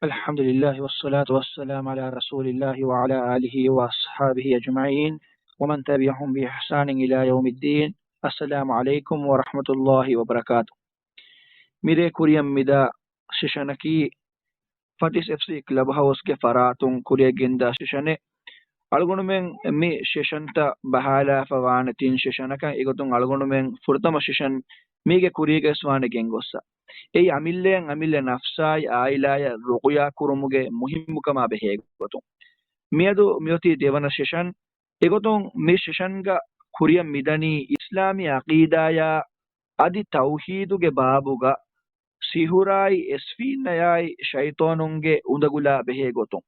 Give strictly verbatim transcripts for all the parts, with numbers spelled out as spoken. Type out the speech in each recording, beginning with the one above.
الحمد لله والصلاة والسلام على رسول الله وعلى آله وأصحابه أجمعين ومن تبعهم بإحسان إلى يوم الدين. السلام عليكم ورحمة الله وبركاته. މިރޭ ކުރިއަށް މިދާ ސެޝަނަކީ ފަތިސް އެފްސީ ކްލަބް ހައުސްގެ ފަރާތުން ކުރިއަށް ގެންދާ ސެޝަނެއް. އަޅުގަނޑުމެން މި ސެޝަންތައް ބަހާލާފަ ވާނެ ތިން ސެޝަނަކަށް. އެގޮތުން އަޅުގަނޑުމެން ފުރަތަމަ ސެޝަން މީގެ ކުރީގަވެސް ވާނެ ގެންގޮއްސަ. އެއީ އަމިއްލައަށް އަމިއްލަ ނަފްސާއި އާއިލާޔަށް ރުޤުޔާ ކުރުމުގެ މުހިއްމުކަމާ ބެހޭ ގޮތުން. މިއަދު މިއޮތީ ދެވަނަ ސެޝަން. އެގޮތުން މި ސެޝަންގަ ކުރިއަށް މިދަނީ އިސްލާމީ އަޤީދާޔާ އަދި ތައުޙީދުގެ ބާބުގަ ސިހުރާއި އެސްފީންނަޔާއި ޝައިޠާނުންގެ އުނދަގުލާ ބެހޭ ގޮތުން.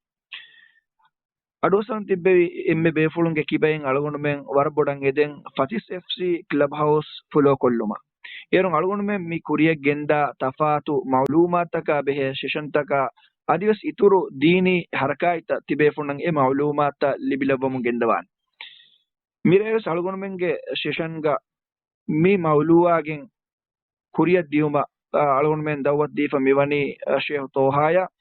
އަޑުއައްސަން ތިއްބެވި އެންމެ ބޭފުޅުންގެ ކިބައިން އަޅުގަނޑުމެން ވަރަށް ބޮޑަށް އެދެން ފަތިސް އެފްސީ ކްލަބް ހައުސް ފޮލޯ ކޮށްލުމަށް. އޭރުން އަޅުގަނޑުމެން މި ކުރިއަށް ގެންދާ ތަފާތު މައުލޫމާތަކާ ބެހޭ ސެޝަންތަކާ އަދިވެސް އިތުރު ދީނީ ހަރަކާތްތައް ތިބޭފުޅުން އެ މައުލޫމާތައް ލިބިލައްވަމުން ގެންދަވާނެ. މިރޭވެސް އަޅުގަނޑުމެންގެ ސެޝަންގަ މި މައުލޫއާގެން ކުރިއަށް ދިޔުމަށް، އާ، އަޅުގަނޑުމެން ދައުވަތު ދީފަ މިވަނީ، އާ، ޝޭހު ޠޯހާޔަށް.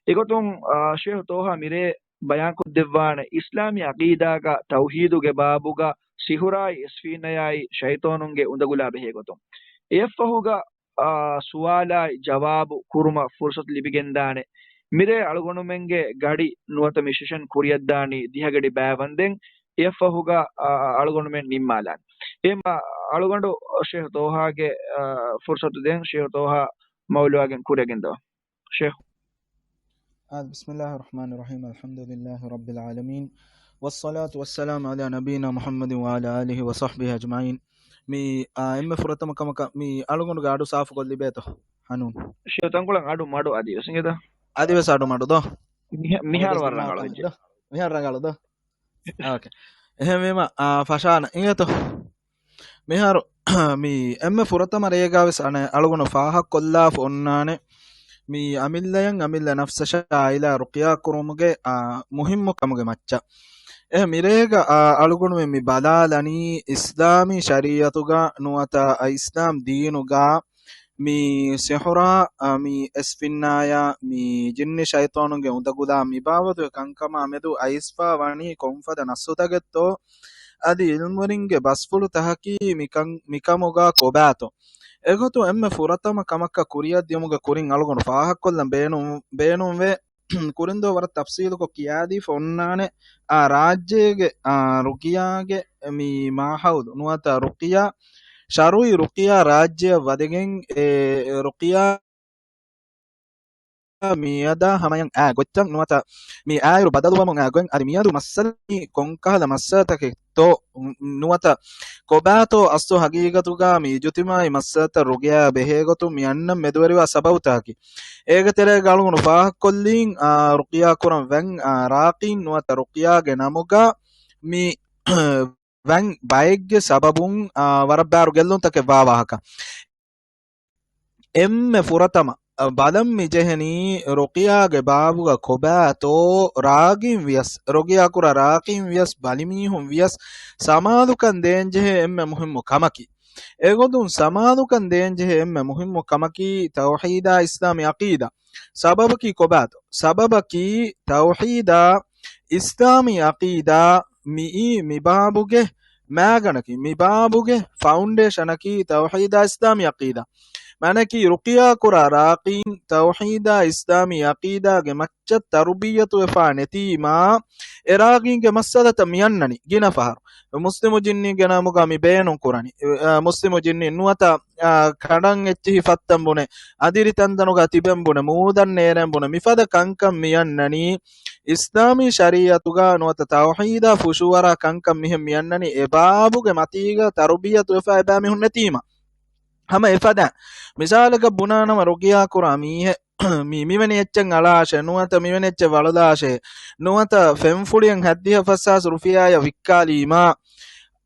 އެގޮތުން، އާ، ޝޭހު ޠޯހާ މިރޭ ބަޔާންކޮށްދެއްވާނެ އިސްލާމީ އަޤީދާގަ ތައުޙީދުގެ ބާބުގަ ސިހުރާއި އެސްފީންނަޔާއި ޝައިޠާނުންގެ އުނދަގުލާ ބެހޭ ގޮތުން. އެއަށްފަހުގަ، އާ، ސުވާލާއި ޖަވާބު ކުރުމަށް ފުރުޞަތު ލިބިގެންދާނެ. މިރޭ އަޅުގަނޑުމެންގެ ގަޑި ނުވަތަ މި ސެޝަން ކުރިއަށްދާނީ ދިހަގަޑި ބައިވަންދެން. އެއަށްފަހުގަ، އާ، އަޅުގަނޑުމެން ނިންމާލާނެ. އެހެންމަ އަޅުގަނޑު ޝޭހު ޠޯހާގެ، އާ، ފުރުޞަތު ދޭން. ޝޭހު ޠޯހާ މައުލޫއާގެން ކުރިއަށް ގެންދަވާ. ޝޭހު. آه، بسم الله الرحمن الرحيم. الحمد لله رب العالمين. والصلاة والسلام على نبينا محمد وعلى آله وصحبه أجمعين. މި، އާ، އެންމެ ފުރަތަމަ ކަމަކަށް މި އަޅުގަނޑުގެ އަޑު ސާފުކޮށްލިބޭތޯ، ހަނޫން؟ ޝޭހު ތަންކޮޅެއް އަޑު މަޑު އަދިވެސް އިނގޭތަ؟ އަދިވެސް އަޑު މަޑު ދޯ؟ މިހާ-، މިހާރު ވަރަށް ރަނގަޅު ވެއްޖެ. މިހާރު ރަނގަޅު ދޯ؟ އޯކޭ. އެހެންވީމަ، އާ، ފަށާނަ އިނގޭތޯ. މިހާރު މި އެންމެ ފުރަތަމަ ރޭގާވެސް އަނެއް އަޅުގަނޑު ފާހަގަކޮށްލާފަ އޮންނާނެ މި އަމިއްލައަށް އަމިއްލަ ނަފްސަށާ އާއިލާ ރުޤިޔާ ކުރުމުގެ، އާ، މުހިއްމު ކަމުގެ މައްޗަށް. އެ މިރޭގަ، އާ، އަޅުގަނޑުމެން މި ބަލާލަނީ އިސްލާމީ ޝަރީޢަތުގަ ނުވަތަ އިސްލާމް ދީނުގަ މި ސިހުރާ، އާ، މި އެސްފިންނާޔާ، މި ޖިންނި ޝައިޠާނުންގެ އުނދަގުލާ މިބާވަތުގެ ކަންކަމާ މެދު އައިސްފާ ވަނީ ކޮންފަދަ ނައްސުތަކެއްތޯ؟ އަދި އިލްމުވެރިންގެ ބަސްފުޅު ތަހަކީ މިކަން، މިކަމުގަ ކޮބާތޯ؟ އެގޮތުން އެންމެ ފުރަތަމަ ކަމަކަށް ކުރިއަށް ދިޔުމުގެ ކުރިން އަޅުގަނޑު ފާހަގަކޮށްލަން ބޭނުން، ބޭނުންވޭ. ކުރިންދޯ ވަރަށް ތަފްސީލުކޮށް ކިޔާދީފަ އޮންނާނެ، އާ، ރާއްޖޭގެ، އާ، ރުޤިޔާގެ މި މާހައުލު ނުވަތަ ރުޤިޔާ، ޝަރުޢީ ރުޤިޔާ ރާއްޖެއަށް ވަދެގެން އެ ރުޤިޔާ މިއަދާ ހަމަޔަށް އާ ގޮތްތައް ނުވަތަ މި އާއިރު ބަދަލުވަމުން އާ ގޮތް އަދި މިއަދު މައްސަލަ މީ ކޮންކަހަލަ މައްސަލަތަކެއްތޯ ނުވަތަ ކޮބާތޯ އަސްލު ހަގީގަތުގަ މި އިޖުތިމާޢީ މައްސަލަތައް ރުޤިޔާ ބެހޭގޮތުން މި އަންނަން މެދުވެރިވާ ސަބަބުތަކަކީ. އޭގެ ތެރޭގަ އަޅުގަނޑު ފާހަގަކޮށްލީން، އާ، ރުޤިޔާ ކުރަން ވަން، އާ، ރާޤީން ނުވަތަ ރުޤިޔާގެ ނަމުގަ މި ވަން ބައެއްގެ ސަބަބުން، އާ، ވަރަށް ބާރު ގެއްލުންތަކެއް ވާ ވާހަކަ. އެންމެ ފުރަތަމަ، އަ، ބަލަން މި ޖެހެނީ ރުޤިޔާގެ ބާބުގަ ކޮބާތޯ ރާގީން ވިޔަސް، ރުޤިޔާ ކުރާ ރާގީން ވިޔަސް، ބަލިމީހުން ވިޔަސް ސަމާލުކަން ދޭންޖެހޭ އެންމެ މުހިއްމު ކަމަކީ. އެގޮތުން ސަމާލުކަން ދޭންޖެހޭ އެންމެ މުހިއްމު ކަމަކީ ތައުޙީދާ އިސްލާމީ ޢަޤީދާ. ސަބަބަކީ ކޮބާތޯ؟ ސަބަބަކީ ތައުޙީދާ އިސްލާމީ ޢަޤީދާ މިއީ މިބާބުގެ މާގަނޑަކީ، މިބާބުގެ ފައުންޑޭޝަނަކީ ތައުޙީދާ އިސްލާމީ ޢަޤީދާ. މާނައަކީ ރުޤިޔާ ކުރާ ރާޤީން ތައުޙީދާ އިސްލާމީ ޢަޤީދާގެ މައްޗަށް ތަރުބިއްޔަތުވެފާ ނެތީމާ، އެ ރާގީންގެ މައްސަލަތައް މިއަންނަނީ ގިނަ ފަހަރު. މުސްލިމު ޖިންނީގެ ނަމުގަ މި ބޭނުން ކުރަނީ. އަ، މުސްލިމު ޖިންނީ ނުވަތަ، އަ، ކަނޑަން އެއްޗިހި ފައްތަން ބުނެ، އަދިރި ތަންދަނުގަ ތިބެން ބުނެ، މޫދަށް ނޭރެން ބުނެ، މިފަދަ ކަންކަން މިއަންނަނީ އިސްލާމީ ޝަރީޢަތުގަ ނުވަތަ ތައުޙީދާ ފުށުއަރާ ކަންކަން މިހެން މިއަންނަނީ އެބާބުގެ މަތީގަ ތަރުބިއްޔަތުވެފަ އެބައިމީހުން ނެތީމަ. ހަމަ އެފަދަ މިސާލަކަށް ބުނާނަމަ ރުޤިޔާ ކުރާ މީހެއް މި، މިވެނި އެއްޗެއް އަޅާށޭ، ނުވަތަ މިވެނި އެއްޗެއް ވަޅުލާށޭ، ނުވަތަ ފެންފުޅިއެއް ހައްދިހަ ފަސްހާސް ރުފިޔާއަށް ވިއްކާލީމާ،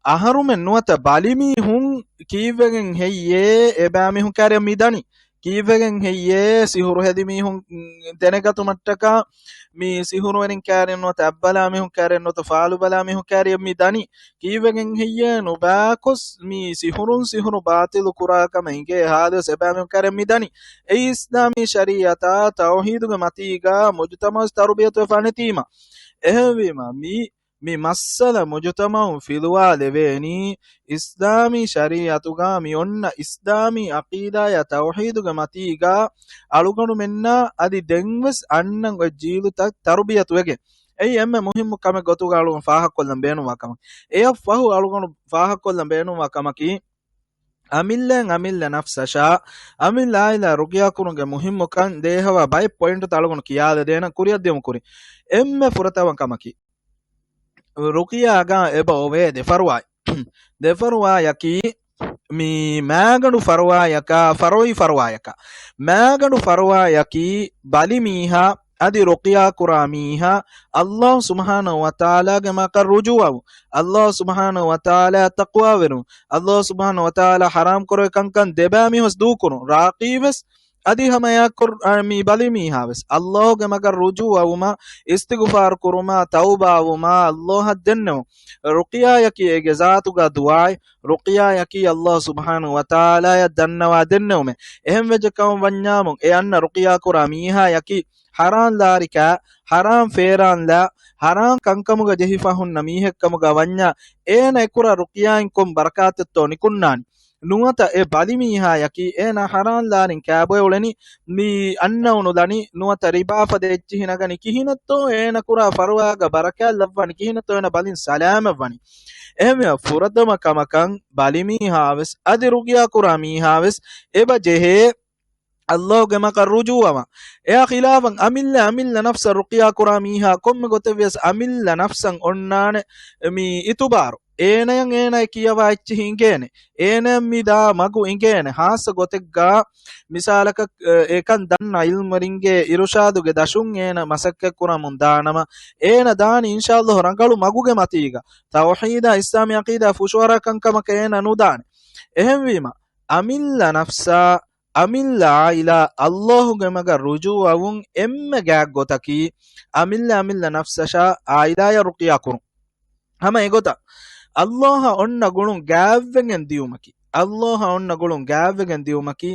އަހަރުމެން ނުވަތަ ބަލިމީހުން ކީއްވެގެން ހެއްޔޭ އެބައިމީހުން ކައިރިއަށް މި ދަނީ؟ ކީއްވެގެން ހެއްޔޭ ސިހުރު ހެދި މީހުން ދެނެގަތުމަށްޓަކާ މި ސިހުރުވެރިން ކައިރި ނުވަތަ އަތްބަލާ މީހުން ކައިރި ނުވަތަ ފާލުބަލާ މީހުން ކައިރި މި ދަނީ؟ ކީއްވެގެން ހެއްޔޭ ނުބާކޮސް މި ސިހުރުން ސިހުރު ބާތިލު ކުރާ ކަމަށް އިނގޭ ހާލުވެސް އެބައިމީހުން ކައިރި މި ދަނީ؟ އެއީ އިސްލާމީ ޝަރީއަތާ ތައުހީދުގެ މަތީގާ މުޖުތަމަޢު ތަރުބިޔަތުވެފާނެތީމަ. އެހެންވީމަ މި މި މައްސަލަ މުޖުތަމަޢުން ފިލުވާލެވޭނީ، އިސްލާމީ ޝަރީޢަތުގަ މި އޮންނަ އިސްލާމީ ޢަޤީދާޔާ ތައުޙީދުގެ މަތީގަ އަޅުގަނޑުމެންނާ އަދި ދެންވެސް އަންނަން އޮތް ޖީލުތައް ތަރުބިޔަތުވެގެން. އެއީ އެންމެ މުހިއްމު ކަމެއް ގޮތުގަ އަޅުގަނޑު ފާހަގަކޮށްލަން ބޭނުންވާ ކަމަކީ. އެއަށްފަހު އަޅުގަނޑު ފާހަގަކޮށްލަން ބޭނުންވާ ކަމަކީ، އަމިއްލައިން އަމިއްލަ ނަފްސަށާ، އަމިއްލައާއިލާ ރުޤިޔާ ކުރުމުގެ މުހިއްމުކަން ދޭހަވާ ބައެއް ޕޮއިންޓުތައް އަޅުގަނޑު ކިޔާލަދޭނަން ކުރިއަށްދިޔުމު ކުރިން. އެންމެ ފުރަތަމަ ކަމަކީ، ރުޤިޔާގަ އެބަ އޮވޭ ދެ ފަރުވާއެއް. ދެ ފަރުވާޔަކީ، މި މާގަނޑު ފަރުވާޔަކާ، ފަރުޢީ ފަރުވާޔަކާ. މާގަނޑު ފަރުވާޔަކީ، ބަލި މީހާ، އަދި ރުޤިޔާ ކުރާ މީހާ، ﷲ ސުބްޙާނަހޫ ވަތަޢާލާގެ މަގަށް ރުޖޫޢަވުން. ﷲ ސުބްޙާނަހޫ ވަތަޢާލާއަށް ތަޤްވާވެރިވުން. ﷲ ސުބްޙާނަހޫ ވަތަޢާލާ ޙަރާމް ކުރެވި ކަންކަން ދެބައިމީހުން ދޫކުރުން. ރާޤީވެސް އަދި ހަމައެއާއެކު، އަ، މި ބަލިމީހާވެސް ﷲގެ މަގަށް ރުޖޫޢަވުމަށް އިސްތިޣުފާރު ކުރުމާ، ތައުބާވުމާ، ﷲއަށް ދެންނެވުން. ރުޤިޔާޔަކީ އޭގެ ޒާތުގަ ދުޢާއެއް، ރުޤިޔާޔަކީ ﷲ ސުބްޙާނަހޫ ވަތަޢާލާއަށް ދަންނަވާ ދެންނެވުމެއް. އެހެންވެއްޖެ ކަމަށް ވަންޏާމު، އެ އަންނަ ރުޤިޔާ ކުރާ މީހާޔަކީ ޙަރާން ލާރިކާ، ޙަރާން ފޭރާންލާ، ޙަރާން ކަންކަމުގަ ޖެހިފަ ހުންނަ މީހެއްކަމުގަ ވަންޏާ، އޭނަ އެކުރާ ރުޤިޔާއިން ކޮން ބަރަކާތެއްތޯ ނިކުންނާނީ؟ ނުވަތަ އެ ބަލިމީހާޔަކީ އޭނާ ޙަރާން ލާރިން ކާބޮއެ އުޅެނީ، މި އަންނައުނުލަނީ، ނުވަތަ ރިބާ ފަދަ އެއްޗިހި ނަގަނީ ކިހިނެއްތޯ؟ އޭނަ ކުރާ ފަރުވާގަ ބަރަކާތް ލައްވާނީ ކިހިނެއްތޯ؟ އޭނަ ބަލިން ސަލާމަތްވަނީ. އެހެންވެ، ފުރަތަމަ ކަމަކަށް ބަލިމީހާވެސް އަދި ރުޤިޔާ ކުރާ މީހާވެސް އެބަ ޖެހޭ ﷲގެ މަގަށް ރުޖޫޢަވާ. އެއާ ޚިލާފަށް އަމިއްލަ، އަމިއްލަ ނަފްސަށް ރުޤިޔާ ކުރާ މީހާ ކޮންމެ ގޮތެއްވިޔަސް އަމިއްލަ ނަފްސަށް އޮންނާނެ މި އިތުބާރު. އޭނަޔަށް އޭނާއަށް ކިޔަވާ އެއްޗިހި އިނގޭނެ. އޭނަޔަށް މި ދާ މަގު އިނގޭނެ. ހާއްސަ ގޮތެއްގަ މިސާލަކަށް، އެ، އެކަން ދަންނަ ޢިލްމުވެރިންގެ އިރުޝާދުގެ ދަށުން އޭނަ މަސައްކަތް ކުރަމުން ދާނަމަ، އޭނަ ދާނީ އިންޝާﷲ ރަނގަޅު މަގުގެ މަތީގަ. ތައުޙީދާ އިސްލާމީ ޢަޤީދާ ފުށުއަރާ ކަންކަމަކަށް އޭނަ ނުދާނެ. އެހެންވީމަ، އަމިއްލަ ނަފްސާ، އަމިއްލަ ޢާއިލާ ﷲގެ މަގަށް ރުޖޫޢަވުން އެންމެ ގާތް ގޮތަކީ، އަމިއްލަ، އަމިއްލަ ނަފްސަށާ ޢާއިލާޔަށް ރުޤިޔާ ކުރުން. ހަމަ އެގޮތަށް، ﷲއަށް އޮންނަ ގުޅުން ގާތްވެގެން ދިޔުމަކީ، ﷲއަށް އޮންނަ ގުޅުން ގާތްވެގެން ދިޔުމަކީ،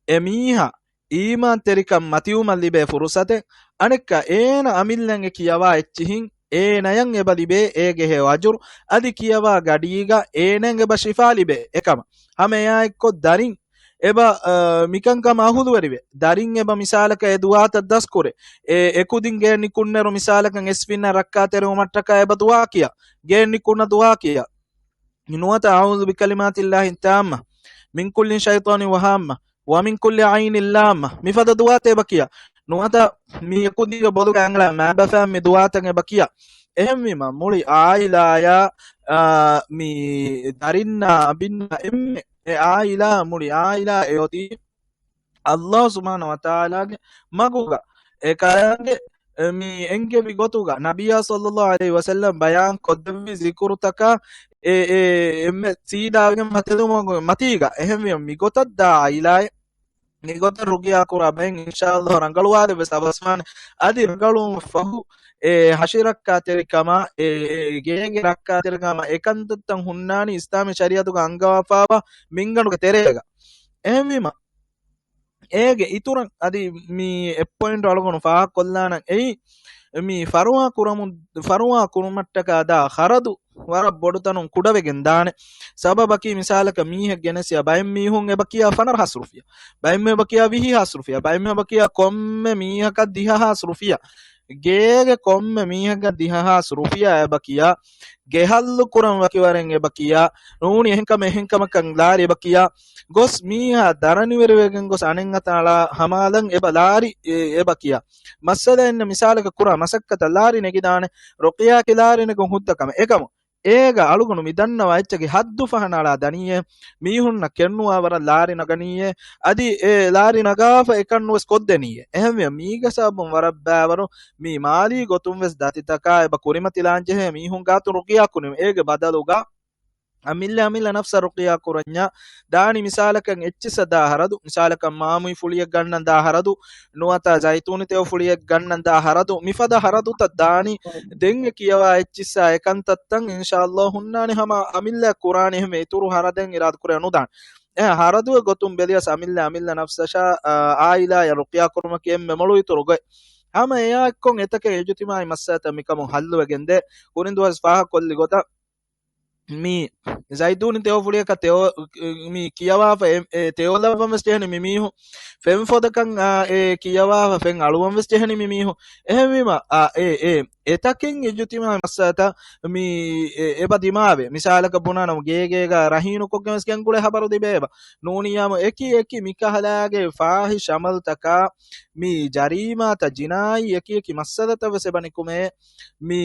އެ މީހާ އީމާންތެރިކަން މަތިވުމަށް ލިބޭ ފުރުޞަތެއް. އަނެއްކާ، އޭނަ އަމިއްލައިން އެ ކިޔަވާ އެއްޗިހިން އޭނަޔަށް އެބަ ލިބޭ އޭގެ ހެޔޮ އަޖުރު، އަދި ކިޔަވާ ގަޑީގަ އޭނައަށް އެބަ ޝިފާ ލިބޭ. އެކަމަށް ހަމަ އެއާއެއްކޮށް ދަރިން އެބަ، އަ، މިކަންކަމަށް އަހުލުވެރިވޭ. ދަރިން އެބަ މިސާލަކަށް އެ ދުޢާތައް ދަސްކުރޭ. އެ، އެކުދިން ގެއެއް ނިކުންނައިރު މިސާލަކަށް އެސްފިންނަ ރައްކާތެރިވުމަށްޓަކާ އެބަ ދުޢާ ކިޔާ. ގެއެއް ނިކުންނަ ދުޢާ ކިޔާ. ނުވަތަ، "أعوذ بكلمات الله التامة من كل شيطان وهامة ومن كل عين لامة" މިފަދަ ދުޢާތައް އެބަ ކިޔާ. ނުވަތަ، މި އެކުދީގެ ބޮލުގަ އަނގަޅަށް މާބަފައިން މި ދުޢާތައް އެބަ ކިޔާ. އެހެންވީމަ، މުޅި ޢާއިލާޔާ، އާ، މި ދަރިންނާ އަބިންނާ އެންމެ އެ ޢާއިލާ، މުޅި ޢާއިލާ އެއޮތީ ﷲ ސުބްޙާނަހޫ ވަތަޢާލާގެ މަގުގަ. އެކަލާނގެ މި އެންގެވި ގޮތުގަ ނަބިއްޔާ ޞައްލައްލާހު ޢަލައިހި ވަސައްލަމް ބަޔާން ކޮށްދެއްވި ޒިކުރުތަކާ އެ، އެ އެންމެ ސީދާވެގެން މަތިލުމުގެ މަތީގަ. އެހެންވީމަ މިގޮތަށް ދާ ޢާއިލާއެއް، މިގޮތަށް ރުޤިޔާ ކުރާ ބައެއް އިންޝާﷲ ރަނގަޅުވާލެވެސް އަވަސްވާނެ. އަދި ރަނގަޅުވުމަށް ފަހު އެ ހަށި ރައްކާތެރިކަމާ، އެ، އެ ގޭގެ ރައްކާތެރިކަމާ، އެކަންތައްތައް ހުންނާނީ އިސްލާމީ ޝަރީޢަތުގަ އަންގަވާފާވާ މިންގަނޑުގެ ތެރޭގަ. އެހެންވީމަ، އޭގެ އިތުރަށް އަދި މި އެއްޕޮއިންޓު އަޅުގަނޑު ފާހަގަކޮށްލާނަން. އެއީ، މި ފަރުވާ ކުރަމުން، ފަރުވާ ކުރުމަށްޓަކާ ދާ ޚަރަދު ވަރަށް ބޮޑު ތަނުން ކުޑަވެގެން ދާނެ. ސަބަބަކީ، މިސާލަކަށް މީހެއް ގެނެސްޔާ ބައެއް މީހުން އެބަ ކިޔާ ފަނަރަ ހާސް ރުފިޔާ، ބައެއް މީހުން އެބަ ކިޔާ ވިހި ހާސް ރުފިޔާ، ބައެއް މީހުން އެބަ ކިޔާ ކޮންމެ މީހަކަށް ދިހަ ހާސް ރުފިޔާ. ގޭގެ ކޮންމެ މީހަކަށް ދިހަ ހާސް ރުފިޔާ އެބަ ކިޔާ، ގެ ހައްލު ކުރަން ވަކިވަރެއް އެބަ ކިޔާ، ނޫނީ އެހެން ކަމެއް، އެހެން ކަމަކަށް ލާރި އެބަ ކިޔާ، ގޮސް މީހާ ދަރަނިވެރިވެގެން ގޮސް އަނެއް އަތަށް އަޅާ ހަމާލަން އެބަ ލާރި، އެ، އެބަ ކިޔާ. މައްސަލައެއް ނެތް، މިސާލަކަށް ކުރާ މަސައްކަތަށް ލާރި ނެގިދާނެ، ރުޤިޔާއަކީ ލާރި ނެގުން ހުއްދަ ކަމެއް. އެކަމު އޭގަ އަޅުގަނޑު މި ދަންނަވާ އެއްޗެއްގެ ހައްދު ފަހަނަ އަޅާ ދަނީއޭ، މީހުންނަށް ކެންނުވާ ވަރަށް ލާރި ނަގަނީއޭ، އަދި އެ ލާރި ނަގާފަ އެކަން ނުވެސް ކޮށްދެނީއޭ. އެހެންވެ، މީގެ ސަބަބުން ވަރަށް ބައިވަރު މި މާލީ ގޮތުން ވެސް ދަތިތަކާ އެބަ ކުރިމަތިލާން ޖެހޭ މީހުން ގާތު ރުޤިޔާ ކުރިން އޭގެ ބަދަލުގަ އަމިއްލަ އަމިއްލަ ނަފްސަށް ރުޤިޔާ ކުރަންޏާ، ދާނީ މިސާލަކަށް އެއްޗިއްސަށް ދާ ހަރަދު، މިސާލަކަށް މާމުއި ފުޅިއެއް ގަންނަން ދާ ހަރަދު، ނުވަތަ ޒައިތޫނި ތެޔޮ ފުޅިއެއް ގަންނަން ދާ ހަރަދު، މިފަދަ ހަރަދުތައް ދާނީ. ދެން އެ ކިޔަވާ އެއްޗިއްސާ އެކަންތައްތައް އިންޝާﷲ ހުންނާނެ ހަމަ އަމިއްލަ ކުރާނީ އެހެންވެ އިތުރު ހަރަދެއް އިރާދަ ކުރެ ނުދާނެ. އެ ހަރަދުގެ ގޮތުން ބެލިޔަސް އަމިއްލަ އަމިއްލަ ނަފްސަށާ، އާ، އާއިލާޔަށް ރުޤިޔާ ކުރުމަކީ އެންމެ މޮޅު އިތުރު ގޮތް. ހަމަ އެއާއެއްކޮށް އެތަކެއް އިޖުތިމާޢީ މައްސަލަތައް މިކަމުން ހައްލުވެގެންދޭ. ކުރިން ދުވަސް ފާހަގަކޮށްލި ގޮތަށް މި ޒައިތޫނި ތެޔޮފުޅިއަކަށް ތެޔޮ، މި ކިޔަވާފަ އެ، އެ ތެޔޮލައްވަން ވެސް ޖެހެނީ މި މީހުން. ފެން ފޮދަކަށް، އާ، އެ ކިޔަވާފަ ފެން އަޅުވަން ވެސް ޖެހެނީ މި މީހުން. އެހެންވީމަ، އާ، އެ، އެ، އެތަކެއް އިޖުތިމާޢީ މައްސަލަތައް މި އެ، އެބަ ދިމާވޭ. މިސާލަކަށް ބުނާނަމަ ގޭގޭގަ ރަހީނުކޮށްގެން ވެސް ގެންގުޅޭ ހަބަރު ލިބޭ އެބަ. ނޫނިއްޔާމު އެކި އެކި މިކަހަލާގެ ފާޙިޝް ޢަމަލުތަކާ މި ޖަރީމާތައް ޖިނާއީ އެކި އެކި މައްސަލަތައް ވެސް އެބަ ނިކުމޭ. މި،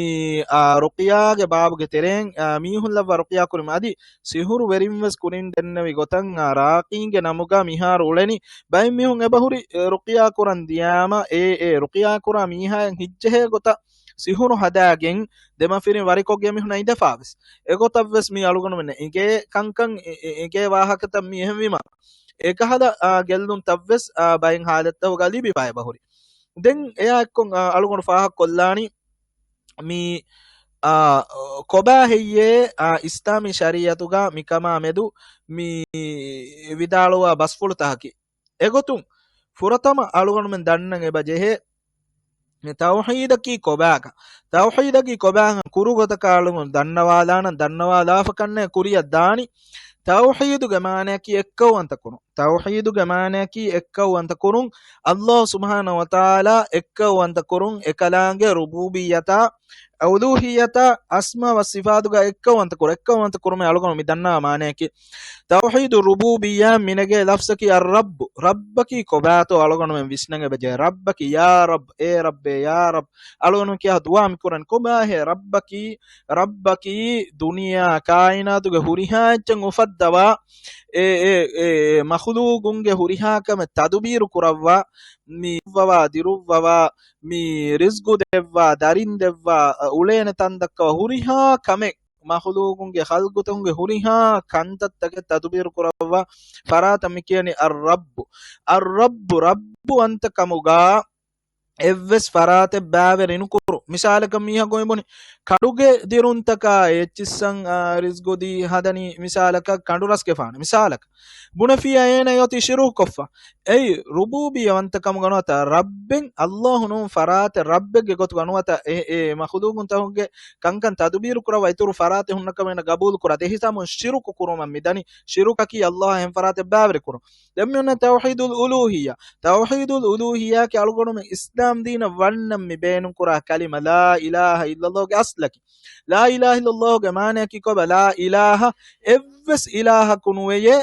އާ، ރުޤިޔާގެ ބާބުގެ ތެރެއިން، އާ، މީހުން ލައްވާ ރުޤިޔާ ކުރީމަ އަދި ސިހުރު ވެރިން ވެސް ކުރިން ދެންނެވި ގޮތަށް، އާ، ރާޤީންގެ ނަމުގަ މިހާރު އުޅެނީ. ބައެއް މީހުން އެބަހުރި، އެ، ރުޤިޔާ ކުރަން ދިޔާމަ އެ، އެ ރުޤިޔާ ކުރާ މީހާއަށް ހިއްޖެހޭ ގޮތަށް ސިހުރު ހަދާގެން ދެމަފިރިން ވަރިކޮށްގެ މީހުން އިނދެފާވެސް. އެގޮތަށްވެސް މި އަޅުގަނޑުމެން އެނގޭ ކަންކަން އެ، އެ، އެނގޭ ވާހަކަތައް މި އެހެންވީމަ އެކަހަލަ، އާ، ގެއްލުންތައްވެސް، އާ، ބައެއް ހާލަތްތަކުގަ ލިބިފަ އެބަހުރި. ދެން އެއާ އެއްކޮށް، އާ، އަޅުގަނޑު ފާހަގަކޮށްލާނީ މި، އާ، ކޮބާ ހެއްޔޭ، އާ، އިސްލާމީ ޝަރީޢަތުގަ މިކަމާ މެދު މި ވިދާޅުވާ ބަސްފުޅުތަކަކީ. އެގޮތުން ފުރަތަމަ އަޅުގަނޑުމެން ދަންނަން އެބަ ޖެހޭ، ތައުޙީދަކީ ކޮބާކަން. ތައުޙީދަކީ ކޮބާކަން ކުރު ގޮތަކަށް އަޅުގަނޑު ދަންނަވާލާނަން، ދަންނަވާލާފަ ކަންނޭ ކުރިއަށް ދާނީ. ތައުޙީދުގެ މާނައަކީ އެއްކައުވަންތަ ކުރުން. ތައުޙީދުގެ މާނައަކީ އެއްކައުވަންތަ ކުރުން، ﷲ ސުބްޙާނަހޫ ވަތަޢާލާ އެއްކައުވަންތަ ކުރުން، އެކަލާނގެ ރުބޫބިއްޔަތާ، އުލޫހިއްޔަތާ، އަސްމާ ވަ ސިފާތުގަ އެއްކައުވަންތަ ކުރުން، އެއްކައުވަންތަ ކުރުމެއް އަޅުގަނޑު މި ދަންނަވާ މާނައަކީ. ތައުޙީދު ރުބޫބިއްޔާ މިނެގޭ ލަފްޒަކީ އައްރައްބު. ރައްބަކީ ކޮބާތޯ އަޅުގަނޑުމެން ވިސްނަން އެބަޖެހޭ. ރައްބަކީ ޔާ ރައްބް، އޭ ރައްބޭ، ޔާ ރައްބް. އަޅުގަނޑު ކިޔާ ދުޢާ މިކުރަން ކޮބާހޭ ރައްބަކީ؟ ރައްބަކީ ދުނިޔެއާ ކާއިނާތުގެ ހުރިހާ އެއްޗެއް އުފައްދަވާ، އެ، އެ، އެ، އެ މަޚުލޫގުންގެ ހުރިހާ ކަމެއް ތަދުބީރު ކުރައްވާ، މި އުއްވަވާ، ދިރުއްވަވާ، މި ރިޒްގު ދެއްވާ، ދަރިން ދެއްވާ، އުޅޭނެ ތަން ދައްކަވާ، ހުރިހާ ކަމެއް މަޚުލޫގުންގެ ޚަލްގުތަކުންގެ ހުރިހާ ކަންތައްތަކެއް ތަދުބީރު ކުރައްވާ ފަރާތަށް މި ކިޔަނީ އައްރައްބު. އައްރައްބު، ރައްބު ވަންތަ ކަމުގަ އެއްވެސް ފަރާތެއް ބާވެރި ނުކުރު. މިސާލަކަށް މީހަކު އެބުނި ކަނޑުގެ ދިރުންތަކާ އެއްޗިއްސަން، އާ، ރިޒްގު ދީ ހަދަނީ މިސާލަކަށް ކަނޑު ރަސްގެފާނެ މިސާލަކަށް. ބުނެފިޔާ އޭނަ އޮތީ ޝިރުކުކޮށްފަ. އެއީ ރުބޫބިއްޔަ ވަންތަ ކަމުގަ ނުވަތަ ރައްބެއް، ﷲ ނޫން ފަރާތެއް ރައްބެއްގެ ގޮތުގަ ނުވަތަ އެ، އެ މަޚުލޫގުންތަކުގެ ކަންކަން ތަދުބީރު ކުރައްވާ އިތުރު ފަރާތެއް ހުންނަ ކަމެއް ގަބޫލު ކުރާތި. އެހިސާބުން ޝިރުކު ކުރުމަށް މިދަނީ. ޝިރުކަކީ ﷲ އާ އެހެން ފަރާތެއް ބާވެރި ކުރުން. ދެން މި އޮންނަ ތައުޙީދުލް އުލޫހިއްޔާ. ތައުޙީދުލް އުލޫހިއްޔާ ކީ އަޅުގަނޑުމެން އިސްލާމް ދީނަށް ވަންނަން މި ބޭނުން ކުރާ ކަލިމަ ލާ އިލާހަ އިއްލައްލާހުގެ އަސްލަކީ. ލާ އިލާހަ އިއްލައްލާހުގެ މާނައަކީ ކޮބާ؟ ލާ އިލާހަ، އެއްވެސް އިލާހަކު ނުވެޔޭ،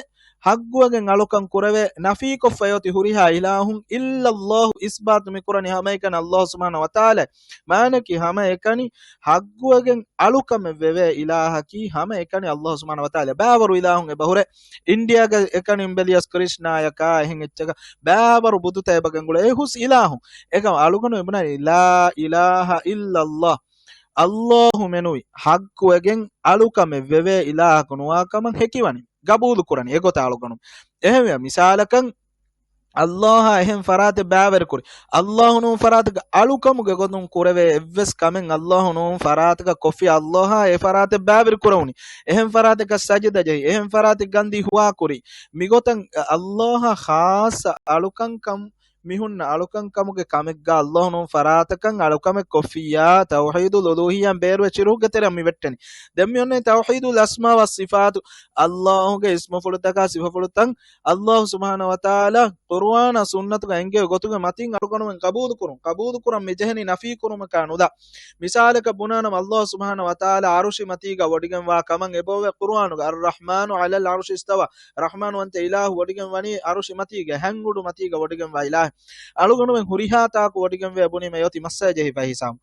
ޙައްޤުވެގެން އަޅުކަން ކުރެވޭ، ނަފީކޮށްފަ އޮތީ ހުރިހާ އިލާހުން، އިއްލައްލާހު، އިސްބާތު މިކުރަނީ ހަމައެކަނި ﷲ ސުބްޙާނަހޫ ވަތަޢާލާ. މާނައަކީ ހަމައެކަނި ޙައްޤުވެގެން އަޅުކަމެއް ވެވޭ އިލާހަކީ ހަމައެކަނި ﷲ ސުބްޙާނަހޫ ވަތަޢާލާ. ބާވަރު އިލާހުން އެބަހުރޭ. އިންޑިއާގެ އެކަނި ބެލިޔަސް ކްރިޝްނާޔަކާ އެހެން އެއްޗަކަށް ބާވަރު ބުދުތައް އެބަ ގެންގުޅޭ. އެ ހުސް އިލާހުން. އެކަމަ އަޅުގަނޑު އެބުނަނީ ލާ އިލާހަ އިއްލައްލާހު. ﷲ މެނުވީ ޙައްޤުވެގެން އަޅުކަމެއް ވެވޭ އިލާހަކު ނުވާ ކަމަށް ހެކިވަނީ. ގަބޫލު ކުރަނީ. އެގޮތަށް އަޅުގަނޑު. އެހެންވެ، މިސާލަކަށް، ﷲ އާ އެހެން ފަރާތެއް ބާވެރިކުރި. ﷲ ނޫން ފަރާތަކަށް އަޅުކަމުގެ ގޮތުން ކުރެވޭ އެއްވެސް ކަމެއް ﷲ ނޫން ފަރާތަކަށް ކޮށްފި، ﷲ އާ އެ ފަރާތެއް ބާވެރިކުރެވުނީ. އެހެން ފަރާތަކަށް ސަޖިދަ ޖެހި، އެހެން ފަރާތެއް ގަންދީ ހުވާކުރި. މިގޮތަށް ﷲ އާ ޚާއްޞަ އަޅުކަންކަން މި ހުންނަ އަޅުކަންކަމުގެ ކަމެއްގަ ﷲ ނޫން ފަރާތަކަށް އަޅުކަމެއް ކޮށްފިއްޔާ، ތައުޙީދުލް އުލޫހިއްޔާ ބޭރުވެ ޝިރުކުގެ ތެރެއަށް މި ވެއްޓެނީ. ދެން މި އޮންނަ ތައުޙީދުލް އަސްމާ ވައް ސިފާތު، ﷲ ގެ އިސްމުފުޅުތަކާ ސިފަފުޅުތައް ﷲ ސުބްޙާނަހޫ ވަތަޢާލާ ޤުރުއާނާ ސުންނަތުގަ އެންގެވި ގޮތުގެ މަތިން އަޅުގަނޑުމެން ޤަބޫލުކުރުން. ޤަބޫލުކުރަން މިޖެހެނީ ނަފީކުރުމަކާ ނުލާ. މިސާލަކަށް ބުނާނަމަ، ﷲ ސުބްޙާނަހޫ ވަތަޢާލާ ޢަރުޝި މަތީގަ ވޮޑިގެންވާ ކަމަށް އެބައޮވޭ ޤުރުއާނުގަ، الرحمن على العرش استوى. ރަޙްމާން ވަންތަ އިލާހު ވޮޑިގެން ވަނީ ޢަރުޝި މަތީގަ، ހަތް އުޑު މަތީގަ ވޮޑިގެންވާ އިލާހެއް. އަޅުގަނޑުމެން ހުރިހާ ތާކު ވޮޑިގެންވޭ ބުނީމަ އެއޮތީ މައްސަލަ ޖެހިފަ ހިސާބު.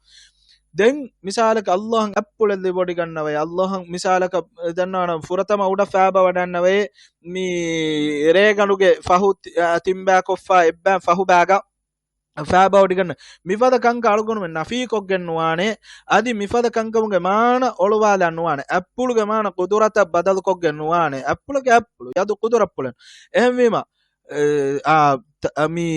ދެން މިސާލަކަށް ﷲ އަށް އަތްޕުޅެއް ލިބިވޮޑިގަންނަވައި، ﷲ އަށް މިސާލަކަށް ދަންނަވަނަ ފުރަތަމަ އުޑަށް ފާބަވަޑަންނަވައި، މި ރޭގަނޑުގެ ފަހު ތި-، އަ، ތިންބާކޮށްފާ އެއްބައި ފަހުބާގަ ފާބަހުއްޓިގަންނަ. މިފަދަ ކަންކަން އަޅުގަނޑުމެން ނަފީކޮށްގެން ނުވާނެ. އަދި މިފަދަ ކަންކަމުގެ މާނަ އޮޅުވާލާ ނުވާނެ. އެއްޕުޅުގެ މާނަ ޤުދުރަތަށް ބަދަލުކޮށްގެން ނުވާނެ. އެއްޕުޅުގެ އެއްޕުޅު، ޔަދު ޤުދުރަތްޕުޅެއް. އެހެންވީމަ، އެ، އާ، ތަ-، މި،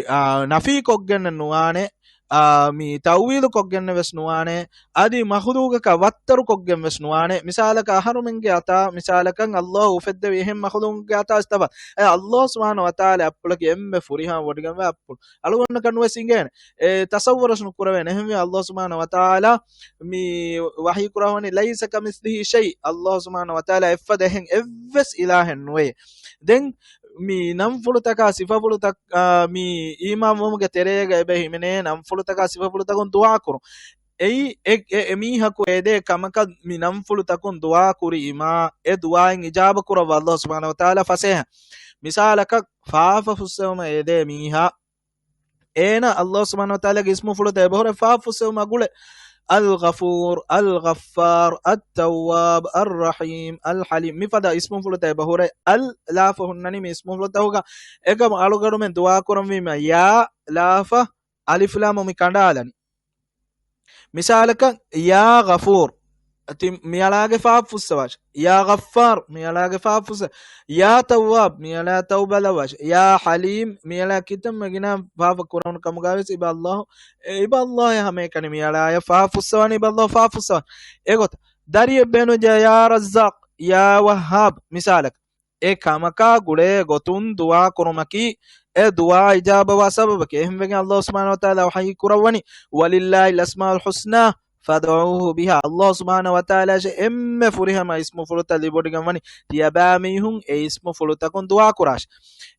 އާ، ނަފީކޮށްގެން ނުވާނެ. އާ، މި ތައުވީލުކޮށްގެން ވެސް ނުވާނެ. އަދި މަޚުލޫޤަކަށް ވައްތަރުކޮށްގެން ވެސް ނުވާނެ. މިސާލަކަށް އަހަރުމެންގެ އަތާ، މިސާލަކަށް ﷲ އުފެއްދެވި އެހެން މަޚުލޫޤުގެ އަތާ ސިފަ. އެ ﷲ ސުބްޙާނަހޫ ވަތަޢާލާ އެއްޕުޅަކީ އެންމެ ފުރިހަމަ ވޮޑިގެންވާ އެއްޕުޅު. އަޅުގަނޑަކަށް ނުވެސް އިނގޭނެ. އެ ތަޞައްވަރު ވެސް ނުކުރެވޭނެ. އެހެންވެ ﷲ ސުބްޙާނަހޫ ވަތަޢާލާ މި ވަޙީ ކުރައްވަނީ، "ليس كمثله شيء." ﷲ ސުބްޙާނަހޫ ވަތަޢާލާ އެއްފަދަ އެހެން އެއްވެސް އިލާހެއް ނުވޭ. ދެން މި ނަންފުޅުތަކާ ސިފަފުޅުތައް، އާ، މި އީމާންވުމުގެ ތެރޭގަ އެބަ ހިމެނޭ ނަންފުޅުތަކާ ސިފަފުޅުތަކުން ދުޢާ ކުރުން. އެއީ އެ، އެ، އެ މީހަކު އެދޭ ކަމަކަށް މި ނަންފުޅުތަކުން ދުޢާ ކުރީމާ، އެ ދުޢާއިން އިޖާބަ ކުރައްވާ ﷲ ސުބްޙާނަހޫ ވަތަޢާލާ ފަސޭހަ. މިސާލަކަށް ފާފަ ފުއްސެވުމަށް އެދޭ މީހާ، އޭނަ ﷲ ސުބްޙާނަހޫ ވަތަޢާލާގެ އިސްމުފުޅުތައް އެބަހުރޭ ފާފަ ފުއްސެވުމާ ގުޅޭ. އަލްޣަފޫރު، އަލްޣައްފާރު، އައްތައްވާބު، އައްރަޙީމް، އަލްޙަލީމް. މިފަދަ އިސްމުފުޅުތައް އެބަހުރޭ. އަލް ލާފަ ހުންނަނީ މި އިސްމުފުޅުތަކުގަ. އެކަމު އަޅުގަނޑުމެން ދުޢާ ކުރަންވީމަ ޔާ ލާފަ އަލިފްލާމު މި ކަނޑާލަނީ. މިސާލަކަށް، ޔާ ޣަފޫރް، ތި-، މިއަޅާގެ ފާފަ ފުއްސަވާށި. ޔާ ޣައްފާރް، މިއަޅާގެ ފާފަ ފުއްސަ. ޔާ ތައްވާބް، މިއަޅާ ތައުބަ ލައްވާށި. ޔާ ޙަލީމް، މިއަޅާ ކިތަންމެ ގިނަ ފާފަ ކުރެވުނު ކަމުގަ ވެސް އިބަ ﷲ، އެ އިބަ ﷲ އެ ހަމައެކަނި މިއަޅާޔަށް ފާފަ ފުއްސަވާނެ، އިބަ ﷲ ފާފަ ފުއްސަވާނެ. އެގޮތަށް ދަރިއެއް ބޭނުންޖެ، ޔާ ރައްޒާޤް، ޔާ ވައްހާބް، މިސާލަކަށް. އެ ކަމަކާ ގުޅޭ ގޮތުން ދުޢާ ކުރުމަކީ، އެ ދުޢާ އިޖާބަވާ ސަބަބަކީ. އެހެންވެގެން ﷲ ސުބްޙާނަހޫ ވަތަޢާލާ ވަޙީ ކުރައްވަނީ، "ولله الأسماء الحسنى فادعوه بها." ﷲ ސުބްޙާނަހޫ ވަތަޢާލާ އެންމެ ފުރިހަމަ އިސްމުފުޅުތައް ލިބިވޮޑިގެންވަނީ، ތިޔަބައިމީހުން އެ އިސްމުފުޅުތަކުން ދުޢާ ކުރާށި.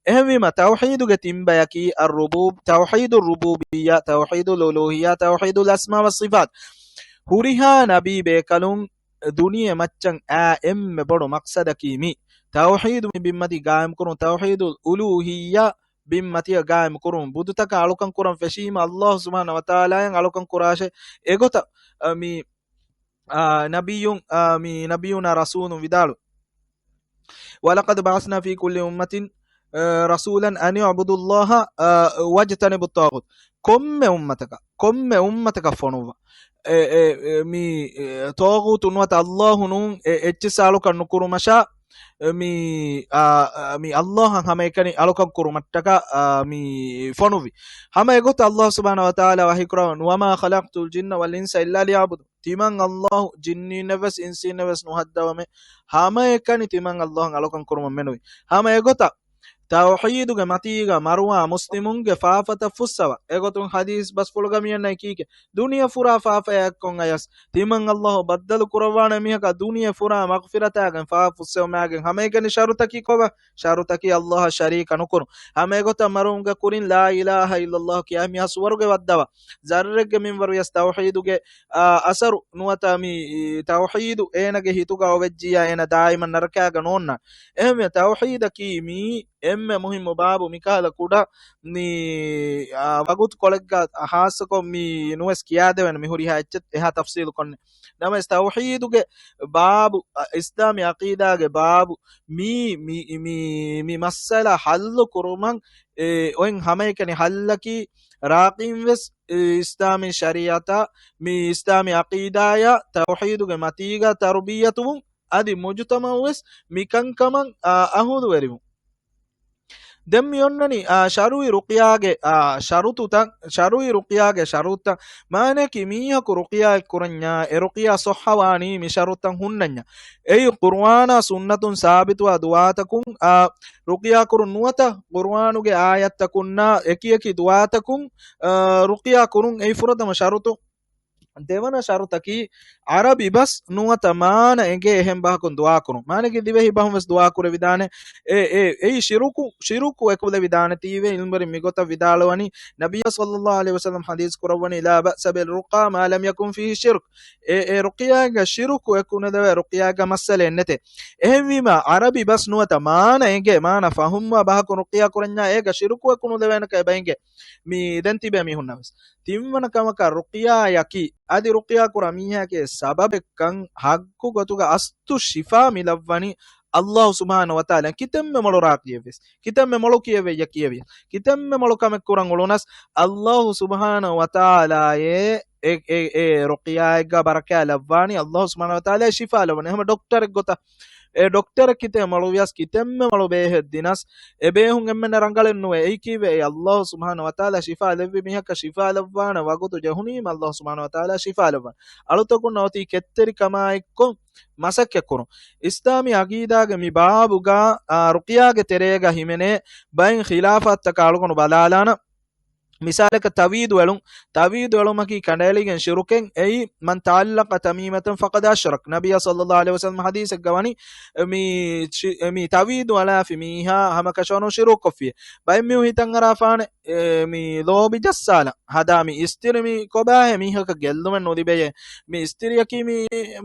އެހެންވީމަ، ތައުޙީދުގެ ތިން ބަޔަކީ، އައްރުބޫބް، ތައުޙީދު ރުބޫބިއްޔާ، ތައުޙީދު އުލޫހިއްޔާ، ތައުޙީދު އަސްމާ ވައްޞިފާތް. ހުރިހާ ނަބީ ބޭކަލުން ދުނިޔެ މައްޗަށް އާ އެންމެ ބޮޑު މަޤްޞަދަކީ މީ. ތައުޙީދު މި ބިންމަތީ ގާއިމް ކުރުން، ތައުޙީދުލް އުލޫހިއްޔާ ބިންމަތިއަށް ގާއިމް ކުރުން. ބުދުތަކަށް އަޅުކަން ކުރަން ފެށީމަ، ﷲ ސުބްޙާނަހޫ ވަތަޢާލާއަށް އަޅުކަން ކުރާށޭ. އެގޮތަށް، އަ، މި، އާ، ނަބިއްޔުން، އާ، މި ނަބިއްޔުނާ ރަސޫލުން ވިދާޅު، "ولقد بعثنا في كل أمة، އަ، رسولا أن اعبدوا الله، އަ، واجتنبوا الطاغوت." ކޮންމެ އުއްމަތަކަށް، ކޮންމެ އުއްމަތަކަށް ފޮނުއްވާ. އެ، އެ، އެ، މި، އެ، ޠާޣޫތު ނުވަތަ ﷲ ނޫން، އެ، އެއްޗިއްސަށް އަޅުކަން ނުކުރުމަށާ، އެ، މި، އާ، އާ، މި ﷲ އަށް ހަމައެކަނި އަޅުކަން ކުރުމަށްޓަކާ، އާ، މި ފޮނުއްވި. ހަމަ އެގޮތަށް ﷲ ސުބްޙާނަހޫ ވަތަޢާލާ ވަޙީ ކުރައްވަނީ، "وما خلقت الجن والإنس إلا ليعبدون." ތިމަން ﷲ ޖިންނީންނެއް ވެސް އިންސީންނެއް ވެސް ނުހައްދަވަމޭ. ހަމައެކަނި ތިމަން ﷲ އަށް އަޅުކަން ކުރުމަށް މެނުވީ. ހަމަ އެގޮތަށް ތައުޙީދުގެ މަތީގަ މަރުވާ މުސްލިމުންގެ ފާފަތައް ފުއްސަވާ. އެގޮތުން ޙަދީޘް ބަސްފުޅުގަ މިއަންނަ ކީކޭ؟ ދުނިޔެ ފުރާ ފާފައާ އެއްކޮށް އަޔަސް ތިމަން ﷲ ބައްދަލު ކުރައްވާނެ މީހަކާ ދުނިޔެ ފުރާ މަޣްފިރަތާގެން ފާފަ ފުއްސެވުމާގެން ހަމައެކަނި ޝަރުޠަކީ ކޮބާ؟ ޝަރުޠަކީ ﷲ އަށް ޝަރީކަ ނުކުރުން. ހަމަ އެގޮތަށް މަރުވުމުގެ ކުރިން ލާ އިލާހަ އިއްލަﷲ ކިޔާ މީހާ ސުވަރުގެ ވައްދަވާ. ޒައްރެއްގެ މިންވަރު ވިޔަސް ތައުޙީދުގެ، އާ، އަސަރު ނުވަތަ މި ތައުޙީދު އޭނަގެ ހިތުގަ އޮވެއްޖިއްޔާ އޭނަ ދާއިމަށް ނަރަކާގަ ނޯންނާނެ. އެހެންވެ ތައުޙީދަކީ މީ އެންމެ މުހިއްމު ބާބު. މިކަހަލަ ކުޑަ މި، އާ، ވަގުތުކޮޅެއްގަ ހާއްސަކޮށް މި ނުވެސް ކިޔާދެވޭނެ މި ހުރިހާ އެއްޗެއް އެހާ ތަފްސީލު ކޮށްނެ. ނަމަވެސް ތައުޙީދުގެ ބާބު، އަ، އިސްލާމީ ޢަޤީދާގެ ބާބު، މީ، މި، މި، މި މައްސަލަ ޙައްލު ކުރުމަށް، އެ، އޮތް ހަމައެކަނި ޙައްލަކީ ރާގީން ވެސް، އެ، އިސްލާމީ ޝަރީޢަތާ، މި އިސްލާމީ ޢަޤީދާޔާ، ތައުޙީދުގެ މަތީގަ ތަރުބިއްޔަތުވުން، އަދި މުޖުތަމަޢު ވެސް މިކަންކަމަށް، އާ، އަހުލުވެރިވުން. ދެން މި އޮންނަނީ، އާ، ޝަރުޢީ ރުޤްޔާގެ، އާ، ޝަރުޠުތައް، ޝަރުޢީ ރުޤްޔާގެ ޝަރުޠުތައް. މާނައަކީ މީހަކު ރުޤްޔާއެއް ކުރަންޏާ، އެ ރުޤްޔާ ޞައްޙަވާނީ މި ޝަރުޠުތައް ހުންނަންޏާ. އެއީ ޤުރުއާނާ ސުންނަތުން ސާބިތުވާ ދުޢާތަކުން، އާ، ރުޤްޔާ ކުރުން ނުވަތަ ޤުރުއާނުގެ އާޔަތްތަކުންނާ އެކިއެކި ދުޢާތަކުން، އާ، ރުޤްޔާ ކުރުން. އެއީ ފުރަތަމަ ޝަރުޠު. ދެވަނަ ޝަރުޠަކީ، ޢަރަބި ބަސް ނުވަތަ މާނަ އެނގޭ އެހެން ބަހަކުން ދުޢާ ކުރުން. މާނައަކީ ދިވެހި ބަހުން ވެސް ދުޢާ ކުރެވިދާނެ. އެ، އެ، އެއީ ޝިރުކު، ޝިރުކު އެކުލެވިދާނެތީވެ. ޢިލްމުވެރިން މިގޮތަށް ވިދާޅުވަނީ، ނަބިއްޔާ ޞައްލައްލާހު ޢަލައިހި ވަސައްލަމް ޙަދީޘް ކުރައްވަނީ، "لا بأس بالرقى ما لم يكن فيه شرك." އެ، އެ ރުޤްޔާގަ ޝިރުކު އެކުނުލެވޭ، ރުޤްޔާގަ މައްސަލައެއް ނެތޭ. އެހެންވީމަ، ޢަރަބި ބަސް ނުވަތަ މާނަ އެނގޭ، މާނަ ފަހުމްވާ ބަހަކުން ރުޤްޔާ ކުރަންޏާ އޭގަ ޝިރުކު އެކުނުލެވޭނެކަން އެބަ އެނގޭ. މި ދެން ތިބޭ މީހުންނަށް ވެސް. ތިންވަނަ ކަމަކަށް ރުޤްޔާޔަކީ، އަދި ރުޤްޔާ ކުރާ މީހާގެ ސަބަބެއްކަން ޙައްޤު ގޮތުގަ އަސްލު ޝިފާ މި ލައްވަނީ ﷲ ސުބްޙާނަހޫ ވަތަޢާލާ ކިތަންމެ މޮޅު ރާޤިއެއްވިޔަސް، ކިތަންމެ މޮޅު ކިޔެވެއްޔަ ކިޔެވިޔަސް، ކިތަންމެ މޮޅު ކަމެއް ކުރަން އުޅުނަސް، ﷲ ސުބްޙާނަހޫ ވަތަޢާލާއޭ އެ، އެ، އެ ރުޤިޔާއެއްގަ ބަރަކާތް ލައްވާނީ، ﷲ ސުބްޙާނަހޫ ވަތަޢާލާ ޝިފާ ލައްވަނީ. ހަމަ ޑޮކްޓަރެއް ގޮތަށް، އެ ޑޮކްޓަރަށް ކިތައް މޮޅުވިޔަސް، ކިތަންމެ މޮޅު ބޭހެއް ދިނަސް، އެ ބޭހުން އެންމެންނަށް ރަނގަޅެއް ނުވޭ. އެއީ ކީއްވެ؟ އެ ﷲ ސުބްޙާނަހޫ ވަތަޢާލާ ޝިފާ ލެއްވި މީހަކަށް ޝިފާ ލައްވާނެ ވަގުތު ޖެހުނީމަ ﷲ ސުބްޙާނަހޫ ވަތަޢާލާ ޝިފާ ލައްވާނެ. އަޅުތަކުންނަށް އޮތީ ކެތްތެރިކަމާއެއްކޮށް މަސައްކަތް ކުރުން. އިސްލާމީ އަގީދާގެ މި ބާބުގަ، އާ، ރުޤިޔާގެ ތެރޭގަ ހިމެނޭ ބައެއް ޚިލާފާތްތަކާ އަޅުގަނޑު ބަލާލާނަން. މިސާލަކަށް ތަވީދު އެޅުން. ތަވީދު އެޅުމަކީ ކަނޑައެޅިގެން ޝިރުކެއް. އެއީ، "من تعلق تميمة فقد أشرك." ނަބިއްޔާ ޞައްލައްލާހު ޢަލައިހި ވަސައްލަމަ ޙަދީޘެއްގަ ވަނީ، މި ޝި-، މި ތަވީދު އަޅާފި މީހާ ހަމަކަށަވަރުން ޝިރުކު ކޮށްފިޔޭ. ބައެއް މީހުން ހިތަށް އަރާފާނެ، އެ، މި ލޯބި ޖައްސާލަން ހަދާ މި އިސްތިރި މި ކޮބާހޭ މީހަކަށް ގެއްލުމެއް ނުލިބެޔޭ. މި އިސްތިރިއަކީ މި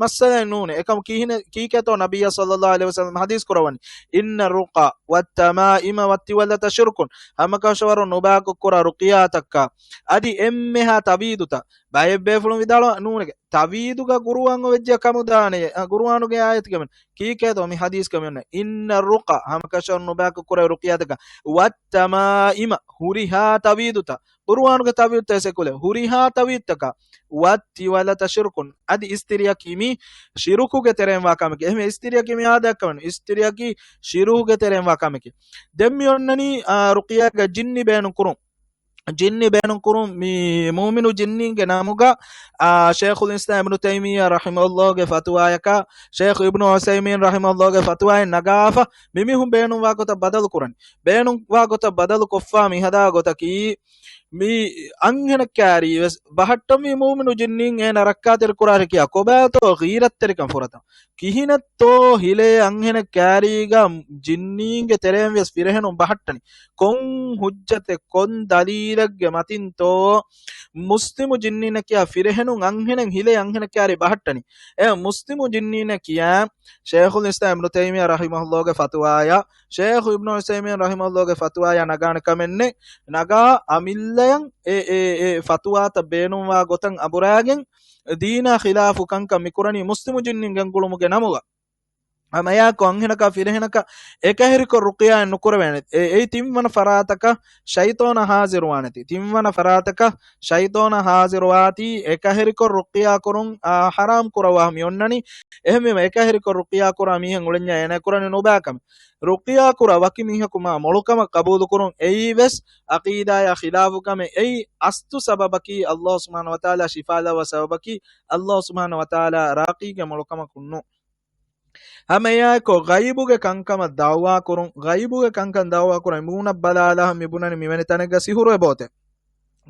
މައްސަލައެއް ނޫނޭ. އެކަމު ކީހިނެއް، ކީކޭތޯ ނަބިއްޔާ ޞައްލައްލާހު ޢަލައިހި ވަސައްލަމަ ޙަދީޘް ކުރައްވަނީ، "إن الرقى والتمائم والتولة شرك." ހަމަކަށަވަރުން ނުބާކޮށް ކުރާ ރުޤިޔާތަކާ އަދި އެންމެހާ ތަވީދުތައް، ބައެއް ބޭފުޅުން ވިދާޅުވާ ނޫނެގެ ތަވީދުގަ ޤުރުއާން އޮވެއްޖެ ކަމުދާނެ، އަ، ޤުރުއާނުގެ އާޔަތުގެ މި ކީކޭތޯ މި ޙަދީޘްގަ މި އޮންނަ، "إن الرقى" ހަމަކަށަވަރުން ނުބާކޮށް ކުރާ ރުޤިޔާތަކާ، "والتمائم" ހުރިހާ ތަވީދުތައް، ޤުރުއާނުގެ ތަވީދުތައް އެސެކުލެ، ހުރިހާ ތަވީދުތަކާ، "والتولة شرك" އަދި އިސްތިރިއަކީ މީ ޝިރުކުގެ ތެރެއިން ވާ ކަމެކޭ. އެހެން އިސްތިރިއަކީ މި އާދައަކަށް ވަނީ، އިސްތިރިއަކީ ޝިރުކުގެ ތެރެއިން ވާ ކަމެކޭ. ދެން މި އޮންނަނީ، އާ، ރުޤިޔާގަ ޖިންނި ބޭނުން ކުރުން. ޖިންނި ބޭނުން ކުރުން މި މުއުމިނު ޖިންނީންގެ ނަމުގަ، އާ، ޝޭޚުލް އިސްލާމް އިބްނު ތައިމިއްޔާ ރަޙިމަހުﷲގެ ފަތުވާޔަކާ، ޝޭޚް އިބްނު ޢުސައިމީން ރަޙިމަހުﷲގެ ފަތުވާއިން ނަގާފަ، މި މީހުން ބޭނުން ވާ ގޮތަށް ބަދަލު ކުރަނީ. ބޭނުން ވާ ގޮތަށް ބަދަލު ކޮށްފާ މި ހަދާ ގޮތަކީ، މި އަންހެނަށް ކާރީ ވެސް ބަހައްޓަންވީ މުއުމިނު ޖިންނީން އޭނަ ރައްކާތެރި ކުރާ ކިޔާ ކޮބާތޯ ޣީރަތްތެރިކަން ފުރަތަމަ. ކިހިނެއްތޯ ހިލޭ އަންހެނެއް ކާރީގަ ޖިންނީންގެ ތެރެއިން ވެސް ފިރިހެނުން ބަހައްޓަނީ؟ ކޮން ހުއްޖަތެއް، ކޮން ދަލީލެއްގެ މަތިންތޯ މުސްލިމު ޖިންނީންނަށް ކިޔާ ފިރިހެނުން އަންހެނެއް ހިލޭ އަންހެނެއް ކާރީ ބަހައްޓަނީ؟ އެ މުސްލިމު ޖިންނީންނަށް ކިޔާ ޝޭޚުލް އިސްލާމް އިބްނު ތައިމިއްޔާ ރަޙިމަހުﷲގެ ފަތުވާޔާ، ޝޭޚު އިބްނު ޢުސައިމީން ރަޙިމަހުﷲގެ ފަތުވާޔާ ނަގާނެ ކަމެއް ނެތް. ނަގާ އަމިއްލަޔަށް އެ، އެ، އެ ފަތުވާތައް ބޭނުންވާ ގޮތަށް އަނބުރާގެން ދީނާ ޚިލާފު ކަންކަން މިކުރަނީ މުސްލިމު ޖިންނިން ގެންގުޅުމުގެ ނަމުގަ. ހަމައެއާއެކު އަންހެނަކާ ފިރިހެނަކަށް އެކަހެރިކޮށް ރުޤިޔާއެއް ނުކުރެވޭނެ. އެ، އެއީ ތިންވަނަ ފަރާތަކަށް ޝައިޠާނާ ހާޒިރުވާނެތީ. ތިންވަނަ ފަރާތަކަށް ޝައިޠާނާ ހާޒިރުވާތީ އެކަހެރިކޮށް ރުޤިޔާ ކުރުން، އާ، ޙަރާމް ކުރައްވާ މި އޮންނަނީ. އެހެންވީމަ އެކަހެރިކޮށް ރުޤިޔާ ކުރާ މީހެއް އުޅެންޏާ އޭނަ ކުރަނީ ނުބައި ކަމެއް. ރުޤިޔާ ކުރާ ވަކި މީހަކު މާ މޮޅު ކަމަށް ޤަބޫލު ކުރުން އެއީ ވެސް ޢަޤީދާޔާ ޚިލާފު ކަމެއް. އެއީ އަސްލު ސަބަބަކީ ﷲ ސުބްޙާނަހޫ ވަތަޢާލާ ޝިފާ ލައްވާ ސަބަބަކީ ﷲ ސުބްޙާނަހޫ ވަތަޢާލާ ރާޤީގެ މޮޅު ކަމަކުން ނޫން. ހަމައެއާއެކު ޣައިބުގެ ކަންކަމަށް ދަޢުވާ ކުރުން، ޣައިބުގެ ކަންކަން ދަޢުވާ ކުރަން މޫނަށް ބަލާލާ މި ބުނަނީ މިވެނި ތަނެއްގަ ސިހުރު އެބައޮތޭ.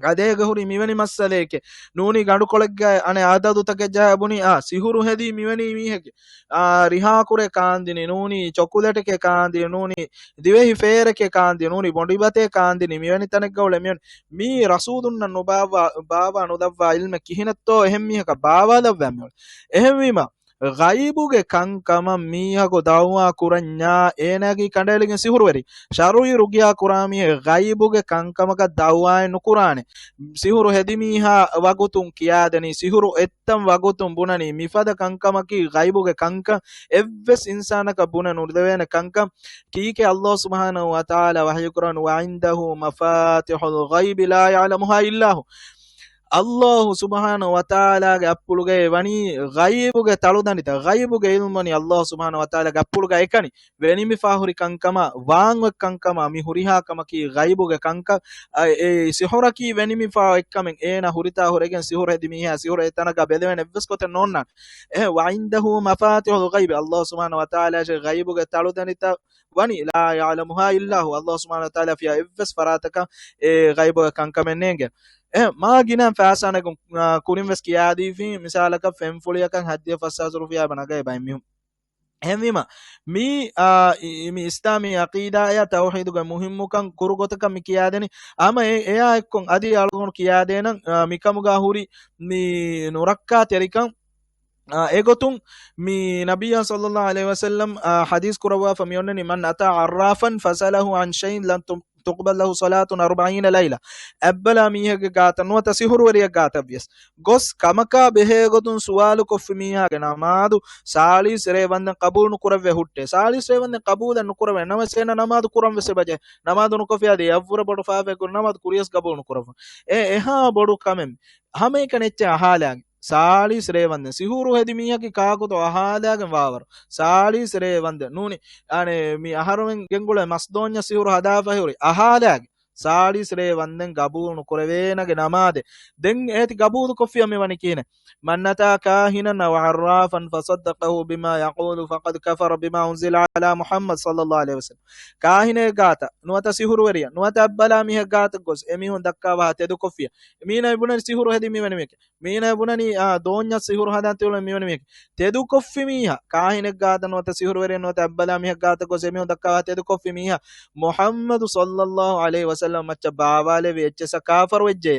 އަދޭގެ ހުރި މިވެނި މައްސަލައެކޭ. ނޫނީ ގަނޑުކޮޅެއްގައި އަނެއް އަދަދުތަކެއް ޖަހާ ބުނީ، އާ، ސިހުރު ހެދީ މިވެނި މީހެކޭ. އާ، ރިހާކުރެއް ކާންދިނީ، ނޫނީ ޗޮކުލެޓެކޭ ކާންދިނީ، ނޫނީ ދިވެހި ފޭރެކޭ ކާންދިނީ، ނޫނީ ބޮނޑިބަތޭ ކާންދިނީ، މިވެނި ތަނެއްގަ އުޅޭ މިވެނި. މީ ރަސޫލުންނަށް ނުބާއްވާ، ބާއްވާ ނުލައްވާ ޢިލްމެއް ކިހިނެއްތޯ އެހެން މީހަކަށް ބާއްވާލައްވާ މިއުޅެ. އެހެންވީމަ، ޣައިބުގެ ކަންކަމަށް މީހަކު ދަޢުވާ ކުރަންޏާ އޭނާގެ ކަނޑައެޅިގެން ސިހުރުވެރި. ޝަރުޢީ ރުޤިޔާ ކުރާ މީހެއް ޣައިބުގެ ކަންކަމަކަށް ދަޢުވާއެއް ނުކުރާނެ. ސިހުރު ހެދި މީހާ ވަގުތުން ކިޔާދެނީ، ސިހުރު އެއްތަން ވަގުތުން ބުނަނީ، މިފަދަ ކަންކަމަކީ ޣައިބުގެ ކަންކަން، އެއްވެސް އިންސާނަކަށް ބުނެ ނުދެވޭނެ ކަންކަން. ކީކޭ ﷲ ސުބްޙާނަހޫ ވަތަޢާލާ ވަޙީ ކުރަން، "وعنده مفاتح الغيب لا يعلمها إلا هو." ﷲ ސުބްޙާނަހޫ ވަތަޢާލާގެ އަތްޕުޅުގައި ވަނީ ޣައިބުގެ ތަޅުދަނޑިތައް، ޣައިބުގެ ޢިލްމު ވަނީ ﷲ ސުބްޙާނަހޫ ވަތަޢާލާގެ އަތްޕުޅުގައި އެކަނި. ވެނިމިފާ ހުރި ކަންކަމާ، ވާން އޮތް ކަންކަމާ، މި ހުރިހާ ކަމަކީ ޣައިބުގެ ކަންކަން. އަ، އެ ސިހުރަކީ ވެނިމިފާ އޮތްކަމެއް އޭނަ ހުރިތާ ހުރެގެން ސިހުރު ހެދި މީހާ ސިހުރު އެ ތަނަކަށް ބެލެވޭނެ އެއްވެސް ގޮތެއް ނޯންނާނެ. އެހެން، "وعنده مفاتح الغيب." ﷲ ސުބްޙާނަހޫ ވަތަޢާލާ އަށެ ޣައިބުގެ ތަޅުދަނޑިތައް ވަނީ، "لا يعلمها إلا هو." ﷲ ސުބްޙާނަހޫ ވަތަޢާލާ ފިޔާ އެއްވެސް ފަރާތަކަށް އެ ޣައިބުގެ ކަންކަމެއް ނޭނގެ. އެ މާ ގިނަ ފައިސާނެގުން، އާ، ކުރިން ވެސް ކިޔާދީފި، މިސާލަކަށް ފެންފުޅިއަކަށް ހައްދިހަ ފަސްހާސް ރުފިޔާ ނަގައި ބައެއް މީހުން. އެހެންވީމަ، މީ، އާ، އި-، މި އިސްލާމީ ޢަޤީދާއާ ތައުޙީދުގެ މުހިއްމުކަން ކުރު ގޮތަކަށް މި ކިޔާދެނީ. ހަމަ އެ-، އެއާ އެއްކޮށް އަދި އަޅުގަނޑު ކިޔާދޭނަން، އާ، މިކަމުގަ ހުރި މި ނުރައްކާތެރިކަން، އާ، އެގޮތުން މި ނަބިއްޔާ ޞައްލައްލާހު ޢަލައިހި ވަސައްލަމް، އާ، ޙަދީޘް ކުރައްވާފަ މި އޮންނަނީ، "من أتى عرافا فسأله عن شيء لم تم-، تقبل له صلاة أربعين ليلة. އަތްބަލާ މީހެއްގެ ގާތަށް ނުވަތަ ސިހުރުވެރިއެއް ގާތަށް ވިޔަސް ގޮސް ކަމަކާ ބެހޭ ގޮތުން ސުވާލު ކޮށްފި މީހާގެ ނަމާދު ސާޅީސް ރޭ ވަންދެން ޤަބޫލު ނުކުރެވޭ ހުއްޓޭ. ސާޅީސް ރޭ ވަންދެން ޤަބޫލެއް ނުކުރެވޭ ނަމަވެސް އޭނަ ނަމާދު ކުރަން ވެސް އެބަޖެހޭ. ނަމާދު ނުކޮށްފިއްޔާ އަދި އެއަށްވުރެ ބޮޑު ފާފައެއް ކުރި ނަމާދު ކުރިޔަސް ޤަބޫލު ނުކުރައްވާ. އެ އެހާ ބޮޑު ކަމެއް. ހަމައެކަނި އެއްޗެއް އަހާލާގެން. ސާޅީސް ރޭ ވަންދެން. ސިހުރު ހެދި މީހަކީ ކާކުތޯ އަހާލާގެން ވާވަރު. ސާޅީސް ރޭ ވަންދެން. ނޫނީ، އަނެ، މި އަހަރުމެން ގެންގުޅޭ މަސްދޯންޏަށް ސިހުރު ހަދާފަ ހުރި. އަހާލާގެން. ސާޅީސް ރޭ ވަންދެން ގަބޫލު ނުކުރެވޭނަގެ ނަމާދެއް. ދެން އޭތި ގަބޫލު ކޮށްފިޔަ މި ވަނީ ކިހިނެއް؟ من أتى كاهنا أو عرافا فصدقه بما يقول فقد كفر بما أنزل على محمد صلى الله عليه وسلم. ކާހިނެއް ގާތަށް، ނުވަތަ ސިހުރުވެރިޔަށް، ނުވަތަ އަތްބަލާ މީހެއް ގާތަށް ގޮސް، އެމީހުން ދައްކާ ވާހަ ތެދުކޮށްފިޔަ. މީނަ ބުނަނީ ސިހުރު ހެދި މިވަނީ މީހެކޭ. މީނަ ބުނަނީ، އާ، ދޯންޏަށް ސިހުރު ހަދާން ތިއުޅެން މިވަނީ މީހެކޭ. ތެދުކޮށްފި މީހާ، ކާހިނެއް ގާތަށް ނުވަތަ ސިހުރުވެރިޔަށް ނުވަތަ އަތްބަލާ މީހެއް ގާތަށް ގޮސް، އެމީހުން ދައްކާ ވާހަ ތެދުކޮށްފި މީހާ، މުޙައްމަދު ޞައްލައްލާހު ޢަލައިހި ވަސައްލަމަ މައްޗަށް ބާވާލެވި އެއްޗެއްސަށް ކާފަރު ވެއްޖެ.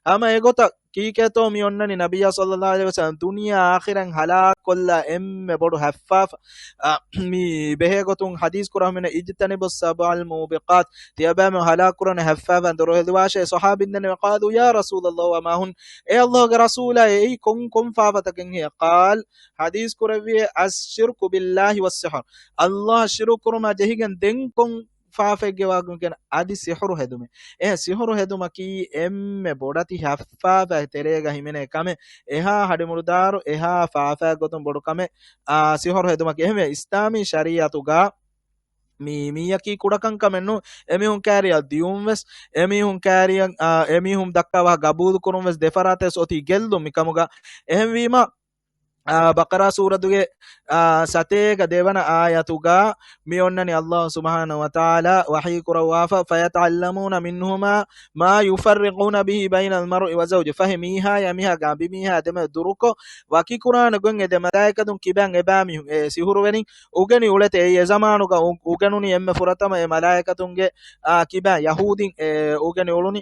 ހަމަ އެގޮތަށް ކީކޭތޯ މި އޮންނަނީ ނަބިއްޔާ ޞައްލައްލާހު ޢަލައިހި ވަސައްލަމަ ދުނިޔެ އާޚިރަތް ހަލާކުކޮށްލާ އެންމެ ބޮޑު ހައްފާފަ، އަ، މި ބެހޭ ގޮތުން ޙަދީޘް ކުރާ ހުމިނަ اجتنبوا السبع الموبقات، ތިޔަބައިމީހުން ހަލާކުކުރާނެ ހައްފާފައިން ދުރުހެލިވާށޭ. ޞަޙާބީން ދެންނެވި، قالوا يا رسول الله وما هن؟ އޭ ﷲގެ ރަސޫލާ، އެއީ ކޮން ކޮން ފާފަތަކެއް ހެއްޔޭ؟ قال، ޙަދީޘް ކުރެއްވިއޭ، الشرك بالله والسحر. ﷲ އަށް ޝިރުކު ކުރުމާ ޖެހިގެން ދެން ކޮން ފާފައެއްގެ ވާގުން ކެން އަދި ސިހުރު ހެދުމެއް. އެ ސިހުރު ހެދުމަކީ އެންމެ ބޮޑަތި ހައްފާފައި ތެރޭގަ ހިމެނޭ ކަމެއް. އެހާ ހަޑިމުޑުދާރު، އެހާ ފާފައި ގޮތުން ބޮޑު ކަމެއް، އާ، ސިހުރު ހެދުމަކީ. އެހެންވެ، އިސްލާމީ ޝަރީޢަތުގަ މީ، މީއަކީ ކުޑަކަން ކަމެއް ނޫން. އެމީހުން ކާރިޔަށް ދިޔުން ވެސް، އެމީހުން ކާރިޔަށް، އާ، އެމީހުން ދައްކާ ވާހަ ގަބޫލު ކުރުން ވެސް ދެފަރާތެއް އޮތީ ގެއްލުން މިކަމުގަ. އެހެންވީމަ، އާ، ބަޤަރާ ސޫރަތުގެ، އާ، ސަތޭކަ ދެވަނަ އާޔަތުގަ މި އޮންނަނީ ﷲ ސުބްޙާނަހޫ ވަތަޢާލާ ވަޙީ ކުރައްވާފަ، فيتعلمون منهما ما يفرقون به بين المرء وزوجه. ފަހެ މީހާއާ އެމީހާގެ އަނބިމީހާ ދެމެދު ދުރުކޮށް، ވަކިކުރާނެ ގޮތް އެ ދެ މަލާއިކަތުން ކިބައިން އެބައިމީހުން، އެ ސިހުރުވެރިން އުގެނި އުޅެތެ. އެއީ އެ ޒަމާނުގަ އު-، އުގެނުނީ އެންމެ ފުރަތަމަ އެ މަލާއިކަތުންގެ، އާ، ކިބައިން ޔަހޫދީން، އެ، އުގެނި އުޅުނީ.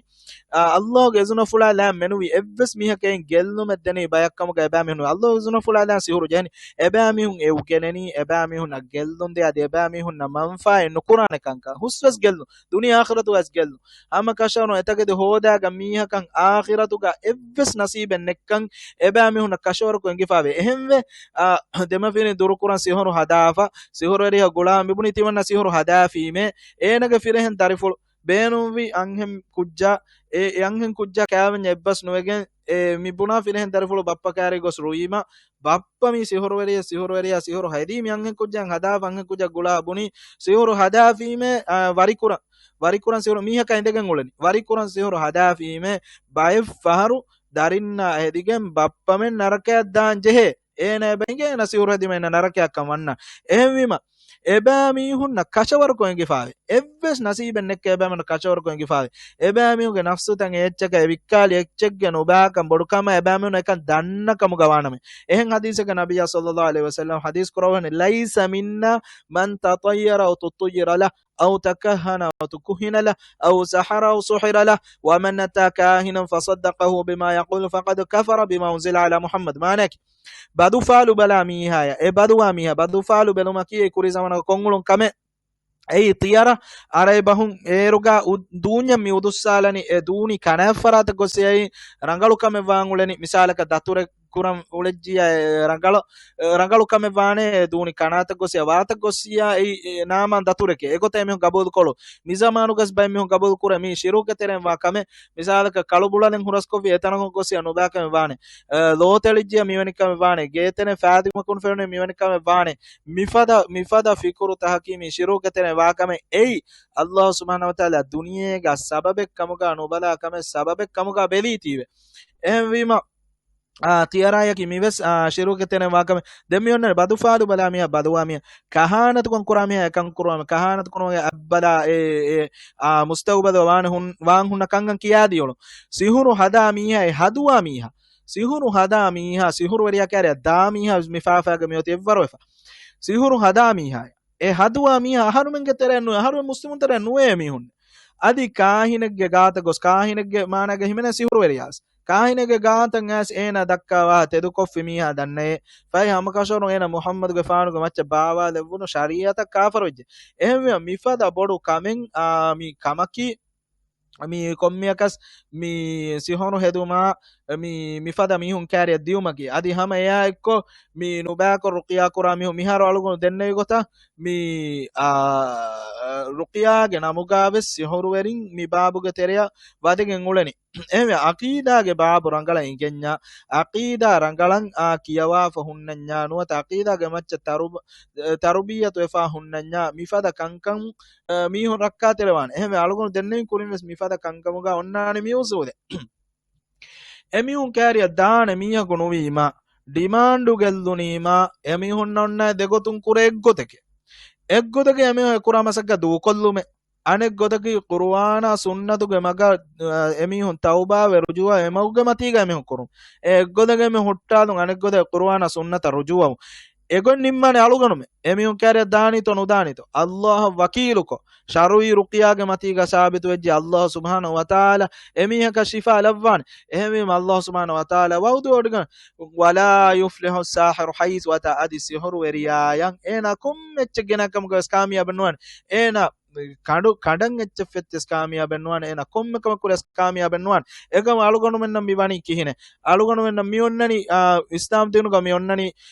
އާ، ﷲގެ އިޒުނަފުޅާ ލާން މެނުވީ އެއްވެސް މީހަކަށް ގެއްލުމެއް ދެނީ ބަޔަކަށް ކަމުގަ އެބައިމީހުން. ﷲގެ އިޒުނަފުޅާ ލާން ސިހުރު ޖެހެނީ. އެބައިމީހުން އެ އުގެނެނީ، އެބައިމީހުންނަށް ގެއްލުން ދޭ، އަދި އެބައިމީހުންނަށް މަންފާއެއް ނުކުރާނެ ކަންކަން. ހުސްވެސް ގެއްލުން. ދުނިޔެ އާޚިރަތުގަވެސް ގެއްލުން. ހަމަ ކަށަވަރުން އެތަކެތި ހޯދާގަ މީހަކަށް އާޚިރަތުގަ އެއްވެސް ނަސީބެއް ނެއްކަން އެބައިމީހުންނަށް ކަށަވަރަކު އެނގިފާވޭ. އެހެންވެ، އާ، ދެމަފިރިން ދުރުކުރަން ސިހުރު ހަދާފަ، ސިހުރުވެރިޔާ ގުޅާ މިބުނި ތިމަންނަ ސިހުރު ހަދާފީމޭ، އޭނަގެ ފިރިހެން ދަރިފުޅު ބޭނުންވި އަންހެން ކުއްޖާ، އެ، އެ އަންހެން ކުއްޖާ ކާވެންޏާ އެއްބަސް ނުވެގެން، އެ، މި ބުނާ ފިރިހެން ދަރިފުޅު ބައްޕަ ކާރި ގޮސް ރުއީމަ، ބައްޕަ މި ސިހުރުވެރިޔާ، ސިހުރުވެރިޔާ، ސިހުރު ހެދީ މި އަންހެން ކުއްޖާ ހަދާފަ، އަންހެން ކުއްޖާ ގުޅާ ބުނީ، ސިހުރު ހަދާފީމޭ، އާ، ވަރިކުރަން، ވަރިކުރަން ސިހުރު މީހަކަށް އިނދެގެން އުޅެނީ. ވަރިކުރަން ސިހުރު ހަދާފީމޭ، ބައެއް ފަހަރު ދަރިންނާ ހެދިގެން ބައްޕަމެން ނަރަކަޔަށް ދާން ޖެހޭ. އޭނަ އެބަ އިނގޭ އޭނަ ސިހުރު ހެދީމަ އޭނަ ނަރަކަޔަށް ކަން ވަންނަ. އެހެންވީމަ، އެބައިމީހުންނަށް ކަށަވަރުކޮށް އެނގިފާވޭ. އެއްވެސް ނަސީބެއް ނެއްކޭ އެބައިމީހުންނަށް ކަށަވަރުކޮށް އެނގިފާވޭ. އެބައިމީހުންގެ ނަފްސުތައް އެއްޗަކަށް އެ ވިއްކާލި އެއްޗެއްގެ ނުބާކަން ބޮޑުކަމަށް އެބައިމީހުން އެކަން ދަންނަ ކަމުގަ ވާނަމޭ. އެހެން ޙަދީޘެއްގަ ނަބިއްޔާ ޞައްލައްލާހު ޢަލައިހި ވަސައްލަމަ ޙަދީޘް ކުރައްވަނީ، ليس منا من تطير أو تطير له أو تكهن أو تكهن له أو سحر أو سحر له ومن أتى كاهنا فصدقه بما يقول فقد كفر بما أنزل على محمد. މާނައަކީ، ބަދުފާލު ބަލާ މީހާޔަށް، އެ ބަދުވާ މީހާ، ބަދުފާލު ބެލުމަކީ އެ ކުރީ ޒަމާނުގަ ކޮށްއުޅުން ކަމެއް. އެއީ ތިޔަރަ އަރައި ބަހުން އޭރުގަ އު-، ދޫންޏަށް މި އުދުއްސާލަނީ، އެ ދޫނި ކަނާތް ފަރާތަށް ގޮސް އެއީ ރަނގަޅު ކަމެއް ވާން އުޅެނީ. މިސާލަކަށް ދަތުރެއް ކުރަން އުޅެއްޖިޔާ އެ ރަނގަޅު، އެ ރަނގަޅު ކަމެއް ވާނެ، ދޫނި ކަނާތަށް ގޮސް އެ ވާތަށް ގޮސް އެއީ ނާމާން ދަތުރެކޭ. އެގޮތަށް އެމީހުން ގަބޫލު ކޮޅު. މި ޒަމާނުގަސް ބައެއް މީހުން ގަބޫލު ކުރޭ މީ ޝިރުކެއް ތެރެއިން ވާ ކަމެއް. މިސާލަކަށް ކަޅު ބުޅަލެއް ހުރަސްކޮށްފި އެތަނަކުން ގޮސް އެ ނުބާކަމެއް ވާނެ. އެ، ލޯތެޅިއްޖިޔާ މިވެނި ކަމެއް ވާނެ. ގޭތެރެ ފާދިމަކުން ފެނުނީ މިވެނި ކަމެއް ވާނެ. މިފަދަ، މިފަދަ ފިކުރު ތަހަކީ މީ ޝިރުކެއް ތެރެއިން ވާ ކަމެއް. އެއީ ﷲ ސުބްޙާނަހޫ ވަތަޢާލާ ދުނިޔޭގަ ސަބަބެއް ކަމުގަ ނުބަލާ ކަމެއް ސަބަބެއް ކަމުގަ ބެލީތީވެ. އެހެންވީމަ، އާ، ތިޔަރާޔަކީ މިވެސް، އާ، ޝިރުކެއް ތެރެއިން ވާ ކަމެއް. ދެން މި އޮންނަނީ ބަދުފާލު ބަލާ މީހާ، ބަދުވާ މީހާ، ކަހާނަތުކަން ކުރާ މީހާ، އެކަން ކުރުވާ މީހާ، ކަހާނަތު ކުރުމުގެ އަތްބަލާ އެ، އެ، އާ، މުސްތަގުބަލު ވާނެ ހުން-، ވާން ހުންނަ ކަންކަން ކިޔާދިޔައުޅުން. ސިހުރު ހަދާ މީހާ، އެ ހަދުވާ މީހާ، ސިހުރު ހަދާ މީހާ، ސިހުރުވެރިޔާ ކާރިއަށް ދާ މީހާ ވެސް މި ފާފައިގަ މިއޮތީ އެއްވަރުވެފަ. ސިހުރު ހަދާ މީހާ، އެ ހަދުވާ މީހާ އަހަރުމެންގެ ތެރެއަށް ނުވޭ، އަހަރުމެން މުސްލިމުން ތެރެއަށް ނުވޭ މީހުން. އަދި ކާހިނެއްގެ ގާތަށް ގޮސް، ކާހިނެއްގެ މާނަގެ ހިމެނޭ ސިހުރުވެރިޔާސް. ކާހިނެއްގެ ގާތަށް އައިސް އޭނާ ދައްކާ ވާހަކަ ތެދުކޮށްފި މީހާ ދަންނައޭ. ފަހެ ހަމަކަށަވަރުން އޭނާ މުޙައްމަދުގެފާނުގެ މައްޗަށް ބާވާލެއްވުނު ޝަރީޢަތަށް ކާފަރުވެއްޖެ. އެހެންވެ މިފަދަ ބޮޑު ކަމެއް، އާ، މި ކަމަކީ، މި ކޮންމެއަކަސް މި ސިހުރު ހެދުމާ، މި، މިފަދަ މީހުން ކާރިއަށް ދިޔުމަކީ. އަދި ހަމަ އެއާ އެއްކޮށް މި ނުބައިކޮށް ރުޤިޔާ ކުރާ މީހުން މިހާރު އަޅުގަނޑު ދެންނެވި ގޮތަށް މި، އާ، ރުޤިޔާގެ ނަމުގާވެސް ސިހުރުވެރިން މި ބާބުގެ ތެރެއަށް ވަދެގެން އުޅެނީ. އެހެންވެ، ޢަޤީދާގެ ބާބު ރަނގަޅަށް އިނގެންޏާ، ޢަޤީދާ ރަނގަޅަށް އާ ކިޔަވާފަ ހުންނަންޏާ، ނުވަތަ ޢަޤީދާގެ މައްޗަށް ތަރު-، ތަރުބިއްޔަތުވެފަ ހުންނަންޏާ، މިފަދަ ކަންކަން، އާ، މީހުން ރައްކާތެރިވާނެ. އެހެންވެ، އަޅުގަނޑު ދެންނެވި ކުރިން ވެސް މިފަދަ ކަންކަމުގަ އޮންނާނެ މި އުސޫލެއް. އެމީހުން ކާރިއަށް ދާނެ މީހަކު ނުވީމަ، ޑިމާންޑު ގެއްލުނީމަ، އެމީހުންނަށް އޮންނާނެ ދެގޮތުން ކުރޭ އެއްގޮތެކޭ. އެއްގޮތަކީ އެމީހުން އެކުރާ މަސައްކަތް ދޫކޮށްލުމެއް. އަނެއްގޮތަކީ ޤުރުއާނާ ސުންނަތުގެ މަގަށް، އަ، އެމީހުން ތައުބާވެ ރުޖޫޢަވެ މަގުގެ މަތީގަ އެމީހުން ކުރުން. އެ އެއްގޮތަކީ އެމީހުން ހުއްޓާލުން، އަނެއްގޮތަކީ ޤުރުއާނާ ސުންނަތަށް ރުޖޫޢަވުން. އެގޮތް ނިންމާނެ އަޅުގަނޑުމެން. އެމީހުން ކާރިއަށް ދާނީތޯ ނުދާނީތޯ؟ ﷲ އަށް ވަކީލުކޮށް، ޝަރުޢީ ރުޤިޔާގެ މަތީގަ ސާބިތުވެއްޖެ ﷲ ސުބްޙާނަހޫ ވަތަޢާލާ އެމީހަކަށް ޝިފާ ލައްވާނެ. އެހެންވީމަ ﷲ ސުބްޙާނަހޫ ވަތަޢާލާ ވަޢުދު ވޮޑިގަން، "ولا يفلح الساحر حيث أتى" އަދި ސިހުރުވެރިޔާޔަށް އޭނާ ކޮންމެ އެއްޗެއް ގެނައި ކަމުގަވެސް ކާމިޔާބެއް ނުވާނެ. އޭނާ ކަނޑު، ކަނޑަށް އެއްޗެއް ފެއްތިވެސް ކާމިޔާބެއް ނުވާނެ. އޭނާ ކޮންމެ ކަމެއް ކުރިޔަސް ކާމިޔާބެއް ނުވާނެ. އެކަމަ އަޅުގަނޑުމެންނަށް މި ވަނީ ކިހިނެއް؟ އަޅުގަނޑުމެންނަށް މި އޮންނަނީ، އާ، އިސްލާމް ދީނުގަ މި އޮންނަނީ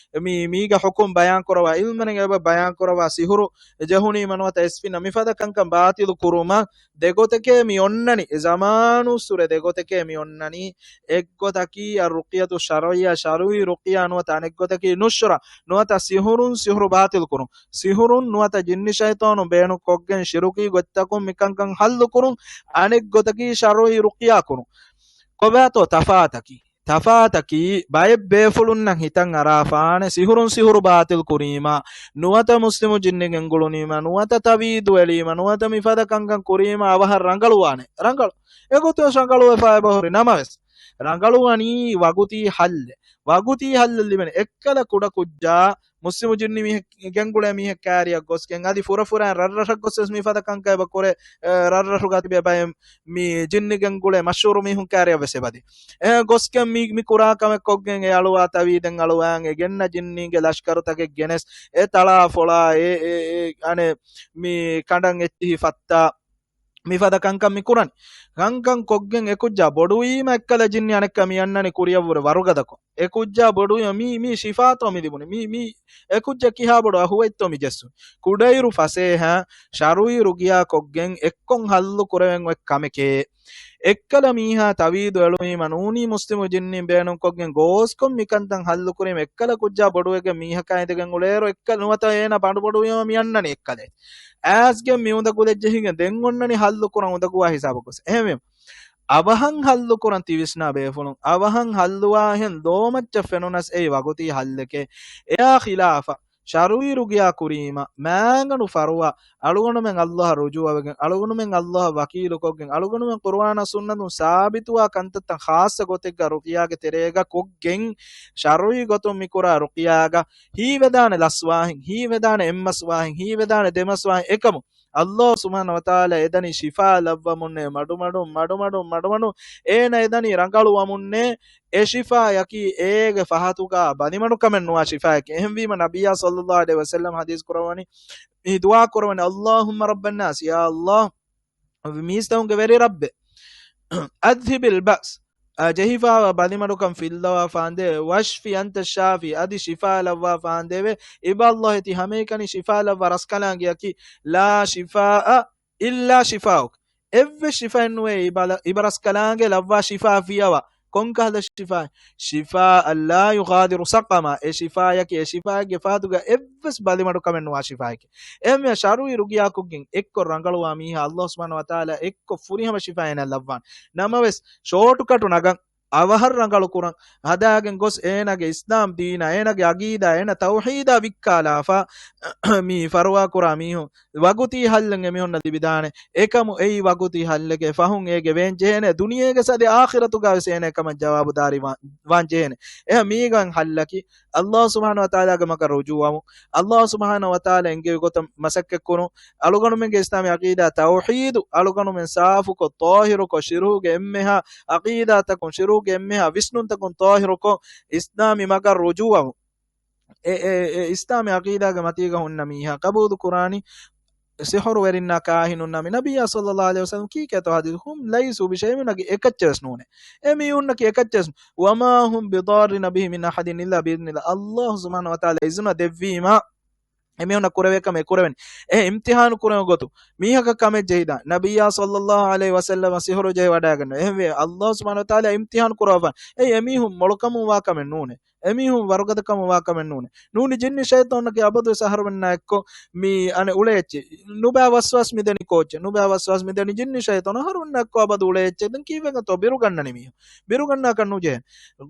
މި، މީގެ ޙުކުމް ބަޔާން ކުރަވާ، ޢިލްމެން އެބަ ބަޔާން ކުރަވާ ސިހުރު ޖެހުނީމަ ނުވަތަ އެސްފިންނަ މިފަދަ ކަންކަން ބާޠިލު ކުރުމަށް ދެގޮތެކޭ މި އޮންނަނީ. ޒަމާނުއްސުރެ ދެގޮތެކޭ މި އޮންނަނީ. އެއްގޮތަކީ އައްރުޤިޔަތު ޝަރުޢިއްޔާ، ޝަރުޢީ ރުޤިޔާ ނުވަތަ އަނެއްގޮތަކީ ނުޝްރަ، ނުވަތަ ސިހުރުން ސިހުރު ބާޠިލު ކުރުން. ސިހުރުން ނުވަތަ ޖިންނި ޝައިޠާނުން ބޭނުން ކޮށްގެން ޝިރުކީ ގޮތްތަކުން މިކަންކަން ޙައްލު ކުރުން، އަނެއްގޮތަކީ ޝަރުޢީ ރުޤިޔާ ކުރުން. ކޮބާތޯ ތަފާތަކީ؟ ތަފާތަކީ ބައެއް ބޭފުޅުންނަށް ހިތަށް އަރާފާނެ ސިހުރުން ސިހުރު ބާޠިލު ކުރީމަ، ނުވަތަ މުސްލިމު ޖިންނި ގެންގުޅުނީމަ، ނުވަތަ ތަވީދު އެޅީމަ، ނުވަތަ މިފަދަ ކަންކަން ކުރީމަ އަވަހަށް ރަނގަޅުވާނެ. ރަނގަޅު. އެގޮތުން ވެސް ރަނގަޅުވެފަ އެބަހުރި ނަމަވެސް، ރަނގަޅުވަނީ ވަގުތީ ޙައްލެއް. ވަގުތީ ޙައްލެއް ލިބެނީ އެއްކަލަ ކުޑަ ކުއްޖާ މުސްލިމު ޖިންނި މީހެއް ގެންގުޅޭ މީހެއް ކާރިއަށް ގޮސްގެން އަދި ފުރަފުރާ ރަށްރަށަށް ގޮސް ވެސް މިފަދަ ކަންކަން އެބަ ކުރޭ، އެ، ރަށްރަށުގަ ތިބޭ ބައެއް މި ޖިންނި ގެންގުޅޭ މަޝްހޫރު މީހުން ކާރިއަށް ވެސް އެބަދޭ. އެ، ގޮސްގެން މި، މި ކުރާ ކަމެއް ކޮށްގެން އެ އަޅުވާ ތަވީދެއް އަޅުވާން އެ ގެންނަ ޖިންނީންގެ ލަޝްކަރުތަކެއް ގެނެސް އެ ތަޅާ ފޮޅާ އެ، އެ، އެ، އަނެއް މި ކަނޑަށް އެއްޗިހި ފައްތާ މިފަދަ ކަންކަން މި ކުރަނީ. ކަންކަން ކޮށްގެން އެކުއްޖާ ބޮޑުވީމަ އެއްކަލަ ޖިންނި އަނެއްކާ މި އަންނަނީ ކުރިއަށްވުރެ ވަރުގަދަކޮށް. އެކުއްޖާ ބޮޑުވީމަ މީ، މީ ޝިފާތޯ މި ލިބުނީ؟ މީ، މީ އެކުއްޖާ ކިހާ ބޮޑު އަހުވައްތޯ މި ޖެއްސުނީ؟ ކުޑައިރު ފަސޭހަ ޝަރުޢީ ރުޤިޔާ ކޮށްގެން އެއްކޮށް ހައްލު ކުރެވެން އޮތް ކަމެކޭ. އެއްކަލަ މީހާ ތަވީދު އެޅުވީމަ ނޫނީ މުސްލިމު ޖިންނިން ބޭނުންކޮށްގެން ގޯސްކޮށް މިކަންތައް ހައްލު ކުރީމަ އެއްކަލަ ކުއްޖާ ބޮޑުވެގެން މީހަކާ އިނދެގެން އުޅޭއިރު އެއްކަލަ ނުވަތަ އޭނާ ބަނޑު ބޮޑުވީމަ މި އަންނަނީ އެއްކަލޭ. އައިސްގެން މި އުނދަގުލެއް ޖެހިގެން ދެން އޮންނަނީ ހައްލު ކުރަން އުނދަގޫވާ ހިސާބަށް ގޮސް. އެހެންވީމަ، އަވަހަށް ހައްލު ކުރަން ތިވިސްނާ ބޭފުޅުން، އަވަހަށް ހައްލުވާހެން ލޯމައްޗަށް ފެނުނަސް އެއީ ވަގުތީ ހައްލެކޭ. އެއާ ޚިލާފަށް، ޝަރުޢީ ރުޤިޔާ ކުރީމަ، މާގަނޑު ފަރުވާ، އަޅުގަނޑުމެން ﷲ އަށް ރުޖޫޢަވެގެން، އަޅުގަނޑުމެން ﷲ އަށް ވަކީލުކޮށްގެން، އަޅުގަނޑުމެން ޤުރުއާނާ ސުންނަތުން ސާބިތުވާ ކަންތައްތައް ޚާއްޞަ ގޮތެއްގަ ރުޤިޔާގެ ތެރޭގަ ކޮށްގެން، ޝަރުޢީ ގޮތުން މިކުރާ ރުޤިޔާގަ ހީވެދާނެ ލަސްވާހެން، ހީވެދާނެ އެއްމަސްވާހެން، ހީވެދާނެ ދެމަސްވާހެން އެކަމު. ﷲ ސުބްޙާނަހޫ ވަތަޢާލާ އެދަނީ ޝިފާ ލައްވަމުންނޭ މަޑުމަޑުން، މަޑުމަޑުން، މަޑުމަޑުން. އޭނަ އެދަނީ ރަނގަޅުވަމުންނޭ. އެ ޝިފާޔަކީ އޭގެ ފަހަތުގަ ބަލިމަޑުކަމެއް ނުވާ ޝިފާޔެކޭ. އެހެންވީމަ ނަބިއްޔާ ޞައްލައްލާހު ޢަލައިހި ވަސައްލަމް ޙަދީޘް ކުރައްވަނީ، މި ދުޢާ ކުރައްވަނީ، اللهم رب الناس، ޔާ ﷲ، މީސްތަކުންގެ ވެރި ރައްބޭ، أذهب البأس، އަ، ޖެހިފާވާ ބަލިމަޑުކަން ފިއްލަވާފާނދޭވެ، واشف أنت الشافي، އަދި ޝިފާ ލައްވާފާނދޭވެ، އިބަ ﷲ ތި ހަމައެކަނި ޝިފާ ލައްވާ ރަސްކަލާނގެއަކީ، لا شفاء إلا شفاؤك، އެއްވެސް ޝިފާއެއް ނުވޭ އިބަ، އިބަ ރަސްކަލާނގެ ލައްވާ ޝިފާ ފިޔަވާ. ކޮންކަހަލަ ޝިފާއެއް؟ شفاء لا يغادر سقما، އެ ޝިފާޔަކީ އެ ޝިފާއެއްގެ ފަހަތުގަ އެއްވެސް ބަލިމަޑުކަމެއް ނުވާ ޝިފާއެކޭ. އެހެންވެ ޝަރުޢީ ރުޤިޔާކޮށްގެން އެއްކޮށް ރަނގަޅުވާ މީހާ ﷲ ސުބްޙާނަހޫ ވަތަޢާލާ އެއްކޮށް ފުރިހަމަ ޝިފާ އޭނަ ލައްވާނެ. ނަމަވެސް، ޝޯޓްކަޓު ނަގަން، އަވަހަށް ރަނގަޅު ކުރަން ހަދާގެން ގޮސް، އޭނާގެ އިސްލާމް ދީނާ، އޭނާގެ އަގީދާ، އޭނާ ތައުޙީދާ ވިއްކާލާފަ، މި ފަރުވާ ކުރާ މީހުން ވަގުތީ ހައްލެއް އެމީހުންނަށް ލިބިދާނެ. އެކަމު އެއީ ވަގުތީ ހައްލެކޭ، ފަހުން އޭގެ ވޭން ޖެހޭނެ، ދުނިޔޭގެ ސަދެ އާޚިރަތުގަ ވެސް އޭނާ އެކަމަށް ޖަވާބުދާރީ ވާ-، ވާން ޖެހޭނެ. އެހެން މީގަން ހައްލަކީ، ﷲ ސުބްޙާނަހޫ ވަތަޢާލާގެ މަގަށް ރުޖޫޢަވުން، ﷲ ސުބްޙާނަހޫ ވަތަޢާލާ އެންގެވި ގޮތަށް މަސައްކަތްކުރުން، އަޅުގަނޑުމެންގެ އިސްލާމީ ޢަޤީދާ ތައުޙީދު، އަޅުގަނޑުމެން ސާފުކޮށް، ޠާހިރުކޮށް، ޝިރުކުގެ އެންމެހާ ޢަޤީދާތަކުން، ޝިރުކުގެ އެންމެހާ ވިސްނުންތަކުން ޠާހިރުކޮށް، އިސްލާމީ މަގަށް ރުޖޫޢަވުން. އެ، އެ، އެ އިސްލާމީ ޢަޤީދާގެ މަތީގަ ހުންނަ މީހާ ޤަބޫލު ކުރާނީ، ސިޙުރުވެރިންނާ ކާހިނުންނާ މި ނަބިއްޔާ ޞައްލައްލާހު ޢަލައިހި ވަސައްލަމަ ކީކޭތޯ ޙަދީޘް، "هم ليسوا بشيء" އެމީހުންނަކީ އެކައްޗެއް ވެސް ނޫނޭ. އެމީހުންނަކީ އެކައްޗެއް ވެސް ނޫނޭ. "وما هم بضارين به من أحد إلا بإذن الله" ﷲ ސުބްޙާނަހޫ ވަތަޢާލާ އިޒުނަ ދެއްވީމާ، އެމީހުންނަށް ކުރެވޭ ކަމެއް ކުރެވެން. އެ އިމްތިޙާނު ކުރެވޭ ގޮތު މީހަކަށް ކަމެއް ޖެހިދާ، ނަބިއްޔާ ޞައްލައްލާހު ޢަލައިހި ވަސައްލަމަ ސިޙުރު ޖެހިވަޑައިގަންނަ. އެހެންވެ، ﷲ ސުބްޙާނަހޫ ވަތަޢާލާ އިމްތިޙާނު ކުރައްވާ. އެ އެމީހުން މޮޅުކަމުން ވާ ކަމެއް ނޫނޭ. އެމީހުން ވަރުގަދަ ކަމުން ވާ ކަމެއް ނޫނޭ. ނޫނީ ޖިންނި ޝައިޠާނަކީ އަބަދުވެސް އަހަރުމެންނާ އެއްކޮށް މި އަނެއް އުޅޭ އެއްޗެއް. ނުބައި ވަސްވާސް މިދެނީ ކޯއްޗެއް؟ ނުބައި ވަސްވާސް މިދެނީ ޖިންނި ޝައިޠާނު އަހަރުމެންނާ އެއްކޮށް އަބަދު އުޅޭ އެއްޗެއް. ދެން ކީއްވެގެންތޯ ބިރުގަންނަނީ މީހުން؟ ބިރުގަންނާކަށް ނުޖެހޭ.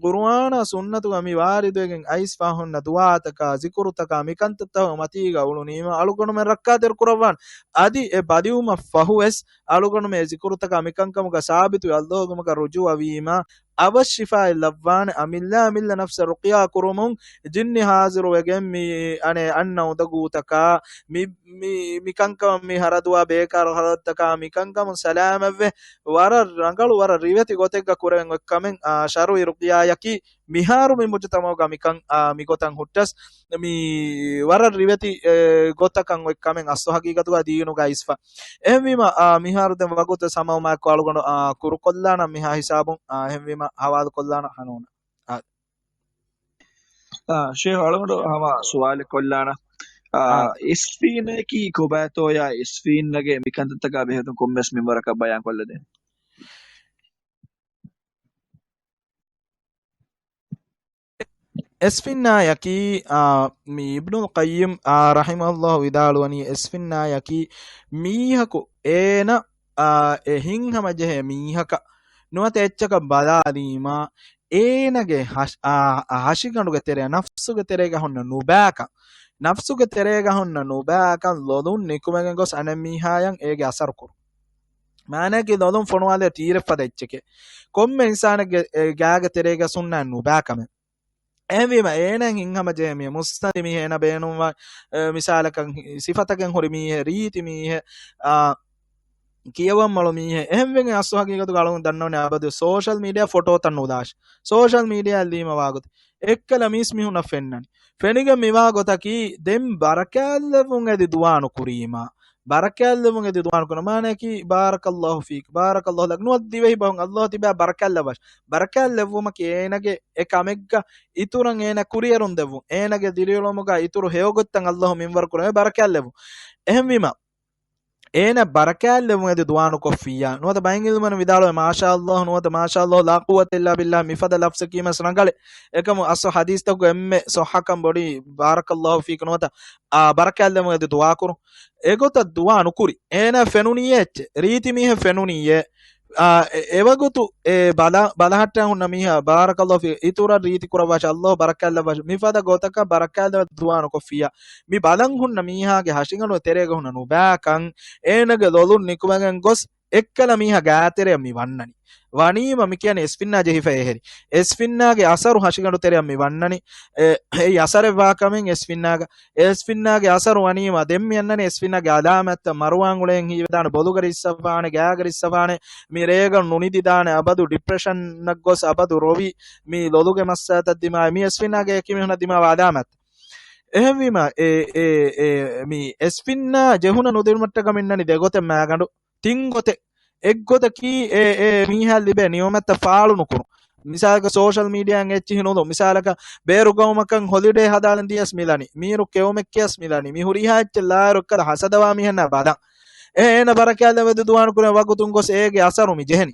ޤުރުއާނާ ސުންނަތުގަ މި ވާރިދުވެގެން އައިސްފާ ހުންނަ ދުޢާތަކާ، ޒިކުރުތަކާ، މިކަންތައްތަކުގެ މަތީގަ އުޅުނީމަ، އަޅުގަނޑުމެން ރައްކާތެރި ކުރައްވާން. އަދި އެ ބަލިވުމަށް ފަހުވެސް އަޅުގަނޑުމެން އެ ޒިކުރުތަކާ މިކަންކަމުގަ ސާބިތުވެ ﷲގެ މަގަށް ރުޖޫޢަވީމަ، އަވަށް ޝިފާއެއް ލައްވާނެ. އަމިއްލަ އަމިއްލަ ނަފްސަށް ރުޤްޔާ ކުރުމުން ޖިންނި ހާޒިރުވެގެން މި އަނެއް އަންނަ އުނދަގޫތަކާ، މި، މި، މި ކަންކަމަށް މި ހަރަދުވާ ބޭކާރު ހަރަދުތަކާ މި ކަންކަމުން ސަލާމަތްވެ، ވަރަށް ރަނގަޅު، ވަރަށް ރިވެތި ގޮތެއްގަ ކުރެވެން އޮތް ކަމެއް، އާ، ޝަރުޢީ ރުޤްޔާޔަކީ. މިހާރު މި މުޖުތަމަޢުގަ މިކަން، އާ، މިގޮތަށް ހުއްޓަސް، މި ވަރަށް ރިވެތި، އެ، ގޮތަކަށް އޮތް ކަމެއް އަސްލު ހަގީގަތުގަ ދީނުގަ އިސްފަ. އެހެންވީމަ، އާ، މިހާރު ދެން ވަގުތު ސަމަވުމާއެކު އަޅުގަނޑު، އާ، ކުރުކޮށްލާނަން މިހާ ހިސާބުން، އާ، އެހެންވީމަ ހަވާލުކޮށްލާނަން ހަނޫނަށް. އާ. އާ، ޝޭހް އަޅުގަނޑު ހަމަ ސުވާލެއް ކޮށްލާނަން. އާ، އާ. އެސްފީނަކީ ކޮބާތޯޔާ އެސްފީންނަގެ މިކަންތައްތަކާ ބެހޭތުން ކޮންމެސް މިންވަރަކަށް ބަޔާންކޮށްލަދޭން. އެސްފިންނާޔަކީ، އާ، މި އިބްނުލް ޤައްޔިމް، އާ، ރަޙިމަހުﷲ ވިދާޅުވަނީ، އެސްފިންނާޔަކީ މީހަކު އޭނަ، އާ، އެ ހިތްހަމަޖެހޭ މީހަކަށް ނުވަތަ އެއްޗަކަށް ބަލާލީމާ، އޭނަގެ ހަށި-، އާ، ހަށިގަނޑުގެ ތެރެއަށް، ނަފްސުގެ ތެރޭގަ ހުންނަ ނުބާކަން، ނަފްސުގެ ތެރޭގަ ހުންނަ ނުބާކަން ލޮލުން ނިކުމެގެން ގޮސް އަނެއް މީހާޔަށް އޭގެ އަސަރު ކުރުން. މާނައަކީ ލޮލުން ފޮނުވާލޭ ތީރެއްފަދަ އެއްޗެކޭ. ކޮންމެ އިންސާނެއްގެ އެ ގާގެ ތެރޭގަ ހުންނަ ނުބާކަމެއް. އެހެންވީމަ، އޭނައަށް ހިތްހަމަޖެހޭ މީހެއް، މުއްސަނދި މީހެއް، އޭނަ ބޭނުންވާ، އެ، މިސާލަކަށް ހި-، ސިފަތަކެއް ހުރި މީހެއް، ރީތި މީހެއް، އާ، ކިޔަވަން މޮޅު މީހެއް. އެހެންވެގެން އަސްލު ހަގީގަތުގަ އަޅުގަނޑު ދަންނަވަނީ އަބަދު ސޯޝަލް މީޑިއާ ފޮޓޯތައް ނުލާށި. ސޯޝަލް މީޑިއާއަށް ލީމަ ވާގޮތެއް އެއްކަލަ މީސް މީހުންނަށް ފެންނަނީ. ފެނިގެން މިވާ ގޮތަކީ ދެން ބަރަކާތްލެއްވުން އެދި ދުޢާ ނުކުރީމާ. ބަރަކާތްލެއްވުން އެދި ދުޢާ ނުކުރުން. މާނައަކީ، "ބާރަކަﷲ ފީކަ، ބާރަކަﷲ ލަކަ." ނުވަތަ ދިވެހި ބަހުން، "ﷲ ތިބާ ބަރަކާތްލައްވާށި." ބަރަކާތްލެއްވުމަކީ އޭނަގެ އެ ކަމެއްގަ އިތުރަށް އޭނަ ކުރިއެރުން ދެއްވުން. އޭނަގެ ދިރިއުޅުމުގަ އިތުރު ހެޔޮގޮތްތައް ﷲ މިންވަރު ކުރޭ. ބަރަކާތްލެއްވުން. އެހެންވީމަ، އޭނަ ބަރަކާތްލެއްވުން އެދި ދުޢާ ނުކޮށްފިއްޔާ. ނުވަތަ ބައެއް ޢިލްމުވެރިން ވިދާޅުވޭ، "މާޝާﷲ" ނުވަތަ "މާޝާﷲ ލާ ޤުއްވަތަ އިއްލާ ބިއްލާހް" މިފަދަ ލަފްޒަކީ މަސް ރަނގަޅެއް. އެކަމު އަސްލު ޙަދީޘްތަކުގަ އެންމެ ޞައްޙަކަން ބޮޑީ "ބާރަކަﷲ ފީކަ" ނުވަތަ، އާ، "ބަރަކާތްލެއްވުން އެދި ދުޢާ ކުރުން." އެގޮތަށް ދުޢާ ނުކުރި. އޭނަ ފެނުނީއޭ އެއްޗެއް. ރީތި މީހެއް ފެނުނީއޭ. އާ، އެ-، އެވަގުތު އެ ބަލަ-، ބަލަހައްޓާ ހުންނަ މީހާ "ބާރަކަﷲ ފީ، އިތުރަށް ރީތި ކުރައްވާށި، ﷲ ބަރަކާތްލައްވާށި" މިފަދަ ގޮތަކަށް ބަރަކާތްލެއްވުން ދުޢާ ނުކޮށްފިއްޔާ. މި ބަލަން ހުންނަ މީހާގެ ހަށިގަނޑު ތެރޭގަ ހުންނަ ނުބާކަން އޭނަގެ ލޮލުން ނިކުމެގެން ގޮސް އެއްކަލަ މީހާ ގާތެރެއަށް މި ވަންނަނީ. ވަނީމަ މި ކިޔަނީ އެސްފިންނާ ޖެހިފައި އެހެރި. އެސްފިންނާގެ އަސަރު ހަށިގަނޑު ތެރެއަށް މި ވަންނަނީ. އެ، އެއީ އަސަރެއް ވާކަމެއް އެސްފިންނާގަ. އެސްފިންނާގެ އަސަރު ވަނީމަ ދެން މި އަންނަނީ އެސްފިންނާގެ އަލާމާތްތައް. މަރުވާން އުޅޭން ހީވެދާނެ، ބޮލުގަ ރިއްސަފާނެ، ގާގަ ރިއްސަފާނެ، މި ރޭގަ ނުނިދިދާނެ، އަބަދު ޑިޕްރެޝަނަށް ގޮސް އަބަދު ރޮވި، މި ލޮލުގެ މައްސަލަތައް ދިމާވެ، މި އެސްފިންނާގެ އެކި މީހުންނަށް ދިމާވާ އަލާމާތް. އެހެންވީމަ، އެ، އެ، އެ، މި އެސްފިންނާ ޖެހުނަ ނުދިނުމަށްޓަކަ މި އަންނަނީ ދެގޮތެއް މާގަނޑު. ތިން ގޮތެއް. އެއްގޮތަކީ އެ، އެ މީހާ ލިބޭ ނިޢުމަތްތައް ފާޅު ނުކުރުން. މިސާލަކަށް ސޯޝަލް މީޑިއާއިން އެއްޗިހި ނުލުން. މިސާލަކަށް ބޭރު ގައުމަކަށް ހޮލިޑޭ ހަދާލަން ދިޔަސް މިލަނީ. މީރު ކެއުމެއް ކިޔަސް މިލަނީ. މި ހުރިހާ އެއްޗެއް ލާއިރު އެއްކަލަ ހަސަދަވާ މީހެއްނާ ބަލަން. އެ، އޭނަ ބަރަކާތްލެއްވުން އެދި ދުޢާ ނުކުރޭ ވަގުތުން ގޮސް އޭގެ އަސަރު މި ޖެހެނީ.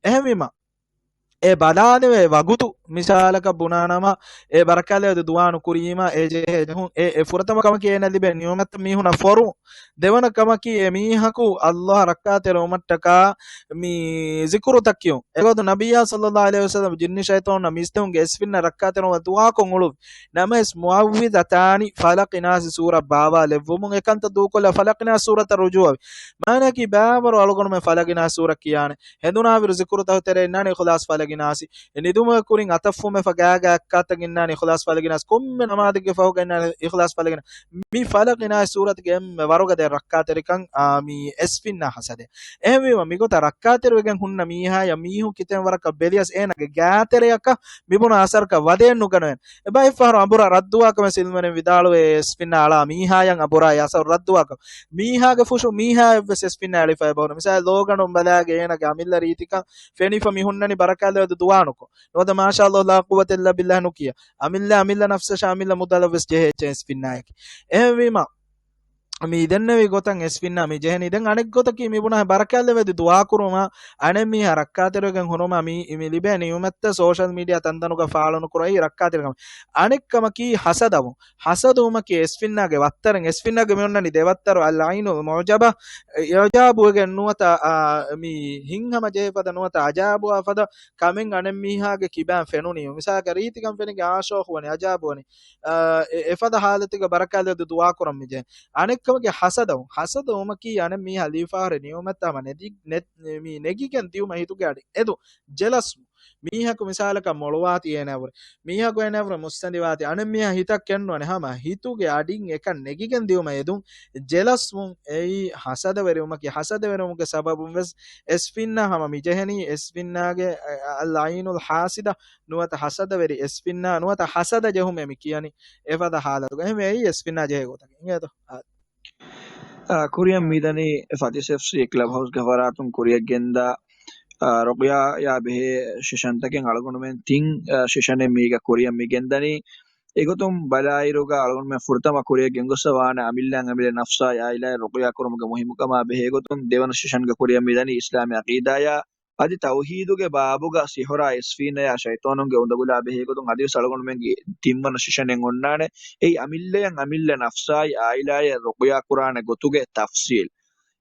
އެހެންވީމަ، އެ ބަލާލެވޭ ވަގުތު، މިސާލަކަށް ބުނާނަމަ، އެ ބަރަކާތްލެވޭ ދުޢާ ނުކުރީމަ، އެ ޖެހޭ ޖެހުން، އެ، އެ ފުރަތަމަ ކަމަކީ އޭނަ ލިބޭ ނިޢުމަތަށް މީހުނަށް ފޮރުވުން. ދެވަނަ ކަމަކީ، އެ މީހަކު ﷲ އަށް ރައްކާތެރިވުމަށްޓަކާ މި ޒިކުރުތައް ކިޔުން. އެގޮތުން ނަބިއްޔާ ޞައްލައްލާހު ޢަލައިހި ވަސައްލަމަ ޖިންނި ޝައިޠާނުންނަށް މީސްތަކުންގެ އެސްފިންނަށް ރައްކާތެރިވުމަށް ދުޢާކޮށް އުޅުއްވި. ނަމަވެސް މުޢައްވިޛަތާނި، ފަލަޤި ނާސި ސޫރަ ބާވާލެއްވުމުން އެކަންތައް ދޫކޮށްލާ ފަލަޤި ނާސި ސޫރަތަށް ރުޖޫޢަވި. މާނައަކީ ބައިވަރު އަޅުގަނޑުމެން ފަލަޤި ނާސި ސޫރަ ކިޔާނެ. ހެނދުނާވިރު ޒިކުރުތަކު ތެރޭ އިންނާނެ އިޚްލާޞް ފަލަޤި ނާސި. ނިދުމުގެ ކުރިން އަތަށް ފުމެފަ ގާގާ އެއްކާތަން އިންނާނެ އިޚްލާޞް ފަލަޤި ނާސި. ކޮންމެ ނަމާދެއްގެ ފަހުގަ އިންނާނެ އިޚްލާޞް ފަލަޤި ނާސި. މި ފަލަޤި ނާސި ސޫރަތުގެ އެންމެ ވަރުގަދަ ރައްކާތެރިކަން، އާ، މި އެސްފިންނާ ހަސަދެއް. އެހެންވީމަ، މިގޮތަށް ރައްކާތެރިވެގެން ހުންނަ މީހާޔަށް މީހުން ކިތަން ވަރަކަށް ބެލިޔަސް އޭނާގެ ގާތެރެއަކަށް މިބުނާ އަސަރަކަށް ވަދެއެއް ނުގަނެވޭނެ. އެބައިފަހަރު އަނބުރާ ރައްދުވާކަމެސް އިލްމުވެރިން ވިދާޅުވޭ އެސްފިންނާ އަޅާ މީހާޔަށް އަނބުރާ އަސަރު ރައްދުވާކަމަށް. މީހާގެ ފުށު މީހާއެއްވެސް އެސްފިންނާ އެޅިފަ އެބަހުރި. މިސާލު ލޯގަނޑުން ބަލާގެ އޭނާގެ އަމިއްލަ ރީތިކަން ފެނިފަ މި ހުންނަނީ ބަރަކާތްލެވޭ ދުޢާ ނުކޮށް. ނުވަތަ މާޝާﷲ ލާ ޤުއްވަތަ އިއްލާ ބިއްލާހް ނުކިޔާ. އަމިއްލަ އަމިއްލަ ނަފްސަށާ އަމިއްލަ މުދަލަށްވެސް ޖެހޭ އެއްޗެއް އެސްފިންނާއެކޭ. އެހެންވީމަ، މި ދެންނެވި ގޮތަށް އެސްފިންނާ މި ޖެހެނީ. ދެން އަނެއް ގޮތަކީ މި ބުނާ ބަރަކާތްލެވޭ ދުޢާ ކުރުމަށް އަނެއް މީހާ ރައްކާތެރިވެގެން ހުރުމަށް މި، މި ލިބޭ ނިޢުމަތްތައް ސޯޝަލް މީޑިއާ ތަންތަނުގަ ފާޅު ނުކުރުން އެއީ ރައްކާތެރިކަމެއް. އަނެއް ކަމަކީ ހަސަދަވުން. ހަސަދަވުމަކީ އެސްފިންނާގެ ވައްތަރެއް. އެސްފިންނާގެ މި އޮންނަނީ ދެ ވައްތަރު، އަލްޢައިނުލް މުޢުޖަބާ، އިޢުޖާބުވެގެން ނުވަތަ، އާ، މި ހިތްހަމަ ޖެހޭ ފަދަ ނުވަތަ އަޖާބުވާ ފަދަ ކަމެއް އަނެއް މީހާގެ ކިބާން ފެނުނީ. މިސާލަކަށް ރީތިކަން ފެނިގެން އާޝޯކުވަނީ، އަޖާބުވަނީ، އާ، އެ، އެފަދަ ހާލަތެއްގަ ބަރަކާތްލެވޭ ދުޢާ ކުރަން މި ޖެހޭ. އަނެއްކަމަކީ ހަސަދަވުން. ހަސަދަވުމަކީ އަނެއް މީހާ ލިބިފަހަރު ނިޢުމަތްތައް ހަމަ ނެދި-، ނެ-، މި ނެގިގެން ދިޔުމަށް ހިތުގެ އަޑި އެދުން. ޖެލަސްވުން. މީހަކު މިސާލަކަށް މޮޅުވާތީ އޭނައަށްވުރެ. މީހަކު އޭނައަށްވުރެ މުއްސަނދިވާތީ. އަނެއް މީހާ ހިތަށް ކެނޑުން އަނެއް ހަމަ ހިތުގެ އަޑިން އެކަން ނެގިގެން ދިޔުމަށް އެދުން. ޖެލަސްވުން އެއީ ހަސަދަވެރިވުމަކީ. ހަސަދަވެރިވުމުގެ ސަބަބުން ވެސް އެސްފިންނާ ހަމަ މި ޖެހެނީ. އެސްފިންނާގެ، އަ، އަލްޢައިނުލް ޙާސިދާ ނުވަތަ ހަސަދަވެރި އެސްފިންނާ ނުވަތަ ހަސަދަ ޖެހުމޭ މި ކިޔަނީ އެފަދަ ހާލަތުގަ. އެހެންވެ އެއީ އެސްފިންނާ ޖެހޭ ގޮތަކީ. އިނގޭތޯ؟ އާ، ކުރިއަށް މިދަނީ ފަތިސް އެފްސީ ކްލަބް ހައުސްގެ ފަރާތުން ކުރިއަށް ގެންދާ، އާ، ރުޤްޔާޔާ ބެހޭ ސެޝަންތަކެއް. އަޅުގަނޑުމެން ތިން، އާ، ސެޝަނެއް މީގަ ކުރިއަށް މި ގެންދަނީ. އެގޮތުން ބަލާއިރުގަ އަޅުގަނޑުމެން ފުރަތަމަ ކުރިއަށް ގެންގޮސްފަ ވާނެ އަމިއްލައަށް އަމިއްލަ ނަފްސާއި އާއިލާއަށް ރުޤްޔާ ކުރުމުގެ މުހިއްމުކަމާ ބެހޭ ގޮތުން. ދެވަނަ ސެޝަންގަ ކުރިއަށް މިދަނީ އިސްލާމީ ޢަޤީދާޔާ އަދި ތައުޙީދުގެ ބާބުގަ ސިޙުރާ އެސްފީނަޔާ ޝައިޠާނުންގެ އުނދަގުލާ ބެހޭގޮތުން އަދިވެސް އަޅުގަނޑުމެންގެ ތިންވަނަ ސެޝަނެއް އޮންނާނެ. އެއީ އަމިއްލަޔަށް އަމިއްލަ ނަފްސާއި އާއިލާޔަށް ރުޤުޔާ ކުރާނެ ގޮތުގެ ތަފްޞީލް.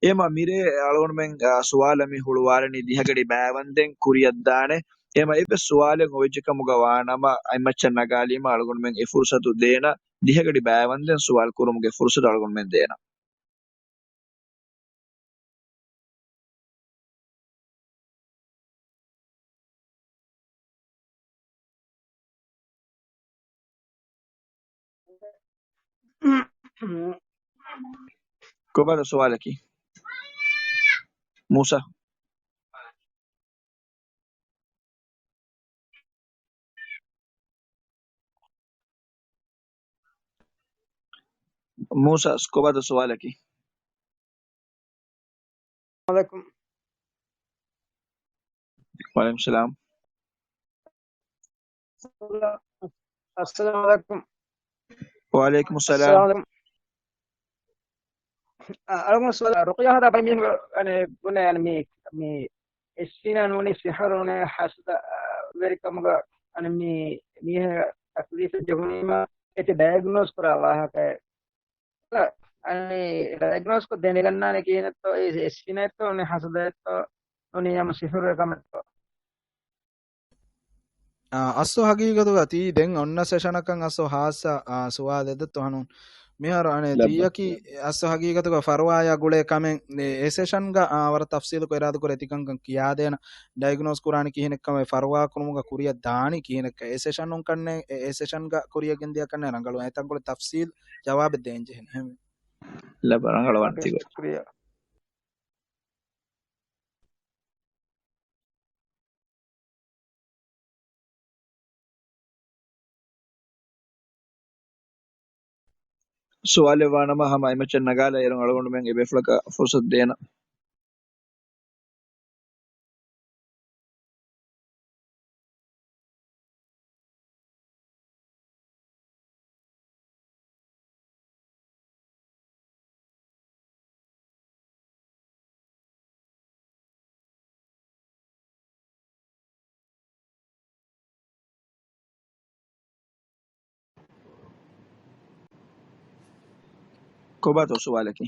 އެމަ މިރޭ އަޅުގަނޑުމެން، އާ، ސުވާލަށް މި ހުޅުވާލަނީ ދިހަގަޑި ބައިވަންދެން ކުރިއަށްދާނެ. އެމަ އެއްވެސް ސުވާލެއް އޮވެއްޖެކަމުގަ ވާނަމަ އަތްމައްޗަށް ނަގާލީމަ އަޅުގަނޑުމެން އެ ފުރުސަތު ދޭނަ ދިހަގަޑި ބައިވަންދެން ސުވާލު ކުރުމުގެ ފުރުސަތު އަޅުގަނޑުމެން ދޭނަ. ކޮބާ ސުވާލަކީ؟ މޫސާ. މޫސާ، ކޮބާ ސުވާލަކީ؟ އައްސަލާމު ޢަލައިކުމް. ވަޢަލައިކުމް ސަލާމް. އައްސަލާމު ޢަލައިކުމް. ވަޢަލައިކުމް ސަލާމް. އައްސަލާމު ޢަލައިކުމް. އަ، އަޅުގަނޑު ސުވާލު، ރުޤްޔާ ހަދާ ބައި މީހުން، އަނެ، ބުނޭ، އަނެ، މި، މި އެސްފިނާ ނޫނީ ސިޙުރު ނޫނީ ހަސަދަ، އަ، ވެރިކަމުގަ، އަނެ، މި، މީހާ ތަކްލީފެއް ޖެހުނީމަ، އޭތި ޑަޔަގްނޯސް ކުރާ ވާހަކައެއް. އަނެ، ޑަޔަގްނޯސްކޮށް ދެނެގަންނާނެ ކިހިނެއްތޯ، އެ އެސްފިނާއެއްތޯ، ނޫނީ ހަސަދައެއްތޯ، ނޫނީ ހަމަ ސިޙުރު ކަމެއްތޯ. އާ، އަސްލު ހަގީގަތުގަ ތީ ދެން އޮންނަ ސެޝަނަކަށް އަސްލު ހާއްސަ، އާ، ސުވާލެއް ދެއްތޯ ހަނޫން. މިހާރު އަނެއް ލައްބަ. ތީއަކީ އަސްލު ހަގީގަތުގަ ފަރުވާޔާ ގުޅޭ ކަމެއް، އެ، އެ ސެޝަންގަ، އާ، ވަރަށް ތަފްސީލުކޮށް އިރާދަކުރޭ ތިކަންކަން ކިޔާދޭނަ. ޑަޔަގްނޯސް ކުރާނީ ކިހިނެއްކަމެއް، ފަރުވާ ކުރުމުގަ ކުރިއަށް ދާނީ ކިހިނެއްކަ، އެ ސެޝަނުން ކަންނޭ، އެ، އެ ސެޝަންގަ ކުރިއަށް ގެންދިޔަ ކަންނޭ ރަނގަޅު. އެތަންކޮޅެއް ތަފްސީލް ޖަވާބެއް ދޭން ޖެހެނީ. އެހެންވެ. ލައްބަ، ރަނގަޅު ވަންތި. ޝުކުރިއްޔާ. ސުވާލެއް ވާނަމަ ހަމަ އެމެޗަށް ނަގާލާ އޭރުން އަޅުގަނޑުމެން އެބޭފުޅަކަށް ފުރުސަތު ދޭނަ. ކޮބާތޯ ސުވާލަކީ؟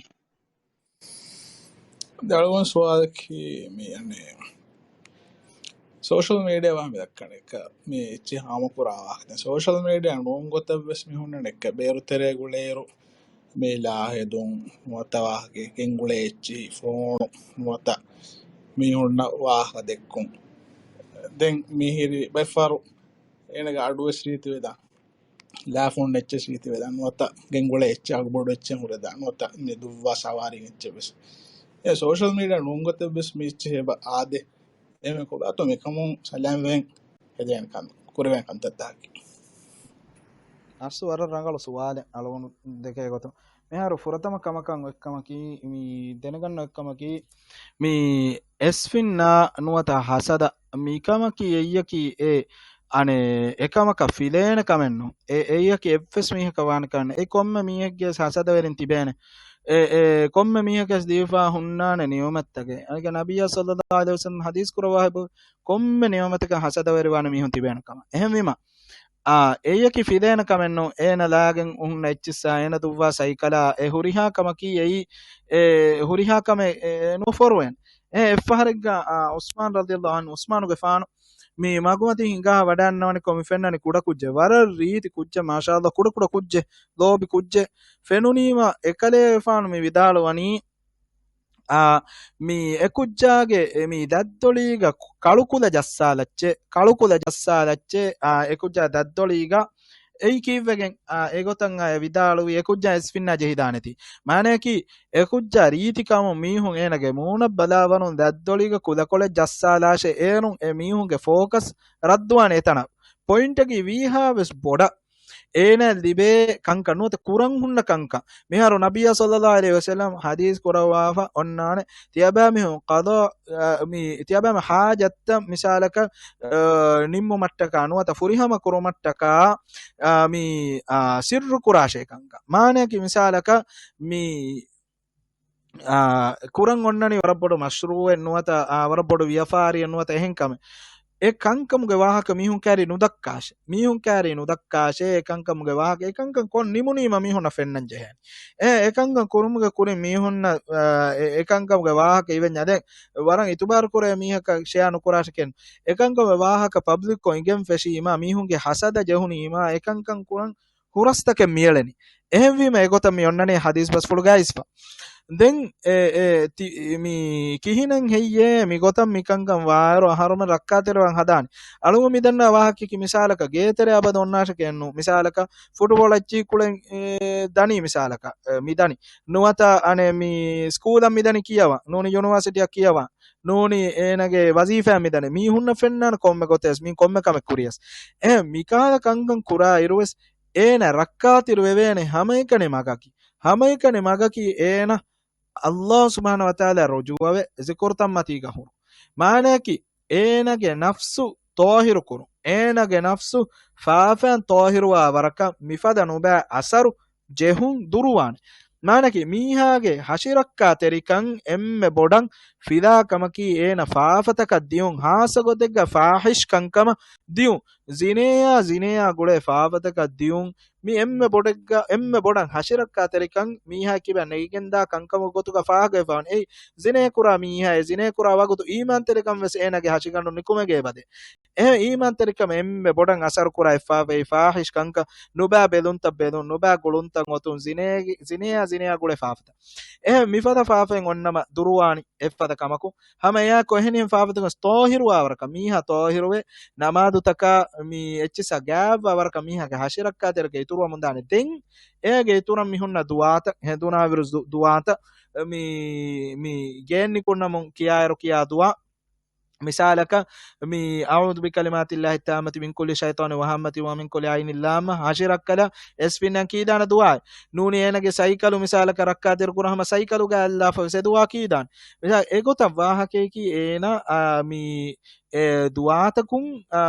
ދެ އަޅުގަނޑު ސުވާލަކީ މި އަނެއް ސޯޝަލް މީޑިއާ ވާހަކަ މި ދައްކަނީ އެއްކަ މި އެއްޗެއް ހާމަކުރާ ވާހަކަ. ދެން ސޯޝަލް މީޑިއާ ނޫން ގޮތަށް ވެސް މި ހުންނަނީ އެއްކަ ބޭރު ތެރޭ ގުޅޭއިރު މި ލާ ހެދުން ނުވަތަ ވާހަކަ ގެންގުޅޭ އެއްޗިހި ފޯނު ނުވަތަ މީ ހުންނަ ވާހަކަ ދެއްކުން. ދެން މިހިރި ބައެއްފަހަރު އޭނަގެ އަޑު ވެސް ރީތިވެދާނެ. ލާ ފޯނު އެއްޗެއް ރީތިވެދާނެ ނުވަތަ ގެންގުޅޭ އެއްޗެއް އަގުބޮޑު އެއްޗެއް ހުރެދާނެ ނުވަތަ މި ދުއްވާ ސަވާރީގެ އެއްޗެއް ވެސް. އެ ސޯޝަލް މީޑިއާ ނޫން ގޮތެއް ވެސް މި އެއްޗެއް އެބަ އާދޭ. އެހެން ކޮބާތޯ މިކަމުން ސަލާމްވެގެން ހެދޭނެ ކަން ކުރެވޭނެ ކަންތައްތަކަކީ. އަސް ވަރަށް ރަނގަޅު ސުވާލެއް އަޅުގަނޑު ދެކޭ ގޮތުން. މިހާރު ފުރަތަމަ ކަމަކަށް އޮތްކަމަކީ، މި ދެނެގަންނަ އޮތްކަމަކީ، މި އެސްފިންނާ ނުވަތަ ހަސަދަ މިކަމަކީ އެއްޔަކީ އެ އަނެއް އެކަމަކަށް ފިލޭނެ ކަމެއް ނޫން. އެ އެއްޔަކީ އެއްވެސް މީހަކަށް ވާނެ ކަމެއް ނޫން. އެ ކޮންމެ މީހެއްގެ ހަސަދަވެރިން ތިބޭނެ. އެ، އެ ކޮންމެ މީހަކަސް ދީފާ ހުންނާނެ ނިޢުމަތްތަކެއް. އަނެއްކާ ނަބިއްޔާ ޞައްލައްލާހު ޢަލައިހި ވަސައްލަމް ޙަދީޘް ކުރައްވާ އެބަ ކޮންމެ ނިޢުމަތަކަށް ހަސަދަވެރިވާނެ މީހުން ތިބޭނެ ކަމަށް. އެހެންވީމަ، އާ، އެއްޔަކީ ފިލޭނެ ކަމެއް ނޫން. އޭނަ ލާގެން ހުންނަ އެއްޗިއްސާ، އޭނަ ދުއްވާ ސައިކަލާ، އެ ހުރިހާ ކަމަކީ އެއީ، އެ ހުރިހާ ކަމެއް، އެ، ނުފޮރުވޭނެ. އެ އެއްފަހަރެއްގަ، އާ، ޢުސްމާން ރަޟިޔައްލާހު ޢަންހު، ޢުސްމާނުގެފާނު މި މަގުމަތިން ހިނގާ ވަޑައިގަންނަވަނިކޮށް މި ފެންނަނީ ކުޑަކުއްޖެއް. ވަރަށް ރީތި ކުއްޖެއް، މާޝާﷲ، ކުޑަކުޑަ ކުއްޖެއް، ލޯބި ކުއްޖެއް. ފެނުނީމަ އެކަލޭގެފާނު މި ވިދާޅުވަނީ، އާ، މި އެކުއްޖާގެ އެ މި ދަތްދޮޅީގަ ކަޅުކުލަ ޖައްސާލައްޗޭ، ކަޅުކުލަ ޖައްސާލައްޗޭ، އާ، އެކުއްޖާ ދަތްދޮޅީގަ. އެއީ ކީއްވެގެން، އާ، އެގޮތަށް އާ ވިދާޅުވި އެކުއްޖާ އެސްފިންނާ ޖެހިދާނެތީ. މާނައަކީ، އެކުއްޖާ ރީތިކަމުން މީހުން އޭނަގެ މޫނަށް ބަލާވަރުން ދަތްދޮޅީގަ ކުލަކޮޅެއް ޖައްސާލާށޭ، އޭރުން އެ މީހުންގެ ފޯކަސް ރައްދުވާނެ އެތަނަށް. ޕޮއިންޓަކީ ވީހާވެސް ބޮޑަށް އޭނަ ލިބޭ ކަންކަން ނުވަތަ ކުރަން ހުންނަ ކަންކަން. މިހާރު ނަބިއްޔާ ޞައްލައްލާހު ޢަލައިހި ވަސައްލަމް ޙަދީޘް ކުރައްވާފަ އޮންނާނެ، ތިޔަބައިމީހުން ޤަޟާ، އަ، މި، ތިޔަބައިމީހުން ޙާޖަތްތައް މިސާލަކަށް، އަ، ނިންމުމަށްޓަކާ ނުވަތަ ފުރިހަމަ ކުރުމަށްޓަކާ، އަ، މި، އަ، ސިއްރު ކުރާށޭ ކަންކަން. މާނައަކީ މިސާލަކަށް މި އާ، ކުރަން އޮންނަނީ ވަރަށް ބޮޑު މަޝްރޫޢެއް ނުވަތަ، އާ، ވަރަށް ބޮޑު ވިޔަފާރިއެއް ނުވަތަ އެހެން ކަމެއް. އެ ކަންކަމުގެ ވާހަކަ މީހުން ކައިރީ ނުދައްކާށޭ. މީހުން ކައިރީ ނުދައްކާށޭ. އެ ކަންކަމުގެ ވާހަކަ، އެ ކަންކަން ކޮށް ނިމުނީމަ މީހުންނަށް ފެންނަން ޖެހޭނެ. އެ، އެ ކަންކަން ކުރުމުގެ ކުރިން މީހުންނަށް، އާ، އެ، އެ ކަންކަމުގެ ވާހަކަ އިވެންޏާ ދެން ވަރަށް އިތުބާރު ކުރޭ މީހަކަށް ޝެއާ ނުކުރާށޭ ކެން. އެ ކަންކަމުގެ ވާހަކަ ޕަބްލިކްކޮށް އިނގެން ފެށީމަ މީހުންގެ ހަސަދަ ޖެހުނީމަ އެ ކަންކަން ކުރަން ހުރަސްތަކެއް މިއެޅެނީ. އެހެންވީމަ އެގޮތަށް މި އޮންނަނީ ހަދީސް ބަސްފުޅުގައި އިސްފަ. ދެން އެ، އެ، ތި، މި ކިހިނެއް ހެއްޔޭ މިގޮތަށް މިކަންކަން ވާއިރު އަހަރުމެން ރައްކާތެރިވާން ހަދާނީ؟ އަޅުގަނޑު މިދަންނަ ވާހަކައަކީ މިސާލަކަށް ގޭތެރެ އަބަދު އޮންނާށެކޭ ނޫން. މިސާލަކަށް ފުޓުބޯޅަ އެއްޗިހި ކުޅެން، އެ، ދަނީ މިސާލަކަށް، އެ، މިދަނީ. ނުވަތަ އަނެއް މި ސްކޫލަށް މިދަނީ ކިޔަވާ. ނޫނީ ޔުނިވާސިޓީއަށް ކިޔަވާ. ނޫނީ އޭނަގެ ވަޒީފާއަށް މިދަނީ. މީހުންނަށް ފެންނާނެ ކޮންމެ ގޮތެއް ވެސް މީ ކޮންމެ ކަމެއް ކުރިޔަސް. އެ މިކަހަލަ ކަންކަން ކުރާ އިރުވެސް އޭނަ ރައްކާތެރި ވެވޭނެ ހަމައެކަނި މަގަކީ، ހަމައެކަނި މަގަކީ އޭނަ ﷲ ސުބްޙާނަހޫ ވަތަޢާލާ ރުޖޫޢަވެ ޒިކުރުތައްމަތީގަ ހުރުން. މާނައަކީ އޭނަގެ ނަފްސު ޠާހިރު ކުރުން. އޭނަގެ ނަފްސު ފާފައިން ޠާހިރުވާ ވަރަކަށް މިފަދަ ނުބައި އަސަރު ޖެހުން ދުރުވާނެ. މާނައަކީ މީހާގެ ހަށިރައްކާތެރިކަން އެންމެ ބޮޑަށް ފިލާ ކަމަކީ އޭނަ ފާފަތަކަށް ދިޔުން، ހާއްސަ ގޮތެއްގަ ފާޙިޝް ކަންކަމަށް ދިޔުން. ޒިނޭއާ، ޒިނޭއާ ގުޅޭ ފާފަތަކަށް ދިޔުން. މި އެންމެ ބޮޑެއްގަ، އެންމެ ބޮޑަށް ހަށިރައްކާތެރިކަން މީހާ ކިބަ ނެގިގެންދާ ކަންކަމުގެ ގޮތުގަ ފާހަގަވެފަވަން. އެއީ ޒިނޭ ކުރާ މީހާއޭ، ޒިނޭ ކުރާ ވަގުތު އީމާންތެރިކަން ވެސް އޭނާގެ ހަށިގަނޑު ނިކުމެގޭ ބަދޭ. އެހެން އީމާންތެރިކަމަށް އެންމެ ބޮޑަށް އަސަރު ކުރާ އެއްފާފައި ފާހިޝް ކަންކަން، ނުބައި ބެލުންތައް ބެލުން، ނުބައި ގުޅުންތައް އޮތުން، ޒިނޭގެ، ޒިނޭއާ ޒިނޭއާ ގުޅޭ ފާފަތައް. އެހެން މިފަދަ ފާފައިން އޮންނަމަ ދުރުވާނީ އެއްފަދަ ކަމަކު. ހަމަ އެއާއެކު އެހެނިހެން ފާފަތަކުން ތޯހިރުވާވަރަކަށް މީހާ ތޯހިރުވެ، ނަމާދުތަކާ މި އެއްޗިއްސާ ގާތްވާވަރަކަށް މީހާގެ ހަށިރައްކާތެރިކަން އިތުރުވަމުންދާނެ. ދެން އޭގެ އިތުރަށް މިހުންނަ ދުޢާތައް، ހެނދުނާވިރު ދު، ދުޢާތައް، މި، މި ގެއެއް ނިކުންނަމުން ކިޔާއިރު ކިޔާ ދުޢާ. މިސާލަކަށް، މި، "أعوذ بكلمات الله التامة من كل شيطان وهمة ومن كل عين لامة" ހަށިރައްކަލަ އެސްފިންނަން ކީދާނެ ދުޢާއެއް. ނޫނީ އޭނަގެ ސައިކަލު މިސާލަކަށް ރައްކާތެރި ކުރާ ހަމަ ސައިކަލުގަ އައްލާފަ ވެސް އެ ދުޢާ ކީދާނެ. މިސާ، އެގޮތަށް ވާހަކައަކީ އޭނަ، އާ، މި، އެ ދުޢާތަކުން، އާ،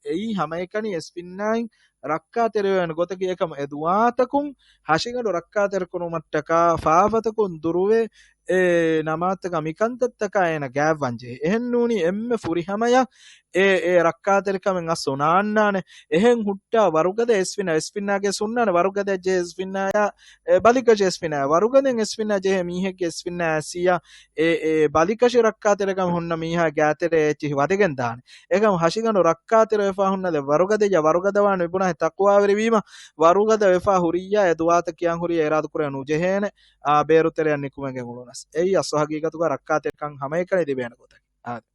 އެއީ ހަމައެކަނި އެސްފިންނާއިން ރައްކާތެރިވެވޭނެ ގޮތަކީ އެކަމަށް އެ ދުޢާތަކުން ހަށިގަނޑު ރައްކާތެރިކުރުމަށްޓަކާ ފާފަތަކުން ދުރުވެ، އެ ނަމާދުތަކާ މިކަންތައްތަކާ އޭނަ ގާތްވާންޖެހޭ. އެހެންނޫނީ އެންމެ ފުރިހަމަޔަށް އެ، އެ ރައްކާތެރިކަމެއް އަސްލު ނާންނާނެ. އެހެން ހުއްޓާ ވަރުގަދަ އެސްފިންނާ، އެސްފިންނާގެ ސުންނާނެ، ވަރުގަދަ ޖެ އެސްފިންނާޔާ، އެ، ބަލިކަށި އެސްފިންނާޔާ، ވަރުގަދަ އެސްފިންނާ ޖެހޭ މީހެއްގެ އެސްފިންނާ އައިސިޔާ، އެ، އެ ބަލިކަށި ރައްކާތެރިކަމެއް ހުންނަ މީހާ ގާތެރޭ އެއްޗިހި ވަދެގެން ދާނެ. އެކަމު ހަށިގަނޑު ރައްކާތެރިވެފާ ހުންނަ ދެ ވަރުގަދަޔާ ވަރުގަދަވާން މިބުނާ ތަޤްވާވެރިވީމަ، ވަރުގަދަ ވެފާ ހުރިއްޔާ އެ ދުވާތައް ކިޔާން ހުރިއްޔާ އިރާދަ ކުރެވެ ނުޖެހޭނެ، އާ، ބޭރު ތެރެއަށް ނިކުމެގެން އުޅުނަސް. އެއީ އަސްލު ހަގީގަތުގަ ރައްކާތެރިކަން ހަމައެކަނި ލިބޭނެ ގޮތަކީ. އާދެ.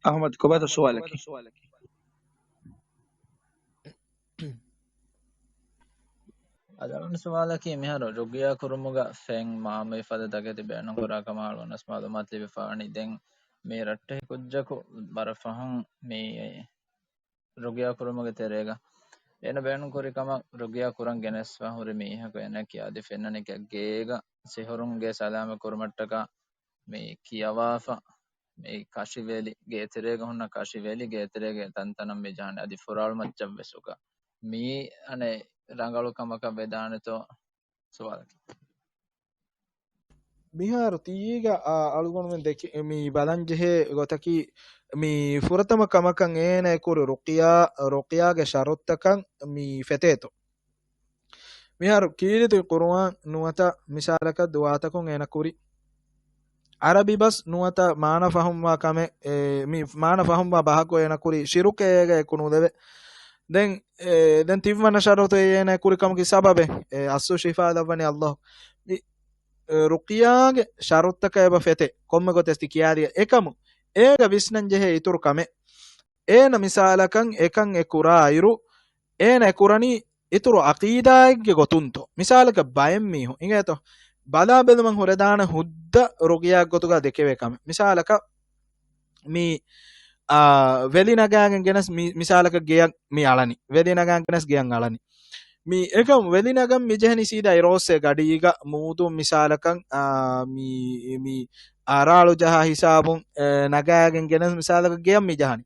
އަޙްމަދު، ކޮބާތޯ ސުވާލަކީ؟ އަދި އަޅުގަނޑު ސުވާލަކީ، މިހާރު ރުގިޔާ ކުރުމުގަ ފެން މާމައިފަދަ ތަކެތި ބޭނުންކުރާ ކަމަށް އަޅުގަނޑަށް މައުލޫމާތު ލިބިފަވަނީ. ދެން މި ރައްޓެހި ކުއްޖަކު ވަރަށް ފަހުން މި ރުގިޔާ ކުރުމުގެ ތެރޭގަ އޭނަ ބޭނުންކުރި ކަމަށް ރުގިޔާ ކުރަން ގެނެސްފަ ހުރި މީހަކު އޭނަ ކިޔާދި ފެންނަނީ ގޭގަ ސިހުރުންގެ ސަލާމަތް ކުރުމަށްޓަކާ މި ކިޔަވާފަ، މި ކަށިވެލި، ގޭތެރޭގަ ހުންނަ ކަށިވެލި، ގޭތެރޭގެ ތަންތަނަށް މި ޖަހަނީ އަދި ފުރާޅު މައްޗަށް ވެސް އުކާ. މީ އަނެއް ރަނގަޅު ކަމަކަށް ވެދާނެތޯ؟ ސުވާލަކީ. މިހާރު ތިއީގަ، އާ، އަޅުގަނޑުމެން ދެކި-، މި ބަލަންޖެހޭ ގޮތަކީ، މި ފުރަތަމަ ކަމަކަށް އޭނަ އެކުރި ރުޤިޔާ، ރުޤިޔާގެ ޝަރުތަކަށް މި ފެތޭތޯ. މިހާރު ކީރިތި ޤުރުއާން ނުވަތަ މިސާލަކަށް ދުޢާތަކުން އޭނަ ކުރި. ޢަރަބި ބަސް ނުވަތަ މާނަ ފަހުމްވާ ކަމެއް، އެ، މި މާނަ ފަހުމްވާ ބަހަކު އޭނަ ކުރި ޝިރުކެއް އޭގަ އެކު ނުލެވޭ. ދެން، އެ، ދެން ތިންވަނަ ޝަރުތު އޭނަ ކުރި ކަމަކީ ސަބަބެއް، އެ، އަސްލު ޝިފާ ލައްވަނީ އައްލާހު. މި، އެ، ރުޤިޔާގެ ޝަރުތަކަށް އެބަ ފެތޭ ކޮންމެ ގޮތެއް ތި ކިޔާދިޔަ. އެކަމު އޭގަ ވިސްނަން ޖެހޭ އިތުރު ކަމެއް. އޭނަ މިސާލަކަށް އެކަން އެ ކުރާއިރު، އޭނަ އެ ކުރަނީ އިތުރު ޢަޤީދާއެއްގެ ގޮތުންތޯ؟ މިސާލަކަށް ބައެއް މީހުން އިނގޭތޯ، ބަލާ ބެލުމަށް ހުރެދާނެ ހުއްދަ ރުޤިޔާ ގޮތުގަ ދެކެވޭ ކަމެއް. މިސާލަކަށް މި، އާ، ވެލި ނަގާގެން ގެނަސް މި، މިސާލަކަށް ގެޔަށް މި އަޅަނީ. ވެލި ނަގާގެން ގެނަސް ގެޔަށް އަޅަނީ. މި އެކަމް ވެލި ނަގަން މި ޖެހެނީ ސީދާ އިރޯއްސޭ ގަޑީގަ މޫދުން މިސާލަކަށް، އާ، މި، މި އަރާޅު ޖަހާ ހިސާބުން، އެ، ނަގާގެން ގެނަސް މިސާލަކަށް ގެޔަށް މި ޖަހަނީ.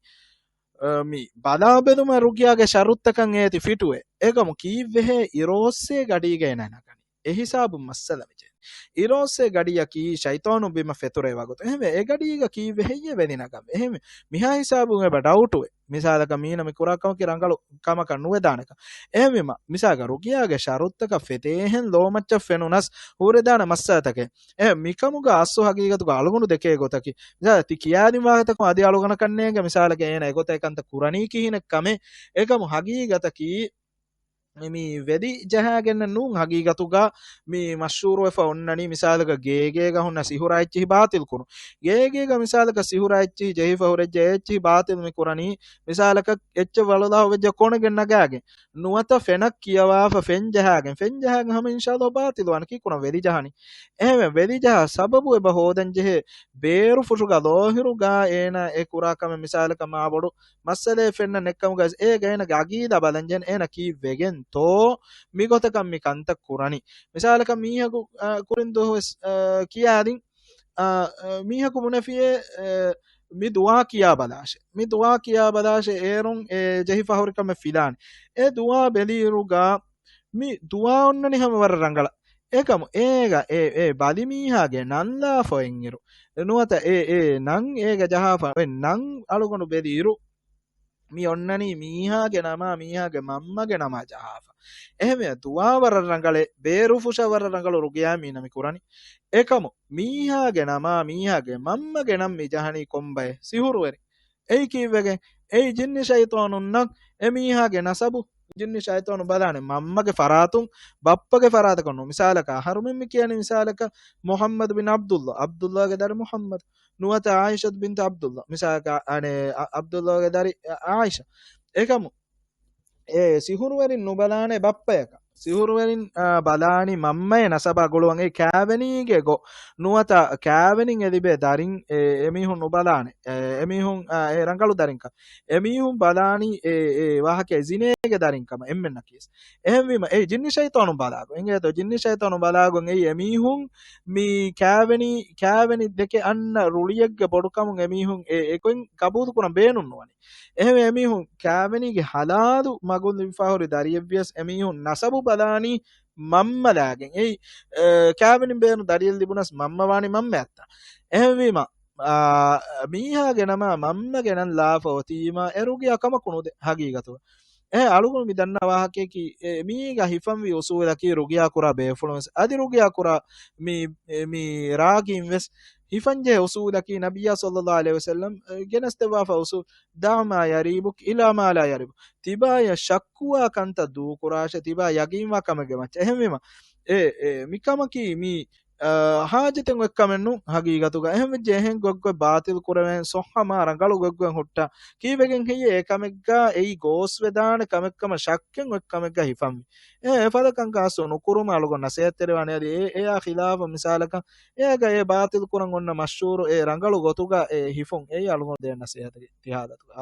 އަ، މި ބަލާ ބެލުމަށް ރުޤިޔާގެ ޝަރުތަކަށް އޭތި ފިޓުވޭ. އެކަމު ކީއްވެހޭ އިރޯއްސޭ ގަޑީގައި ނަގަނީ. އެ ހިސާބުން މައްސަލަ މިޖެހެނީ. އިރޯއްސޭ ގަޑިއަކީ ޝައިޠާނުން ބިމަށް ފެތުރޭ ވަގުތު. އެހެންވެ، އެ ގަޑީގަ ކީއްވެ ހެއްޔޭ ވެލި ނަގަން؟ އެހެންވެ، މިހާ ހިސާބުން އެބަ ޑައުޓުވޭ. މިސާލަކަށް މީނަ މި ކުރާ ކަމަކީ ރަނގަޅު ކަމަކަށް ނުވެދާނެކަން. އެހެންވީމަ، މިސާލަކަށް ރުޤިޔާގެ ޝަރުތަކަށް ފެތޭހެން ލޯމައްޗަށް ފެނުނަސް ހުރެދާނެ މައްސަލަތަކެއް. އެ މިކަމުގަ އަސްލު ހަގީގަތުގަ އަޅުގަނޑު ދެކޭ ގޮތަކީ، މިސާލަކަށް ތި ކިޔާދިން ވާހަކަތަކުން އަދި އަޅުގަނޑަކަށް ނޭނގެ މިސާލަކަށް އޭނަ އެގޮތަށް އެކަންތައް ކުރަނީ ކިހިނެއް ކަމެއް. އެކަމު ހަގީގަތަކީ މި ވެލި ޖަހާގެންނެއް ނޫން ހަގީގަތުގަ މި މަޝްހޫރުވެފަ އޮންނަނީ މިސާލަކަށް ގޭގޭގަ ހުންނަ ސިހުރާ އެއްޗިހި ބާތިލް ކުރުން. ގޭގޭގަ މިސާލަކަށް ސިހުރާ އެއްޗިހި ޖެހިފަ ހުރެއްޖެ އެ އެއްޗިހި ބާތިލް މި ކުރަނީ މިސާލަކަށް އެއްޗެއް ވަޅުލާ ހޮވެއްޖެ ކޮނެގެން ނަގާގެން. ނުވަތަ ފެނަށް ކިޔަވާފަ ފެން ޖަހާގެން، ފެން ޖަހާގެން ހަމަ އިންޝާﷲ ބާތިލު ވާނެ ކީކުނަ ވެލި ޖަހަނީ. އެހެންވެ ވެލި ޖަހާ ސަބަބު އެބަ ހޯދަން ޖެހޭ ބޭރު ފުށުގަ ލޯހިރުގަ އޭނަ އެ ކުރާ ކަމެއް މިސާލަކަށް މާ ބޮޑު މައްސަލައެއް ފެންނަ ނެއްކަމުގަ އޭގަ އޭނަގެ އަގީދާ ބަލަން ޖެހެން އޭނަ ކީއްވެގެންތޯ މިގޮތަކަށް މި ކަންތައް ކުރަނީ. މިސާލަކަށް މީހަކު، އަ، ކުރިން ދުވަހުވެސް، އަ، ކިޔާދިން، އަ، އަ، މީހަކު ބުނެފިއޭ، އަ، މި ދުޢާ ކިޔާ ބަލާށޭ. މި ދުޢާ ކިޔާ ބަލާށޭ އޭރުން އެ ޖެހިފަ ހުރި ކަމެއް ފިލާނެ. އެ ދުޢާ ބެލިއިރުގަ މި ދުޢާ އޮންނަނީ ހަމަ ވަރަށް ރަނގަޅަށް. އެކަމު އޭގަ އެ، އެ ބަލި މީހާގެ ނަން ލާފަ އޮތްއިރު، ނުވަތަ އެ، އެ ނަން އޭގަ ޖަހާފަ އޮތް ނަން އަޅުގަނޑު ބެލިއިރު، މި އޮންނަނީ މީހާގެ ނަމާ، މީހާގެ މަންމަގެ ނަމާ ޖަހާފަ. އެހެންވެ ދުޢާ ވަރަށް ރަނގަޅޭ، ބޭރުފުށަށް ވަރަށް ރަނގަޅު ރުޤިޔާ މީނަ މި ކުރަނީ. އެކަމު މީހާގެ ނަމާ، މީހާގެ މަންމަގެ ނަން މި ޖަހަނީ ކޮންބައެއް؟ ސިހުރުވެރިން. އެއީ ކީއްވެގެން؟ އެއީ ޖިންނި ޝައިޠާނުންނަށް އެ މީހާގެ ނަސަބު، ޖިންނި ޝައިޠާނު ބަލާނެ މަންމަގެ ފަރާތުން، ބައްޕަގެ ފަރާތަކަށް ނޫން. މިސާލަކަށް އަހަރުމެން މި ކިޔަނީ މިސާލަކަށް މުޙައްމަދު ބިން ޢަބްދުﷲ، ޢަބްދުﷲގެ ދަރި މުޙައްމަދު، ނުވަތަ ޢާއިޝަތު ބިންތު ޢަބްދުﷲ، މިސާލަކަށް އަނެ، ޢަ-، ޢަބްދުﷲގެ ދަރި ޢާއިޝަ. އެކަމު އެ ސިހުރުވެރިން ނުބަލާނެ ބައްޕަޔަކަށް. ސިހުރުވެރިން، އާ، ބަލާނީ މަންމައެއް ނަސަބާ ގުޅުވަން. އެ ކާވެނީގެ ގޮ، ނުވަތަ ކާވެނިން އެ ލިބޭ ދަރިން، އެ، އެމީހުން ނުބަލާނެ. އެ، އެމީހުން، އާ، އެ ރަނގަޅު ދަރިންކަން. އެމީހުން ބަލާނީ އެ، އެ ވާހަކަ ޒިނޭގެ ދަރިންކަމަށް އެންމެންނަކީސް. އެހެންވީމަ، އެ ޖިންނި ޝައިޠާނުން ބަލާގޮ. އިނގޭތޯ ޖިންނި ޝައިޠާނުން ބަލާގޮން އެއީ އެމީހުން މި ކާވެނި، ކާވެނި ދެކެ އަންނަ ރުޅިއެއްގެ ބޮޑުކަމުން އެމީހުން އެ، އެގޮތް ގަބޫލު ކުރަން ބޭނުން ނުވަނީ. އެހެންވެ އެމީހުން ކާވެނީގެ ހަލާލު މަގުން ލިބިފާ ހުރި ދަރިއެއްވިޔަސް އެމީހުން ނަސަބު ބަލާނީ މަންމަލާގެން. އެއީ، އެ، ކާވެނިން ބޭނުން ދަރިއެއް ލިބުނަސް މަންމަ ވާނީ މަންމައަށްތާ. އެހެންވީމަ، އާ، މީހާގެ ނަމާ މަންމަގެ ނަން ލާފަ އޮތީމާ އެ ރުގިޔާ ކަމަކު ނުދޭ ހަގީގަތުގަ. އެ އަޅުގަނޑު މި ދަންނަ ވާހަކަޔަކީ، އެ މީގަ ހިފަންވި އުސޫލަކީ ރުގިޔާ ކުރާ ބޭފުޅުން ވެސް އަދި ރުގިޔާ ކުރާ މި، މި ރާގީން ވެސް ހިފަންޖެހޭ އުސޫލަކީ ނަބިއްޔާ ޞައްލައްލާހު ޢަލައިހި ވަސައްލަމް ގެނެސްދެއްވާފަ އުސޫލު، "دع ما يريبك إلى ما لا يريبك." ތިބާޔަށް ޝައްކުވާ ކަންތައް ދޫކުރާށޭ، ތިބާ ޔަގީންވާ ކަމެއްގެ މައްޗަށް. އެހެންވީމަ، އެ، އެ، މިކަމަކީ މީ، އާ، ހާޖަތެއް އޮތް ކަމެއް ނޫން ހަގީގަތުގަ. އެހެންވެއްޖެ އެހެން ގޮތްގޮތް ބާތިލް ކުރެވޭން ސޮއްހަ މާ ރަނގަޅު ގޮތްގޮތް ހުއްޓާ. ކީއްވެގެން ހެއްޔޭ އެ ކަމެއްގަ އެއީ ގޯސްވެދާނެ ކަމެއްކަމަށް ޝައްކެއް އޮތް ކަމެއްގަ ހިފަންވީ. އެ، އެފަދަ ކަންކަން އަސްލު ނުކުރުމަށް އަޅުގަނޑު ނަސޭހަތްތެރިވާނެ. އަދި އެ، އެއާ ޚިލާފަށް މިސާލަކަށް އެއާގަ އެ ބާތިލް ކުރަން އޮންނަ މަޝްހޫރު އެ ރަނގަޅު ގޮތުގަ އެ ހިފުން އެއީ އަޅުގަނޑު ދޭން ނަސޭހަތެއް ތި ހާލަތުގަ.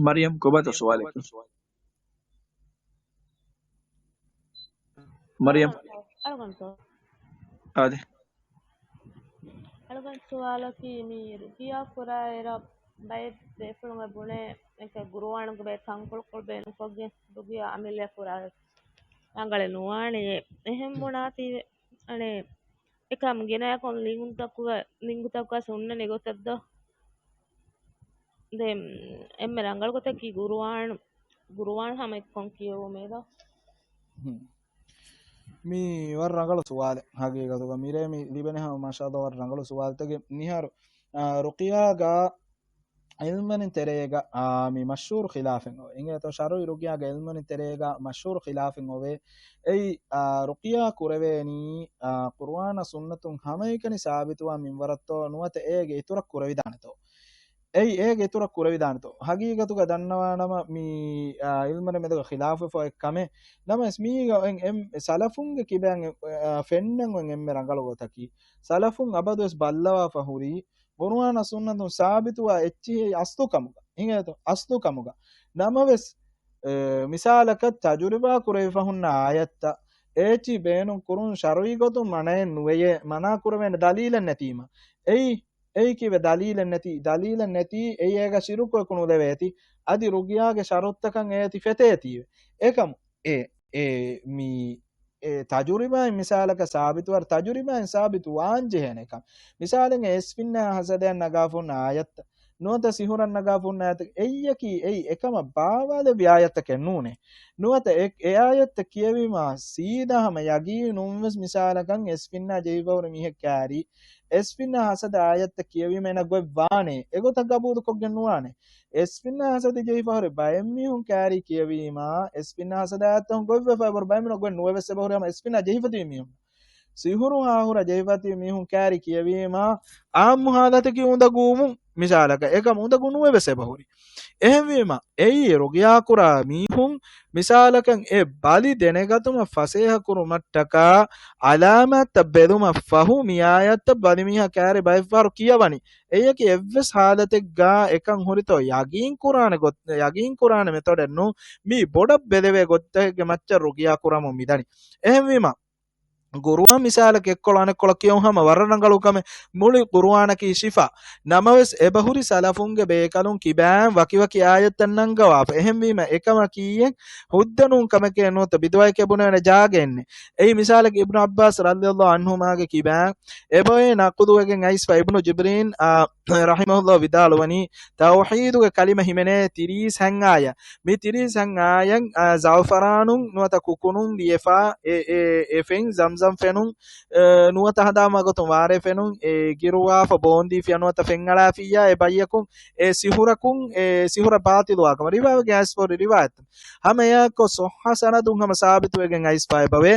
މަރިޔަމް ކޮބާތޯ ސުވާލެއް؟ މަރިޔަމް. އަޅުގަނޑު ސުވާ-، އާދެ. އަޅުގަނޑު ސުވާލަކީ މި ރުގިޔާ ކުރާ އިރަށް ބައެއް ބޭފުޅުން ބުނޭ އެކަ ގުރުއާނުގެ ބޭ ތަންކޮޅުކޮޅު ބޭނުންކޮށްގެން ރުގިޔާ އަމިއްލަ ކުރާ ރަނގަޅެއް ނުވާނެޔޭ. އެހެން ބުނާތީވެ. އަނެއް އެކަމް ގިނައަކުން ލިންގުތަކުގަ، ލިންގުތަކުގަ ހުންނަނީ ގޮތެއްދޯ؟ ދެން އެންމެ ރަނގަޅު ގޮތަކީ ގުރުއާން، ގުރުއާން ހަމަ އެއްކޮން ކިޔެވުމޭ ދޯ؟ ހުން. މީ ވަރަށް ރަނގަޅު ސުވާލެއް ހަގީގަތުގަ. މިރޭ މި ލިބެނެ ހަމަ މާޝާﷲ ވަރަށް ރަނގަޅު ސުވާލުތަކެއް. މިހާރު، އާ، ރުޤިޔާގަ ޢިލްމުވެރިން ތެރޭގަ، އާ، މި މަޝްހޫރު ޚިލާފެއް އޮވޭ. އިނގޭތޯ ޝަރުޢީ ރުޤިޔާގެ ޢިލްމުވެރިން ތެރޭގަ މަޝްހޫރު ޚިލާފެއް އޮވޭ. އެއީ، އާ، ރުޤިޔާ ކުރެވޭނީ، އާ، ޤުރުއާނާ ސުންނަތުން ހަމައެކަނި ސާބިތުވާ މިންވަރަށްތޯ ނުވަތަ އޭގެ އިތުރަށް ކުރެވިދާނެތޯ؟ އެއީ އޭގެ އިތުރަށް ކުރެވިދާނެތޯ؟ ހަގީގަތުގަ ދަންނަވާނަމަ މި، އާ، ޢިލްމުވެރިން މެދުގަ ޚިލާފުވެފަ އޮތް ކަމެއް. ނަމަވެސް މީގަ އެ، އެ، ސަލަފުންގެ ކިބައިން، އާ، ފެންނަން އޮތް އެންމެ ރަނގަޅު ގޮތަކީ، ސަލަފުން އަބަދުވެސް ބައްލަވާފަ ހުރީ، ޤުރުއާނާ ސުންނަތުން ސާބިތުވާ އެއްޗިހި އަސްލު ކަމުގަ، އިނގޭތޯ؟ އަސްލު ކަމުގަ. ނަމަވެސް، އެ، މިސާލަކަށް ތަޖުރިބާ ކުރެވިފަ ހުންނަ އާޔަތްތައް އެއެއްޗިހި ބޭނުން ކުރުން ޝަރުޢީ ގޮތުން މަނައެއް ނުވެޔޭ، މަނާ ކުރެވޭނެ ދަލީލެއް ނެތީމަ. އެއީ، އެއީ ކީއްވެ؟ ދަލީލެއް ނެތީ، ދަލީލެއް ނެތީ، އެއީ އޭގަ ޝިރުކުއެކު ނުލެވޭތީ، އަދި ރުގިޔާގެ ޝަރުޠުތަކަށް އޭތި ފެތޭތީވެ. އެކަމު، އެ، އެ، މި، އެ، ތަޖުރިބާއިން މިސާލަކަށް ސާބިތުވާ، ތަޖުރިބާއިން ސާބިތު ވާން ޖެހޭނެ ކަން. މިސާލެއް އެސްފިންނާ ހަސަދަޔަށް ނަގާފަ ހުންނަ އާޔަތްތައް، ނުވަތަ ސިހުރަށް ނަގާފަ ހުންނަ އާޔަތްތައް، އެއްޔަކީ އެއީ އެކަމަށް ބާވާލެއްވި އާޔަތްތަކެއް ނޫނޭ. ނުވަތަ އެ، އެ އާޔަތްތައް ކިޔެވީމާ ސީދާ ހަމަ ޔަގީނުން ވެސް މިސާލަކަށް އެސްފިންނާ ޖެހިފަ ހުރި މީހެއް ކާރީ، އެސްފިންނާ ހަސަދަ އާޔަތްތައް ކިޔެވީމަ އޭނަ ގޮތް ވާނޭ. އެގޮތަށް ގަބޫލުކޮށްގެން ނުވާނޭ. އެސްފިންނާ ހަސަދަ ޖެހިފަ ހުރި ބައެއް މީހުން ކާރީ ކިޔެވީމާ، އެސްފިންނާ ހަސަދަ އާޔަތްތައް ގޮތްވެފަ އެބަހުރި ބައެއް މީހުން ގޮތް ނުވެވެސް އެބަހުރި ހަމަ އެސްފިންނާ ޖެހިފަ ތިބި މީހުން. ސިހުރު ހާހުރަ ޖެހިފަ ތިބި މީހުން ކާރީ ކިޔެވީމާ، އާއްމު ހާލަތަކީ އުނދަގޫވުން މިސާލަކަށް. އެކަމް އުނދަގޫ ނުވެވެސް އެބަހުރި. އެހެންވީމަ، އެއީ ރުގިޔާ ކުރާ މީހުން މިސާލަކަށް އެ ބަލި ދެނެގަތުމަށް ފަސޭހަ ކުރުމަށްޓަކާ އަލާމާތްތައް ބެލުމަށް ފަހު މި އާޔަތްތައް ބަލި މީހާ ކާރި ބައެއްފަހަރު ކިޔަވަނީ. އެއީ އެއްވެސް ހާލަތެއްގަ އެކަން ހުރިތޯ ޔަގީން ކުރާނެ ގޮތް، ޔަގީން ކުރާނެ މެތޮޑެއް ނޫން. މީ ބޮޑަށް ބެލެވޭ ގޮތްތަކެއްގެ މައްޗަށް ރުގިޔާ ކުރަމުން މިދަނީ. އެހެންވީމަ، ގުރުއާން މިސާލަކަށް އެއްކޮޅަށް އަނެއްކޮޅަށް ކިޔަވުން ހަމަ ވަރަށް ރަނގަޅު ކަމެއް. މުޅި ގުރުއާނަކީ ޝިފާ. ނަމަވެސް އެބަހުރި ސަލަފުންގެ ބޭކަލުން ކިބައިން ވަކިވަކި އާޔަތްތައް ނަންގަވާފަ. އެހެންވީމަ އެކަމަކީ އެއް ހުއްދަ ނޫން ކަމެކޭ ނުވަތަ ބިދުޢައެކޭ ބުނެވޭނެ ޖާގައެއް ނެތް. އެއީ މިސާލަކަށް އިބްނު ޢައްބާސް ރަޟިޔަﷲ ޢަންހުމާގެ ކިބައިން އެބައޮތް ނަޤުލުވެގެން އައިސްފަ އިބްނު ޖިބްރީން، އާ، ރަޙިމަހުﷲ ވިދާޅުވަނީ، ތައުޙީދުގެ ކަލިމަ ހިމެނޭ ތިރީސް ހަތް އާޔަތް. މި ތިރީސް ހަތް އާޔަތް، އާ، ޒަޢުފަރާނުން ނުވަތަ ކުކުނުން ލިޔެފާ، އެ، އެ، އެ ފެން ޒަމްޒަމް ފެނުން، އެ، ނުވަތަ ހަނދާންވާ ގޮތުން ވާރޭ ފެނުން، އެ، ގިރުވާފަ ބޯންދީފިޔާ ނުވަތަ ފެންއަޅާފިއްޔާ އެ ބައްޔަކުން އެ ސިހުރަކުން، އެ ސިހުރަށް ބާޠިލުވާ ކަމަށް ރިވާވެގެން އައިސްފަ ހުރި ރިވާޔަތް. ހަމައެއާއެއްކޮށް ޞައްޙަ ސަނަދުން ހަމަ ސާބިތުވެގެން އައިސްފަ އެބަވޭ.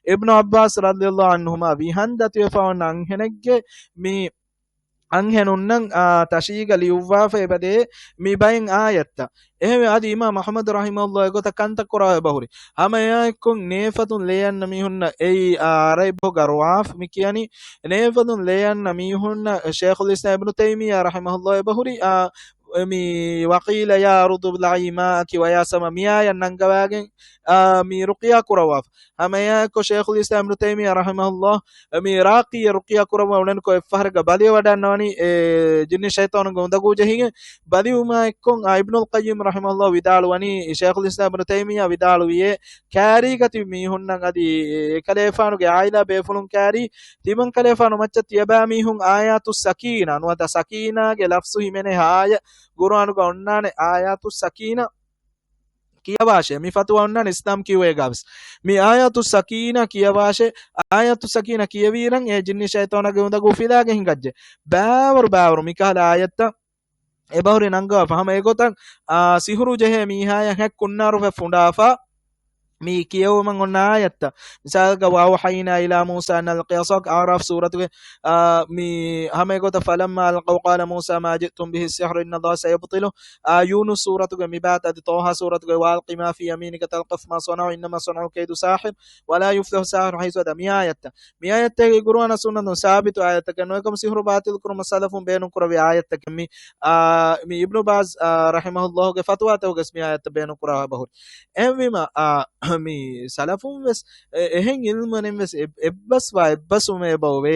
އިބްނު ޢައްބާސް ރަޟިޔަﷲ ޢަންހުމާ ވިހަން ދަތިވެފަ ވަން އަންހެނެއްގެ މި އަންހެނުންނަށް، އާ، ތަށީގަ ލިޔުއްވާފަ އެބަދޭ މި ބައެއް އާޔަތްތައް. އެހެންވެ އަދި އިމާމް އަޙްމަދު ރަޙިމަހުﷲ އެގޮތަށް ކަންތައް ކުރާ އެބަހުރި. ހަމައެއާއެއްކޮށް ނޭފަތުން ލޭއަންނަ މީހުންނަށް އެއީ، އާ، ޢަރަބި ބަހުގަ ރުޢާފް މި ކިޔަނީ. ނޭފަތުން ލޭއަންނަ މީހުންނަށް ޝޭޚުލް އިސްލާމް އިބްނު ތައިމިއްޔާ ރަޙިމަހުﷲ އެބަހުރި، އާ، މި، "وقيل يا أرض ابلعي ماءك ويا سماء" މި އާޔަތް ނަންގަވާގެން، އާ، މި ރުޤްޔާ ކުރައްވާފަ. ހަމައެއާއެކު ޝައިޚުލް އިސްލާމް އިބްނު ތައިމިއްޔާ ރަޙިމަހުﷲ މި ރާޤީއަށް ރުޤްޔާ ކުރައްވާ އުޅެނިކޮށް އެއްފަހަރެއްގަ ބަލިވެވަޑައިގަންނަވަނީ އެ ޖިންނި ޝައިޠާނުގެ އުނދަގޫ ޖެހިގެން. ބަލިވުމާއެއްކޮށް، އާ، އިބްނުލް ޤައްޔިމް ރަޙިމަހުﷲ ވިދާޅުވަނީ، ޝައިޚުލް އިސްލާމް އިބްނު ތައިމިއްޔާ ވިދާޅުވިއޭ، ކާރީގަ ތިބި މީހުންނަށް އަދި އެކަލޭފާނުގެ ޢާއިލާ ބޭފުޅުން ކާރީ، ތިމަންކަލޭފާނު މައްޗަށް ތިޔަބައިމީހުން އާޔާތުއްސަކީނާ ނުވަތަ ސަކީނާގެ ލަފްޒު ހިމެނޭ އާޔަތް ޤުރުއާނުގަ އޮންނާނެ އާޔާތުއްސަކީނާ ކިޔަވާށޭ. މި ފަތުވާ އޮންނާނެ އިސްލާމް ކިއުއޭގަވެސް. މި އާޔާތުއްސަކީނާ ކިޔަވާށޭ. އާޔާތުއްސަކީނާ ކިޔެވީރަން އެ ޖިންނި ޝައިޠާނާގެ އުނދަގޫ ފިލާގެން ހިނގައްޖެ. ބާވަރު ބާވަރު މިކަހަލަ އާޔަތްތައް އެބަހުރި ނަންގަވާފަ. ހަމަ އެގޮތަށް، އާ، ސިހުރު ޖެހޭ މީހާޔަށް ހެއްކުންނާރު ފެ ފުނޑާފަ. މި ކިޔެވުމަށް އޮންނަ އާޔަތްތައް. މިސާލަކަށް، "وأوحينا إلى موسى أن ألق عصاك" އަޢްރާފް ސޫރަތުގެ، އާ، މި ހަމަ އެގޮތަށް، "فلما ألقوا قال موسى ما جئتم به السحر إن الله سيبطله" އާ، ޔޫނުސް ސޫރަތުގެ މިބާތަ އަދި ޠާހާ ސޫރަތުގެ "وألق ما في يمينك تلقف ما صنعوا إنما صنعوا كيد ساحر ولا يفلح الساحر" ހައިސްވަދަ މި އާޔަތްތައް. މި އާޔަތްތަކީ ޤުރުއާނާ ސުންނަތުން ސާބިތު އާޔަތްތަކެއް ނޫން. އެކަމު ސިހުރު ބާޠިލު ކުރުމަށް ސަލަފުން ބޭނުން ކުރެއްވި އާޔަތްތަކެއް މި، އާ، މި އިބްނު ބާޒް، އާ، ރަޙިމަހުﷲގެ ފަތުވާތަކުގަސް މި އާޔަތްތައް ބޭނުން ކުރާ ބަހުރި. އެހެންވީމަ، އާ، މި ސަލަފުން ވެސް އެ-، އެހެން ޢިލްމުވެރިން ވެސް އެ-، އެއްބަސްވާ އެއްބަސްވުމެއް އެބައޮވޭ.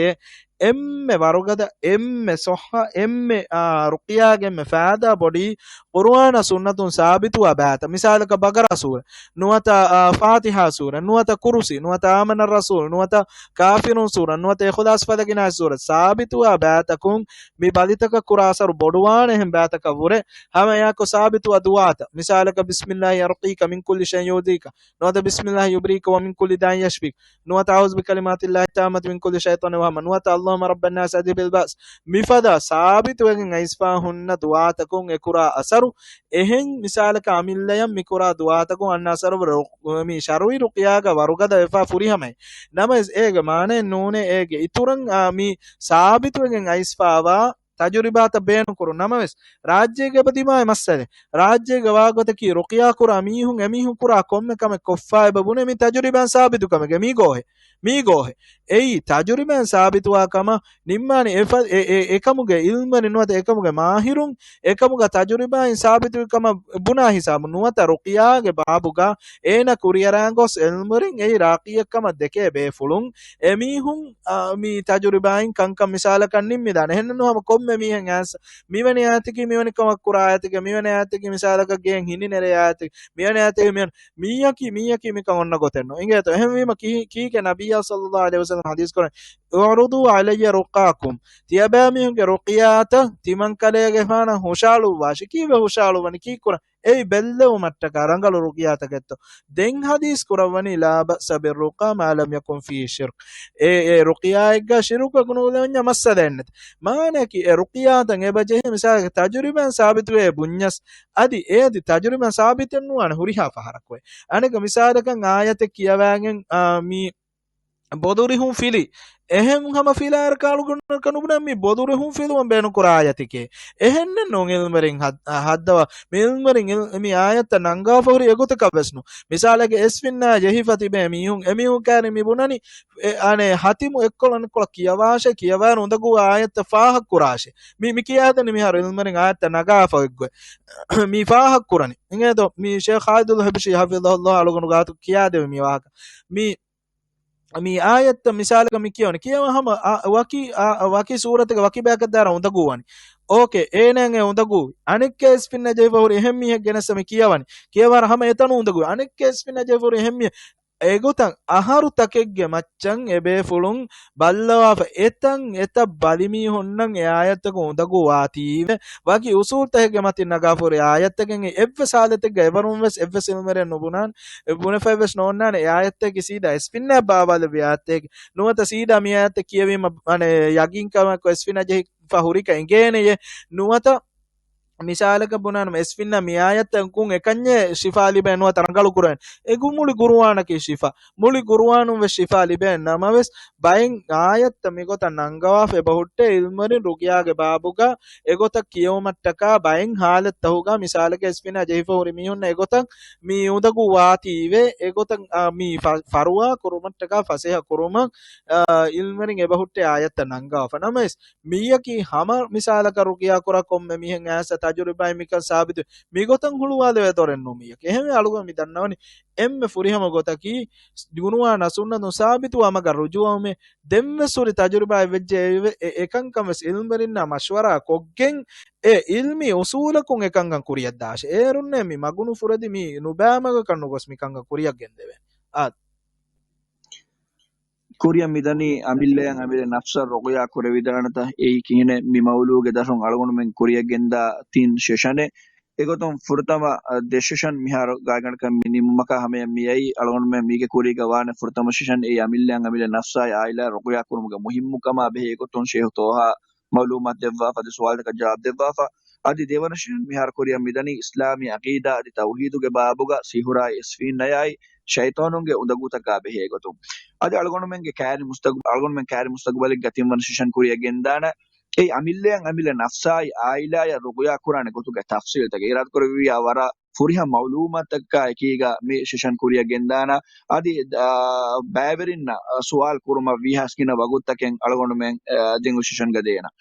އެންމެ ވަރުގަދަ، އެންމެ ޞައްޙަ، އެންމެ، އާ، ރުޤްޔާގެ އެންމެ ފާއިދާ ބޮޑީ ޤުރުއާނާ ސުންނަތުން ސާބިތުވާ ބައިތައް. މިސާލަކަށް ބަޤަރާ ސޫރަ، ނުވަތަ، އާ، ފާތިޙާ ސޫރަ، ނުވަތަ ކުރުސީ، ނުވަތަ އާމަނަ ރަސޫލު، ނުވަތަ ކާފިރޫން ސޫރަ، ނުވަތަ އިޚްލާޞް ފަލަގި ނާސް ސޫރަ، ސާބިތުވާ ބައިތަކުން މި ބަލިތަކަށް ކުރާ އަސަރު ބޮޑުވާނެ އެހެން ބައިތަކަށް ވުރެ. ހަމައެއާއެކު ސާބިތުވާ ދުޢާތައް. މިސާލަކަށް، "بسم الله أرقيك من كل شيء يؤذيك" ނުވަތަ "بسم الله أبرئك من كل داء يشفيك" ނުވަތަ "أعوذ بكلمات الله التامة من كل شيطان وهمة" ނުވަތަ "اللهم رب الناس أذهب البأس". މިފަދަ ސާބިތުވެގެން އައިސްފާ ހުންނަ ދުޢާތަކުން އެކުރާ އަސަރު. އެހެން މިސާލަކަށް އަމިއްލަޔަށް މިކުރާ ދުޢާތަކުން އަންނަ އަސަރު ރު-، މި ޝަރުޢީ ރުޤްޔާގަ ވަރުގަދަ ވެފާ ފުރިހަމައެއް. ނަމަވެސް އޭގެ މާނައެއް ނޫނޭ އޭގެ އިތުރަށް، އާ، މި ސާބިތުވެގެން އައިސްފާވާ ތަޖުރިބާތައް ބޭނުންކުރުން. ނަމަވެސް، ރާއްޖޭގެ އެބަ ދިމާވި މައްސަލަ، ރާއްޖޭގެ ވާގޮތަކީ ރުޤްޔާ ކުރާ މީހުން އެމީހުން ކުރާ ކޮންމެ ކަމެއް ކޮށްފާ އެބަ ބުނޭ މި ތަޖުރިބާއިން ސާބިތު ކަމެއްގެ މީ ގޯހެއް، މީ ގޯހެއް. އެއީ ތަޖުރިބާއިން ސާބިތުވާ ކަމަށް ނިންމާނެ އެ ފަ-، އެ-، އެ-، އެކަމުގެ ޢިލްމުވެރިން ނުވަތަ އެކަމުގެ މާހިރުން އެކަމުގަ ތަޖުރިބާއިން ސާބިތުވި ކަމަށް ބުނާ ހިސާބު ނުވަތަ ރުޤްޔާގެ ބާބުގަ އޭނަ ކުރިއަރާން ގޮސް ޢިލްމުވެރިން އެއީ ރާޤީއެއް ކަމަށް ދެކޭ ބޭފުޅުން އެމީހުން، އާ، މި ތަޖުރިބާއިން ކަންކަން މިސާލަކަށް ނިންމިދާނެ. އެހެންނެއްނު ހަމަ ކޮންމެ މީހެއް އައިސް މިވެނި އާޔަތަކީ މިވެނި ކަމަށް ކުރާ އާޔަތެކޭ، މިވެނި އާޔަތަކީ މިސާލަކަށް ގެއިން ހިނި ނެރޭ އާޔަތެކޭ، މިވެނި އާޔަތަކީ މިވެނި، މީއަކީ، މީއަކީ މިކަން އޮންނަ ގޮތެއްނު. އިނގޭތޯ؟ އެހެންވީމަ ކީ-، ކީކޭ ނަބިއްޔާ ޞައްލައްލާހު ޢަލައިހި ވަސައްލަމް ޙަދީޘް ކުރަނީ؟ "اعرضوا علي رقاكم" ތިޔަބައިމީހުންގެ ރުޤްޔާތައް ތިމަންކަލޭގެފާނަށް ހުށައަޅުއްވާށި. ކީއްވެ ހުށައަޅުއްވަނީ؟ ކީއްކުރަން؟ އެއީ ބެއްލެވުމަށްޓަކާ ރަނގަޅު ރުޤްޔާތަކެއްތޯ؟ ދެން ޙަދީޘް ކުރައްވަނީ "لا بأس بالرقى ما لم يكن فيه شرك" އެ، އެ ރުޤްޔާއެއްގަ ޝިރުކަކު ނުލެވެންޏާ މައްސަލައެއް ނެތި. މާނައަކީ އެ ރުޤްޔާތައް އެބަ ޖެހޭ މިސާލަކަށް ތަޖުރިބާއިން ސާބިތުވޭ ބުންޏަސް، އަދި އޭތި ތަޖުރިބާއިން ސާބިތެއް ނުވާނެ ހުރިހާ ފަހަރަކު. އަނެއްކާ މިސާލަކަށް އާޔަތެއް ކިޔަވައިގެން، އާ، މި ބޮދުރިހުން ފިލި. އެހެން ހަމަ ފިލާއިރަކާ އަޅުގަނޑަކަށް ނުބުނޭ މި ބޮދުރިހުން ފިލުވަން ބޭނުންކުރާ އާޔަތެކޭ. އެހެންނެއް ނޫން ޢިލްމުވެރިން ހައް-، ހައްދަވާ. މި ޢިލްމުވެރިން ޢިލް-، މި އާޔަތްތައް ނަންގަވާފަ ހުރި އެގޮތަކަށް ވެސް ނޫން. މިސާލަކަށް އެސްފިންނާ ޖެހިފަ ތިބޭ މީހުން، އެމީހުން ކައިރި މި ބުނަނީ، އެ، އަނެއް ހަތިމު އެއްކޮޅަށް އަނެއްކޮޅަށް ކިޔަވާށޭ، ކިޔަވާއިރު އުނދަގޫ އާޔަތްތައް ފާހަގަކުރާށޭ. މި، މި ކިޔާދެނީ މިހާރު ޢިލްމުވެރިން އާޔަތްތައް ނަގާފަ އޮތްގޮތް. މި ފާހަގަކުރަނީ. އިނގޭތޯ؟ މި ޝޭޚް ޚާލިދުލް ޙަބަޝީ ޙަފިޡަހުﷲ އަޅުގަނޑު ގާތު ކިޔާދެވި މި ވާހަކަ. މި މި އާޔަތްތައް މިސާލަކަށް މި ކިޔަވަނީ. ކިޔަވާ ހަމަ، އާ، ވަކި، އާ، ވަކި ސޫރަތެއްގަ ވަކި ބަޔަކަށް ދާއިރާ އުނދަގޫވަނީ. އޯކޭ، އޭނާއަށް އެ އުނދަގޫވި. އަނެއްކާ އެސްފިންނާ ޖެހިފަ ހުރި އެހެން މީހެއް ގެނެއްސަ މި ކިޔަވަނީ. ކިޔަވާ ހަމަ އެތަނުން އުނދަގޫވި. އަނެއްކާ އެސްފިންނާ ޖެހިފަ ހުރި އެހެން މީހެއް. އެގޮތަށް އަހަރު ތަކެއްގެ މައްޗަށް އެބޭފުޅުން ބައްލަވާފަ އެތަން އެތައް ބަލިމީހުންނަށް އެ އާޔަތްތަކުން އުނދަގޫ ވާތީވެ. ވަކި އުސޫލްތަކެއްގެ މަތިން ނަގާފަ ހުރި އާޔަތްތަކެއް އެއީ އެއްވެސް ހާލަތެއްގަ އެވަރުން ވެސް އެއްވެސް ޢިލްމުވެރިއެއް ނުބުނާނެ. އެ ބުނެފައިވެސް ނޯންނާނެ އެ އާޔަތްތަކީ ސީދާ އެސްފިންނާ ބާވާލެއްވި އާޔަތްތަކެއް ނުވަތަ ސީދާ މި އާޔަތްތައް ކިޔެވީމަ، އަނެއް، ޔަގީންކަމަކު އެސްފިންނާ ޖެހިފަ ހުރިކަން އެނގޭނެޔޭ ނުވަތަ މިސާލަކަށް ބުނާނަމަ އެސްފިންނާ މި އާޔަތްތަކުން އެކަންޏެއް ޝިފާ ލިބޭ ނުވަތަ ރަނގަޅު ކުރޭނެ. އެގޮތަށް މުޅި ޤުރުއާނަކީ ޝިފާ. މުޅި ޤުރުއާނުން ވެސް ޝިފާ ލިބޭ ނަމަވެސް، ބައެއް އާޔަތްތައް މިގޮތަށް ނަންގަވާފަ އެބަހުއްޓޭ ޢިލްމުވެރިން ރުޤްޔާގެ ބާބުގަ އެގޮތަށް ކިޔެވުމަށްޓަކާ ބައެއް ހާލަތްތަކުގަ މިސާލަކަށް އެސްފިންނާ ޖެހިފަ ހުރި މީހުންނަށް އެގޮތަށް މި އުނދަގޫ ވާތީވެ އެގޮތަށް، އާ، މި ފަ-، ފަރުވާ ކުރުމަށްޓަކާ ފަސޭހަ ކުރުމަށް، އާ، ޢިލްމުވެރިން އެބަހުއްޓޭ އާޔަތްތައް ނަންގަވާފަ. ނަމަވެސް، މިއަކީ ހަމަ މިސާލަކަށް ރުޤްޔާ ކުރާ ކޮންމެ މީހެއް އައިސް ތަޖުރިބާއިން މިކަން ސާބިތު މިގޮތަށް ހުޅުވާލެވޭ ދޮރެއް ނޫން މިއަކީ. އެހެންވެ އަޅުގަނޑު މި ދަންނަވަނީ އެންމެ ފުރިހަމަ ގޮތަކީ ގުނުވާ ނަސުންނަތުން ސާބިތުވާ މަގަށް ރުޖޫޢަވުމޭ. ދެންވެސް ހުރި ތަޖުރިބާއެއް ވެއްޖެ އެ، އެ، އެކަންކަން ވެސް އިލްމުވެރިންނާ މަޝްވަރާ ކޮށްގެން އެ އިލްމީ އުސޫލަކުން އެކަންކަން ކުރިއަށްދާށޭ. އޭރުންނޭ މި މަގުނު ފުރެދި މި ނުބައިމަގަކަށް ނުގޮސް މިކަންކަން ކުރިއަށް ގެންދެވޭ. އާ. ކުރިއަށް މިދަނީ އަމިއްލައަށް އަމިއްލަ ނަފްސަށް ރުޤުޔާ ކުރެވިދާނެތަ؟ އެއީ ކިހިނެއް؟ މި މައުޟޫގެ ދަށުން އަޅުގަނޑުމެން ކުރިއަށް ގެންދާ ތިން ސެޝަނެއް. އެގޮތުން ފުރަތަމަ، އަ، ދެ ސެޝަން މިހާރު ގާތްގަނޑަކަށް މި ނިމުމަކާ ހަމަޔަށް މިއައީ. އަޅުގަނޑުމެން މީގެ ކުރީގަ ވާނެ ފުރަތަމަ ސެޝަން އެއީ އަމިއްލައަށް އަމިއްލަ ނަފްސާއި އާއިލާއަށް ރުޤުޔާ ކުރުމުގެ މުހިއްމުކަމާ ބެހޭ ގޮތުން ޝޭހު ޠޯހާ މަޢުލޫމާތު ދެއްވާފަ، އަދި ސުވާލުތަކަށް ޖަވާބު ދެއްވާފަ. އަދި ދެވަނަ ސެޝަން މިހާރު ކުރިއަށް މިދަނީ އިސްލާމީ ޢަޤީދާ އަދި ތައުޙީދުގެ ބާބުގަ ސިހުރާއި އިސްފީންނަޔާއި ޝައިޠާނުންގެ އުނދަގޫތަކާ ބެހޭ ގޮތުން. އަދި އަޅުގަނޑުމެންގެ ކައިރި މުސްތަގު-، އަޅުގަނޑުމެން ކައިރި މުސްތަގުބަލެއްގަ ތިންވަނަ ސެޝަން ކުރިއަށް ގެންދާނެ. އެއީ އަމިއްލައަށް އަމިއްލަ ނަފްސާއި އާއިލާއަށް ރުޤުޔާ ކުރާނެ ގޮތުގެ ތަފްޞީލްތަކެއް. އިރާދަކުރެއްވިއްޔާ ވަރަށް ފުރިހަމަ މަޢުލޫމާތުތަކާ އެކީގަ މި ސެޝަން ކުރިއަށް ގެންދާނަ. އަދި، އާ، ބައިވެރިންނަށް ސުވާލު ކުރުމަށް ވީހާވެސް ގިނަ ވަގުތުތަކެއް އަޅުގަނޑުމެން، އާ، ދިގު ސެޝަންގަ ދޭނަ.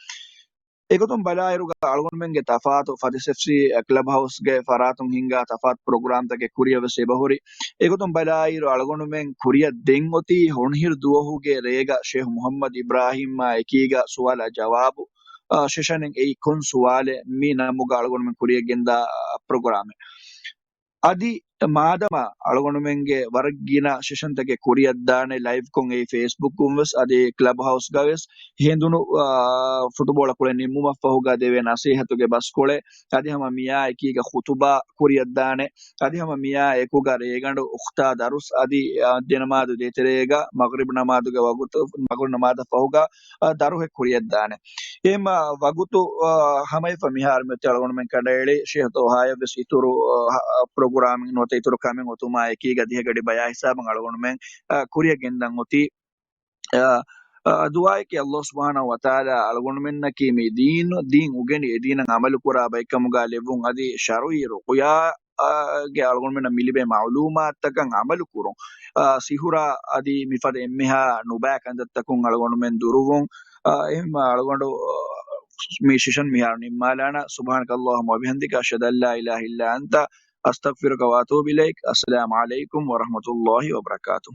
އެގޮތުން ބަލާއިރުގަ އަޅުގަނޑުމެންގެ ތަފާތު ފަތިސް އެފްސީ ކްލަބް ހައުސްގެ ފަރާތުން ހިންގާ ތަފާތު ޕްރޮގްރާމްތަކެއް ކުރިއަށް ވެސް އެބަހުރި. އެގޮތުން ބަލާއިރު އަޅުގަނޑުމެން ކުރިއަށް ދެން އޮތީ ހޮންހިރު ދުވަހުގެ ރޭގަ ޝޭހު މުޙައްމަދު އިބްރާހީމާ އެކީގަ ސުވާލާ ޖަވާބު، އާ، ސެޝަނެއް. އެއީ ކޮން ސުވާލެއް މި ނަމުގަ އަޅުގަނޑުމެން ކުރިއަށް ގެންދާ، އާ، ޕްރޮގްރާމެއް. އަދި މާދަމާ އަޅުގަނޑުމެންގެ ވަރަށް ގިނަ ސެޝަންތަކެއް ކުރިއަށްދާނެ ލައިވްކޮށް އެއީ ފޭސްބުކުން ވެސް އަދި ކްލަބް ހައުސްގަ ވެސް ހެނދުނު، އާ، ފުޓުބޯޅަ ކުޅެ ނިންމުމަށްފަހުގަ ދެވޭ ނަސޭހަތުގެ ބަސްކޮޅެއް އަދި ހަމަ މިއާ އެކީގަ ޚުތުބާ ކުރިއަށްދާނެ. އަދި ހަމަ މިއާ އެކުގަ ރޭގަނޑު އުޚްތާ ދަރުސް އަދި، އާ، ދެ ނަމާދު ދޭތެރޭގަ މަޣްރިބް ނަމާދުގެ ވަގުތު، މަޣްރިބް ނަމާދަށް ފަހުގަ، އާ، ދަރުހެއް ކުރިއަށްދާނެ. އެހެންމަ ވަގުތު، އާ، ހަމައެފަ މިހާރު މިއޮތީ އަޅުގަނޑުމެން ކަނޑައެޅި ޝޭހު ޠޯހާޔަށް ވެސް އިތުރު، އާ، ޕްރޮގްރާމެއް ނުވަތަ އިތުރު ކަމެއް އޮތުމާ އެކީގަ ދިހަ ގަޑި ބަޔާ ހިސާބަށް އަޅުގަނޑުމެން، އާ، ކުރިއަށް ގެންދަން އޮތީ. އާ، އާ، ދުޢާއެކޭ ﷲ ސުބްޙާނަހޫ ވަތަޢާލާ އަޅުގަނޑުމެންނަކީ މި ދީނު، ދީން އުގެނި އެ ދީނަށް ޢަމަލު ކުރާ ބައެއްކަމުގަ ލެއްވުން އަދި ޝަރުޢީ ރުޤުޔާ ގެ އަޅުގަނޑުމެންނަށް މި ލިބޭ މަޢުލޫމާތުތަކަށް ޢަމަލު ކުރުން، އާ، ސިހުރާ އަދި މިފަދަ އެންމެހާ ނުބައި ކަންތައްތަކުން އަޅުގަނޑުމެން ދުރުވުން، އާ، އެހެންމަ އަޅުގަނޑު، އާ، މި ސެޝަން މިހާރު ނިންމާލާނަ. سبحانك اللهم وبحمدك، أشهد أن لا إله إلا أنت، أستغفرك وأتوب إليك. السلام عليكم ورحمة الله وبركاته.